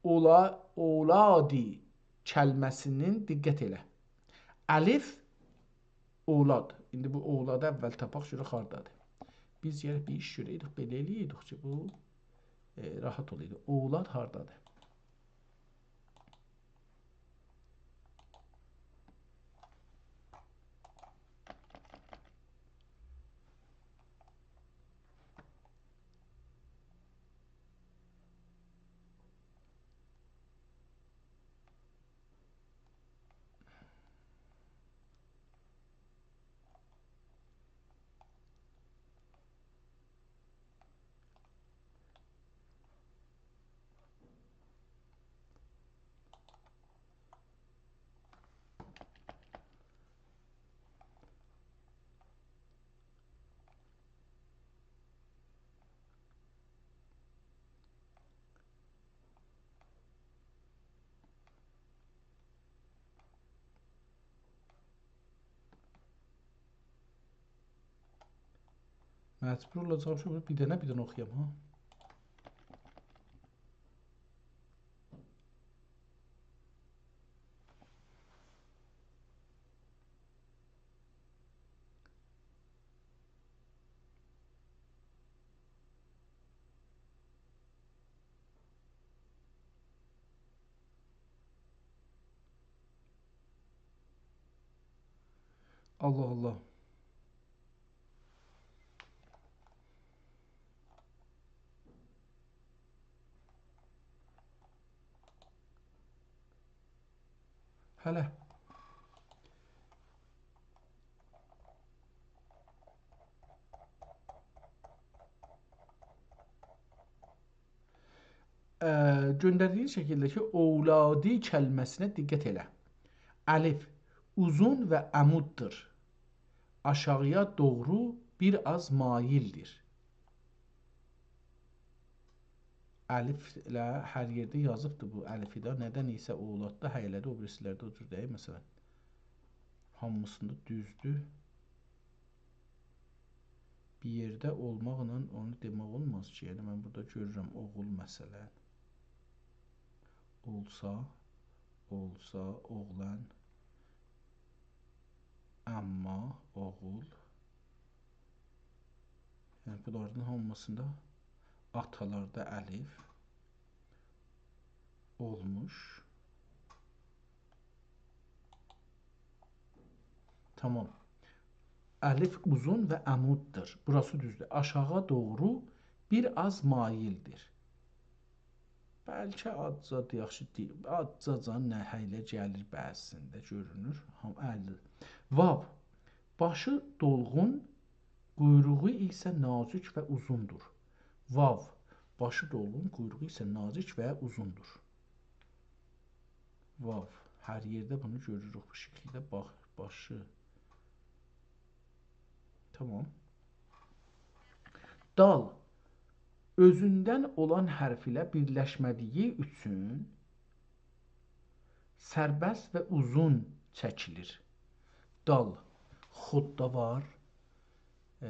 اولا-، اولادی کلمه‌سینین دقت ائله. الف، اولاد. ایندی بو اولادی اول تاپاق، گؤرک هاردادیر. بیز گرک بیر ایش گؤره‌یدیک، بئله ائله‌یه‌یدیک کی، بو، ائ، راحت اولایدی. اولاد هاردادیر؟ مجبور اولاجاغام کی، بونو بیر دنه بیر دنه اوخویام، ها. الله الله. هله. اه، گؤندردیگی شکیلده کی، اولادی کلمه‌سینه دقت ائله. الف اوزون و عموددور. آشاغییا دوغرو بیر آز مایلدیر. الف ائله هر یئرده یازیبدی بو الفی ده. ندن ایسه اولاددا، هه ائله‌دی، او بیریسی‌لرده او جور دئییل، مثلا. هامیسیندا دوزدور. بیر یئرده اولماقلا اونو دئمک اولماز کی. یعنی، من بورادا گؤرورم اوغول، مثلا. اولسا، اولسا، اوغلان. آمما، اوغول. یعنی، بونلارین هامیسیندا آتالاردا الف اولموش. تمام. الف اوزون و عموددور. بوراسی دوزدور. آشاغی دوغرو بیر آز مایلدیر. بلکه آزجا، یاخشی دئییل، آزجاجا نهیله گلیر بعضی‌سینده، گؤرونور. هام، الف. واو. باشی دولغون، قویروغو ایسه نازیک و اوزوندور. واو. باشی دولغون، قویروغو ایسه نازیک و اوزوندور. واو. هر یئرده بونو گؤروروک بو شکیلده. باخ، باشی. تمام. دال. اؤزوندن اولان حرف ایله بیرلشمه‌دیگی اوچون سربست و اوزون چکیلیر. دال. خوددا وار. ائ،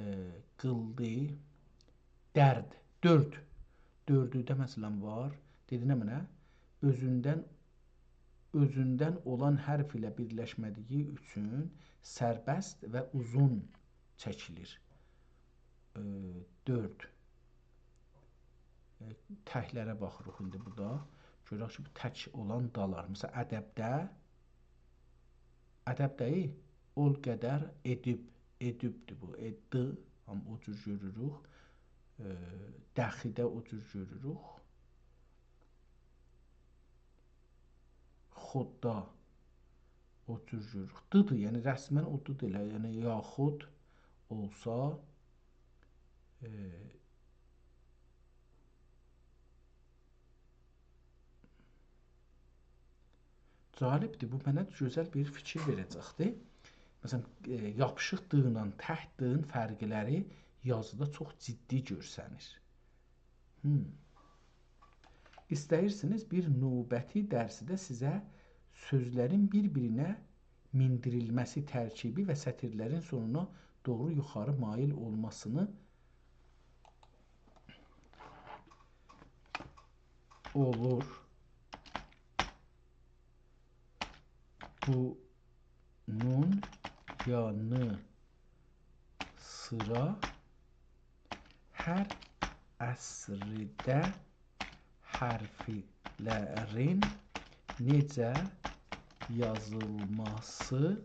قیلدی. درد. دؤرد. دؤردوده، مثلا، وار. دئدی نمنه؟ اؤزوندن، اؤزوندن اولان حرف ایله بیرلشمه‌دیگی اوچون سربست و اوزون چکیلیر. ائ، دؤرد. ائ، تک‌لره باخیریق ایندی بورادا. گؤرک کی، بو تک اولان دالار. مثلا، ادبده، ادب دئییل، اول قدر ادیب، ادیبدیر بو، ادی، آمما او جور گؤروروک. ائ، دخیده او جور گؤروروک. یاخود دا، او جور گؤرور. ددیر، یعنی رسماً او ددیر ائله، یعنی یاخود اولسا، ائ، جالبدیر، بو منه گؤزل بیر فیکیر وئره‌جکدیر. مثلاً، ائ، یاپیشیق «د» ایله تک «د»نین فرقلری یازیدا چوخ جدی گؤرسنیر. هم. ایسته‌ییرسینیز بیر نوبتی درسده سیزه سؤزلرین بیر-بیرینه میندیریلمه‌سی، ترکیبی و سطیرلرین سونونا دوغرو یوخاری مایل اولماسینی اولور. بونون یانی سیرا هر اصرده حرفلرین نئجه یازیلماسی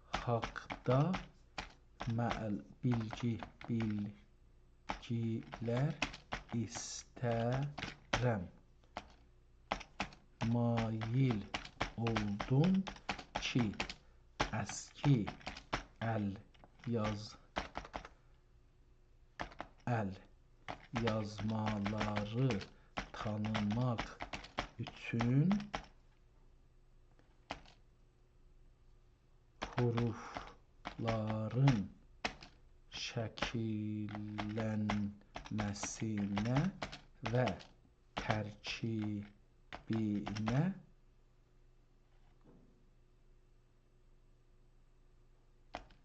حاقدا معل-، بیلگی، بیلگیلر ایسترم. مایل اولدوم کی، اسکی ال یاز-، ال یازمالاری تانیماق اوچون حروفلارین شکیللنمه‌سینه و ترکیبینه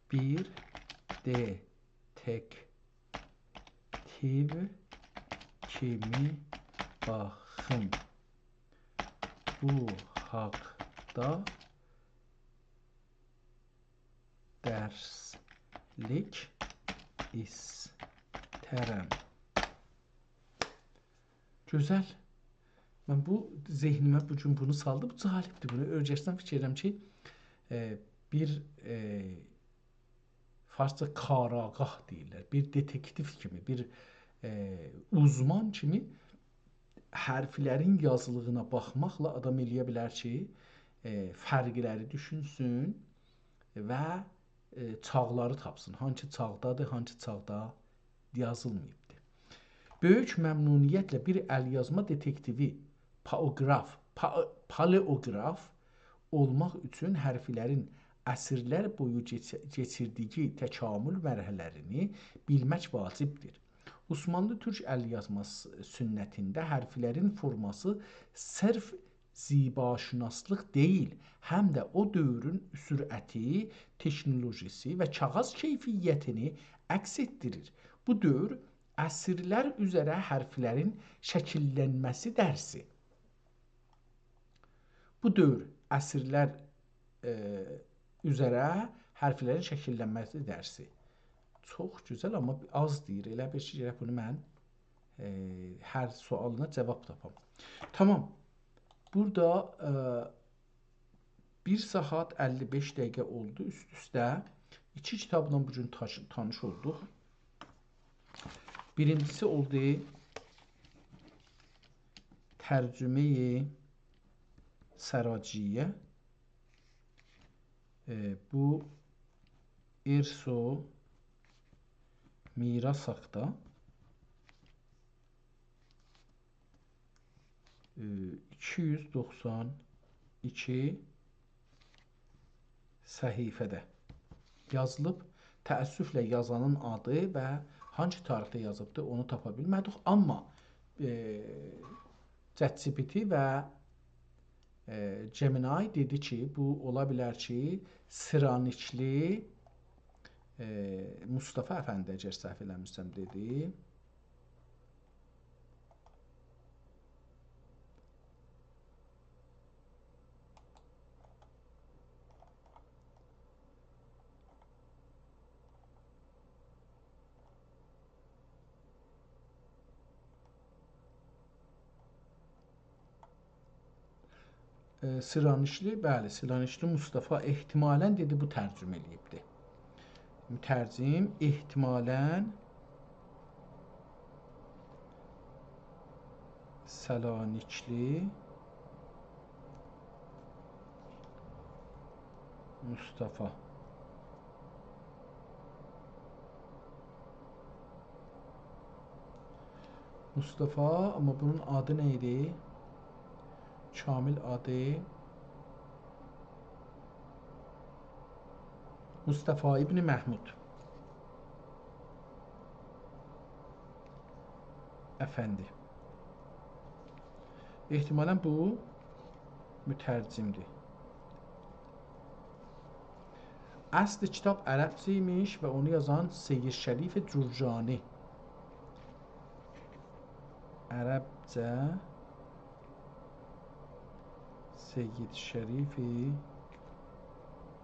بیر دئتکتیو کیمی باخیم. بو حاقدا درسلیک ایسترم. گؤزل. من بو ذهنیمه بو گون بونو سالدی. بو جالبدیر. بونو اؤیرشسم فیکیر ائدیرم کی، ائ، بیر، ائ، فارسجا کارآگاه دئییرلر. بیر دئتکتیو کیمی، بیر، ائ، اوزمان کیمی حرفلرین یازیلیغینا باخماقلا آدام ائلیه بیلر کی، ائ، فرقلری دوشونسون و، ائ، چاغلاری تاپسین. هانسی چاغدادیر، هانسی چاغدا یازیلماییبدیر. بؤیوک ممنونیتله بیر ال یازما دئتکتیوی، پائوگراف، پا-، پالئوگراف اولماق اوچون حرفلرین عصرلر بویو کئچ-، کئچیردیگی تکامل مرحله‌لرینی بیلمک واجبدیر. عثمانلی تورک ال یازما س-، سنتینده حرفلرین فورماسی صرف زیباشناسلیق دئییل، هم ده او دؤورون سرعتی، تکنولوژیسی و کاغیذ کیفیتینی عکس ائتدیریر. بو دؤور عصرلر اوزره حرفلرین شکیللنمه‌سی درسی. بو دؤور عصرلر، ائ، اوزره حرفلرین شکیللنمه‌سی درسی. چوخ گؤزل، آمما آز دئییر. ائله بیل کی، گرک بونو من، ائ، هر سؤالینا جاواب تاپام. تامام. بورادا، ائ، بیر ساعات اللی بئش دقیقه اولدو اوست-اوسته. ایکی کیتابلا بو گون تاش-، تانیش اولدوق. بیرینجیسی اولدو ترجمه‌ی سراجیه. ائ، بو ارث و میراث حاقدا. ائ، ایکی یوز دوخسان ایکی صفحه‌ده یازیلیب. تأسفله یازانین آدی و هانسی تاریخده یازیبدی، اونو تاپا بیلمه‌دیک. آمما، ائ، ChatGPT و، ائ، Gemini دئدی کی، بو اولا بیلر کی، سیرانیکلی، ائ، مصطفی افندی، اگر سهو ائله‌میرسم، دئدی. ائ، سیرانیکلی، بلی، سیرانیکلی مصطفی احتمالاً دئدی، بو ترجمه ائله‌ییبدی. مترجم احتمالاً سلانیکلی مصطفی. مصطفی، آمما بونون آدی نه ایدی؟ کامل آدی مصطفی ابن محمود افندی. احتمالاً بو مترجم‌دیر. اصل کیتاب عربجه ایمیش و اونو یازان سید شریف جرجانی. عربجه سید شریف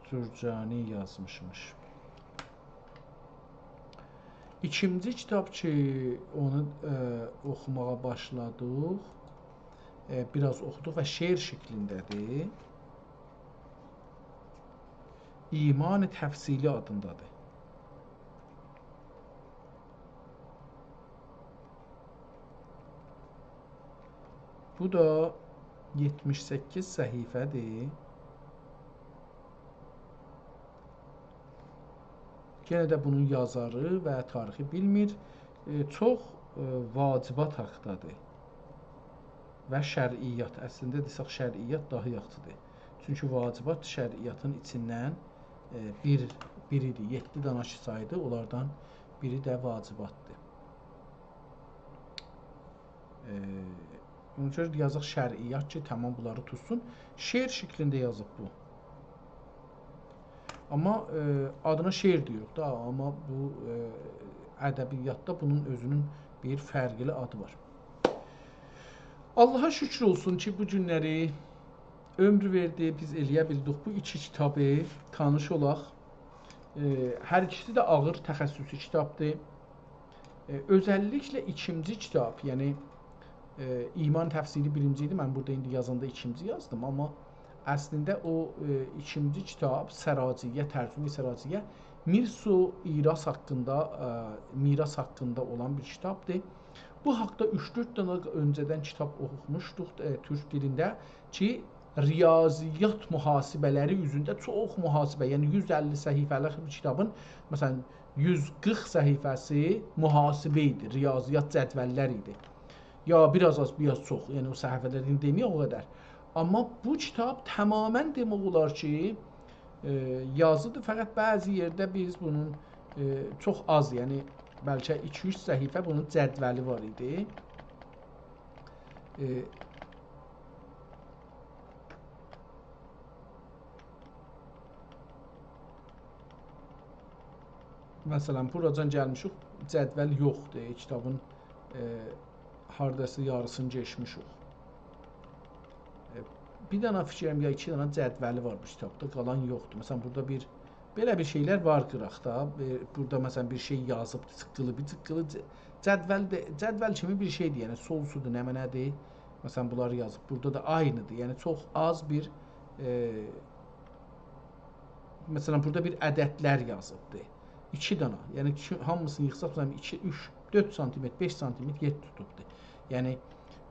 جرجانی یازمیشمیش. ایکینجی کیتاب کی، اونو، ائ، اوخوماغا باشلادیق، ائ، بیر آز اوخودوق و شعر شکلینده‌دیر. ایمان تفصیلی آدیندادیر. بو دا یئتمیش سککیز صفحه‌دیر. یئنه ده بونون یازاری و تاریخی بیلمیر. ائ، چوخ، ائ، واجبات حاقدادیر و شرعیات. اصلینده دئسک، شرعیات داها یاخشیدیر. چونکی واجبات شرعیاتین ایچیندن، ائ، بیر، بیریدیر. یئددی دانا کی سایدی، اونلاردان بیری ده واجباتدیر. ائ، اونا گؤره یازیق شرعیات کی، تمام بونلاری توتسون. شعر شکلینده یازیب بو. آمما، ائ، آدینا شعر دئییریک دا، آمما بو، ائ، ادبیاتدا بونون اؤزونون بیر فرقلی آدی وار. آللاها شوکور اولسون کی، بو گونلری عؤمور وئردی، بیز ائلیه بیلدیک بو ایکی کیتابی تانیش اولاق. ائ، هر ایکیسی ده آغیر تخصصی کیتابدیر. ائ، اؤزللیکله ایکینجی کیتاب، یعنی، ائ، ایمان تفصیلی بیرینجی ایدی. من بورادا ایندی یازاندا ایکینجی یازدیم، آمما اصلینده او، ائ، ایکینجی کیتاب، سراجیه، ترجمه‌ی سراجیه، میراث و ایراث حاقیندا، ائ، میراث حاقیندا اولان بیر کیتابدیر. بو حاقدا اوچ-دؤرد دنه اؤنجه‌دن کیتاب اوخوموشدوق، ائ، تورک دیلینده کی، ریاضیات محاسبه‌لری اوزونده چوخ محاسبه، یعنی یوز اللی صفحه‌لیک بیر کیتابین، مثلا، یوز قیرخ صفحه‌سی محاسبه ایدی، ریاضیات جدوللر ایدی. یا بیر آز آز، بیر آز چوخ، یعنی او صفحه‌لرین دئمه‌یک او قدر. آمما بو کیتاب تماما دئمک اولار کی، ائ، یازیدیر، فقط بعضی یئرده بیز بونون، ائ، چوخ آز، یعنی بلکه ایکی-اوچ صفحه بونون جدولی وار ایدی. ائ، مثلا، بوراجان گلمیشیک، جدول یوخدور، کیتابین، ائ، هارداسا یاریسینی کئچمیشیک. ائ، بیر دنه فیکریم یا ایکی دنه جدولی وار بو کیتابدا، قالان یوخدور. مثلا، بورادا بیر، بئله بیر شئیلر وار قیراقدا. ائ، بورادا، مثلا، بیر شئی یازیبدیر، جیققیلی، بیر جیققیلی ج-، جدول ده، جدول کیمی بیر شئیدیر، یعنی سولسودور، نمنه‌دیر. مثلا، بونلاری یازیب. بورادا دا عینیدیر، یعنی چوخ آز بیر، ائ، مثلا، بورادا بیر عددلر یازیبدیر. ایکی دنه. یعنی کی، هامیسینی ییغساق، مثلا، ایکی، اوچ، دؤرد سانتیمتر، بئش سانتیمتر یئر توتوبدور. یعنی،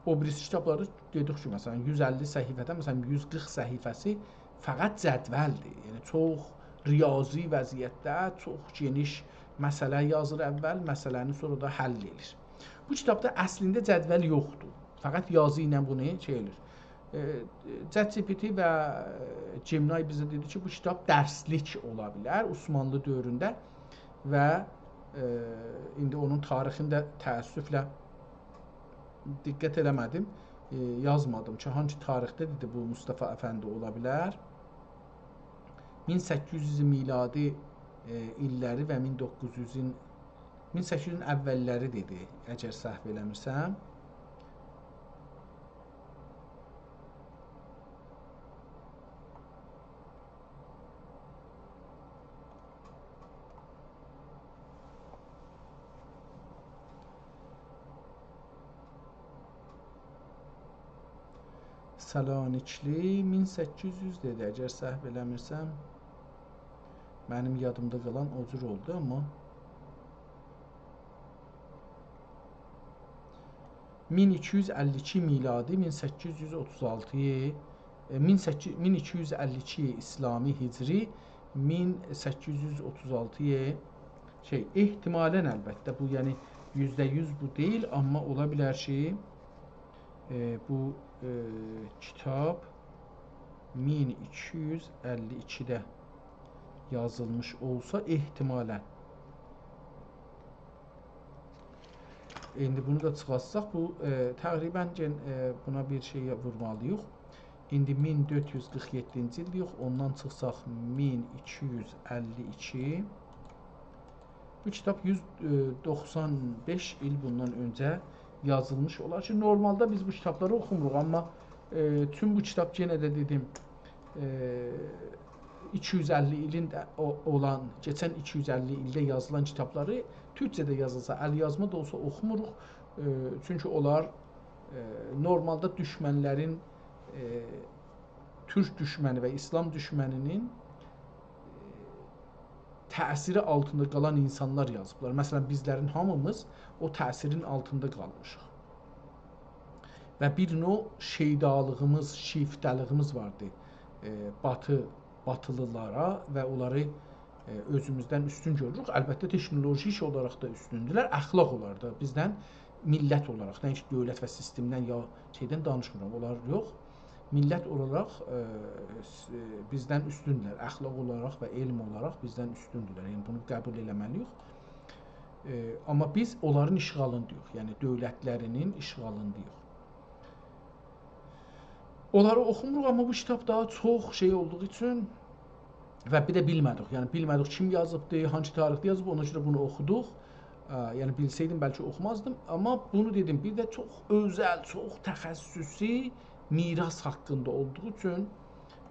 او بیریسی کیتابلاردا دئدیک کی، مثلا، یوز اللی صفحه‌دن، مثلا، یوز قیرخ صفحه‌سی فقط جدولدیر. یعنی، چوخ ریاضی وضعیتده، چوخ گئنیش مسئله یازیر اول، مسئله‌نی سونرا دا حل ائدیر. بو کیتابدا اصلینده جدول یوخدور. فقط یازی ایله بونو شئی ائله‌ییر. ائ، ChatGPT و، ائ، Gemini بیزه دئدی کی، بو کیتاب درسلیک اولا بیلر عثمانلی دؤورونده و، ائ، ایندی اونون تاریخینی ده تأسفله دقت ائله‌مه‌دیم، ائ، یازمادیم کی، هانسی تاریخده دئدی بو مصطفی افندی اولا بیلر. مین سککیز یوز میلادی، ائ، ایللری و مین دوققوز یوزون، مین سککیز یوزون اوللری دئدی، اگر سهو ائله‌میرسم. سلانیکلی مین سککیز یوز دئدی، اگر سهو ائله‌میرسم. منیم یادیمدا قالان او جور اولدو، آمما مین ایکی یوز اللی ایکی میلادی، مین سککیز یوز اوتوز آلتی، ائ، مین سککیز، مین ایکی یوز اللی ایکی اسلامی هجری، مین سککیز یوز اوتوز آلتی، شئی، احتمالاً، البته، بو، یعنی، یوزده یوز بو دئییل، آمما اولا بیلر کی، ائ، بو، ائ، کیتاب مین ایکی یوز اللی ایکیده یازیلمیش اولسا، احتمالاً. ایندی بونو دا چیخارتساق، بو، ائ، تقریباً گئن-، ائ، بونا بیر شئی وورمالی‌ییق. ایندی مین دؤرد یوز قیرخ یئددینجی ایلده‌ییک، اوندان چیخساق مین ایکی یوز اللی ایکی. بو کیتاب یوز دوخسان بئش ایل بوندان اؤنجه یازیلمیش اولار کی، نورمالدا بیز بو کیتابلاری اوخوموروق، آمما، ائ، چون بو کیتاب، یئنه ده دئدیم، ائ، ایکی یوز اللی ایلین ده او-، اولان، کئچن ایکی یوز اللی ایلده یازیلان کیتابلاری تورکجه‌ده یازیلسا، ال‌یازما دا اولسا اوخوموروق. ائ، چونکی اونلار، ائ، نورمالدا دوشمنلرین، ائ، تورک دوشمنی و ایسلام دوشمنی‌نین، ائ، تأثیری آلتیندا قالان اینسانلار یازیبلار. مثلاً، بیزلرین هامیمیز او تأثیرین آلتیندا قالمیشیق. و بیر نوع شیدالیغیمیز، شیفته‌لیغیمیز واردی، ائ، باتی، باتیلیلارا و اونلاری، ائ، اؤزوموزدن اوستون گؤروروک. البته، تکنولوژیک اولاراق دا اوستوندولر، اخلاق اولاراق دا بیزدن، میللت اولاراق، نه اینکی دؤولت و سیستمدن یا شئیدن دانیشمیرام، اونلار یوخ. میللت اولاراق، ائ، س-، ائ، بیزدن اوستوندولر، اخلاق اولاراق و علم اولاراق بیزدن اوستوندولر. یعنی، بونو قبول ائله‌مه‌لی‌ییک. ائ، آمما بیز اونلارین اشغالینداییق، یعنی دؤولتلری‌نین اشغالینداییق. اونلاری اوخوموروق، آمما بو کیتاب داها چوخ شئی اولدوغو اوچون و بیر ده بیلمه‌دیک. یعنی، بیلمه‌دیک کیم یازیبدی، هانسی تاریخده یازیب، اونا گؤره بونو اوخودوق. ا، یعنی، بیلسه‌یدیم، بلکه اوخومازدیم. آمما بونو دئدیم، بیر ده چوخ اؤزل، چوخ تخصصی میراث حاقیندا اولدوغو اوچون،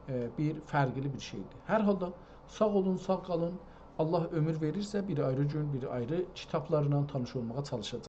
ائ، بیر فرقلی بیر شئیدیر. هر حالدا ساغ اولون، ساغ قالین. الله عؤمور وئریرسه، بیر آیری گون، بیر آیری کیتابلارلا تانیش اولماغا چالیشاجاغام.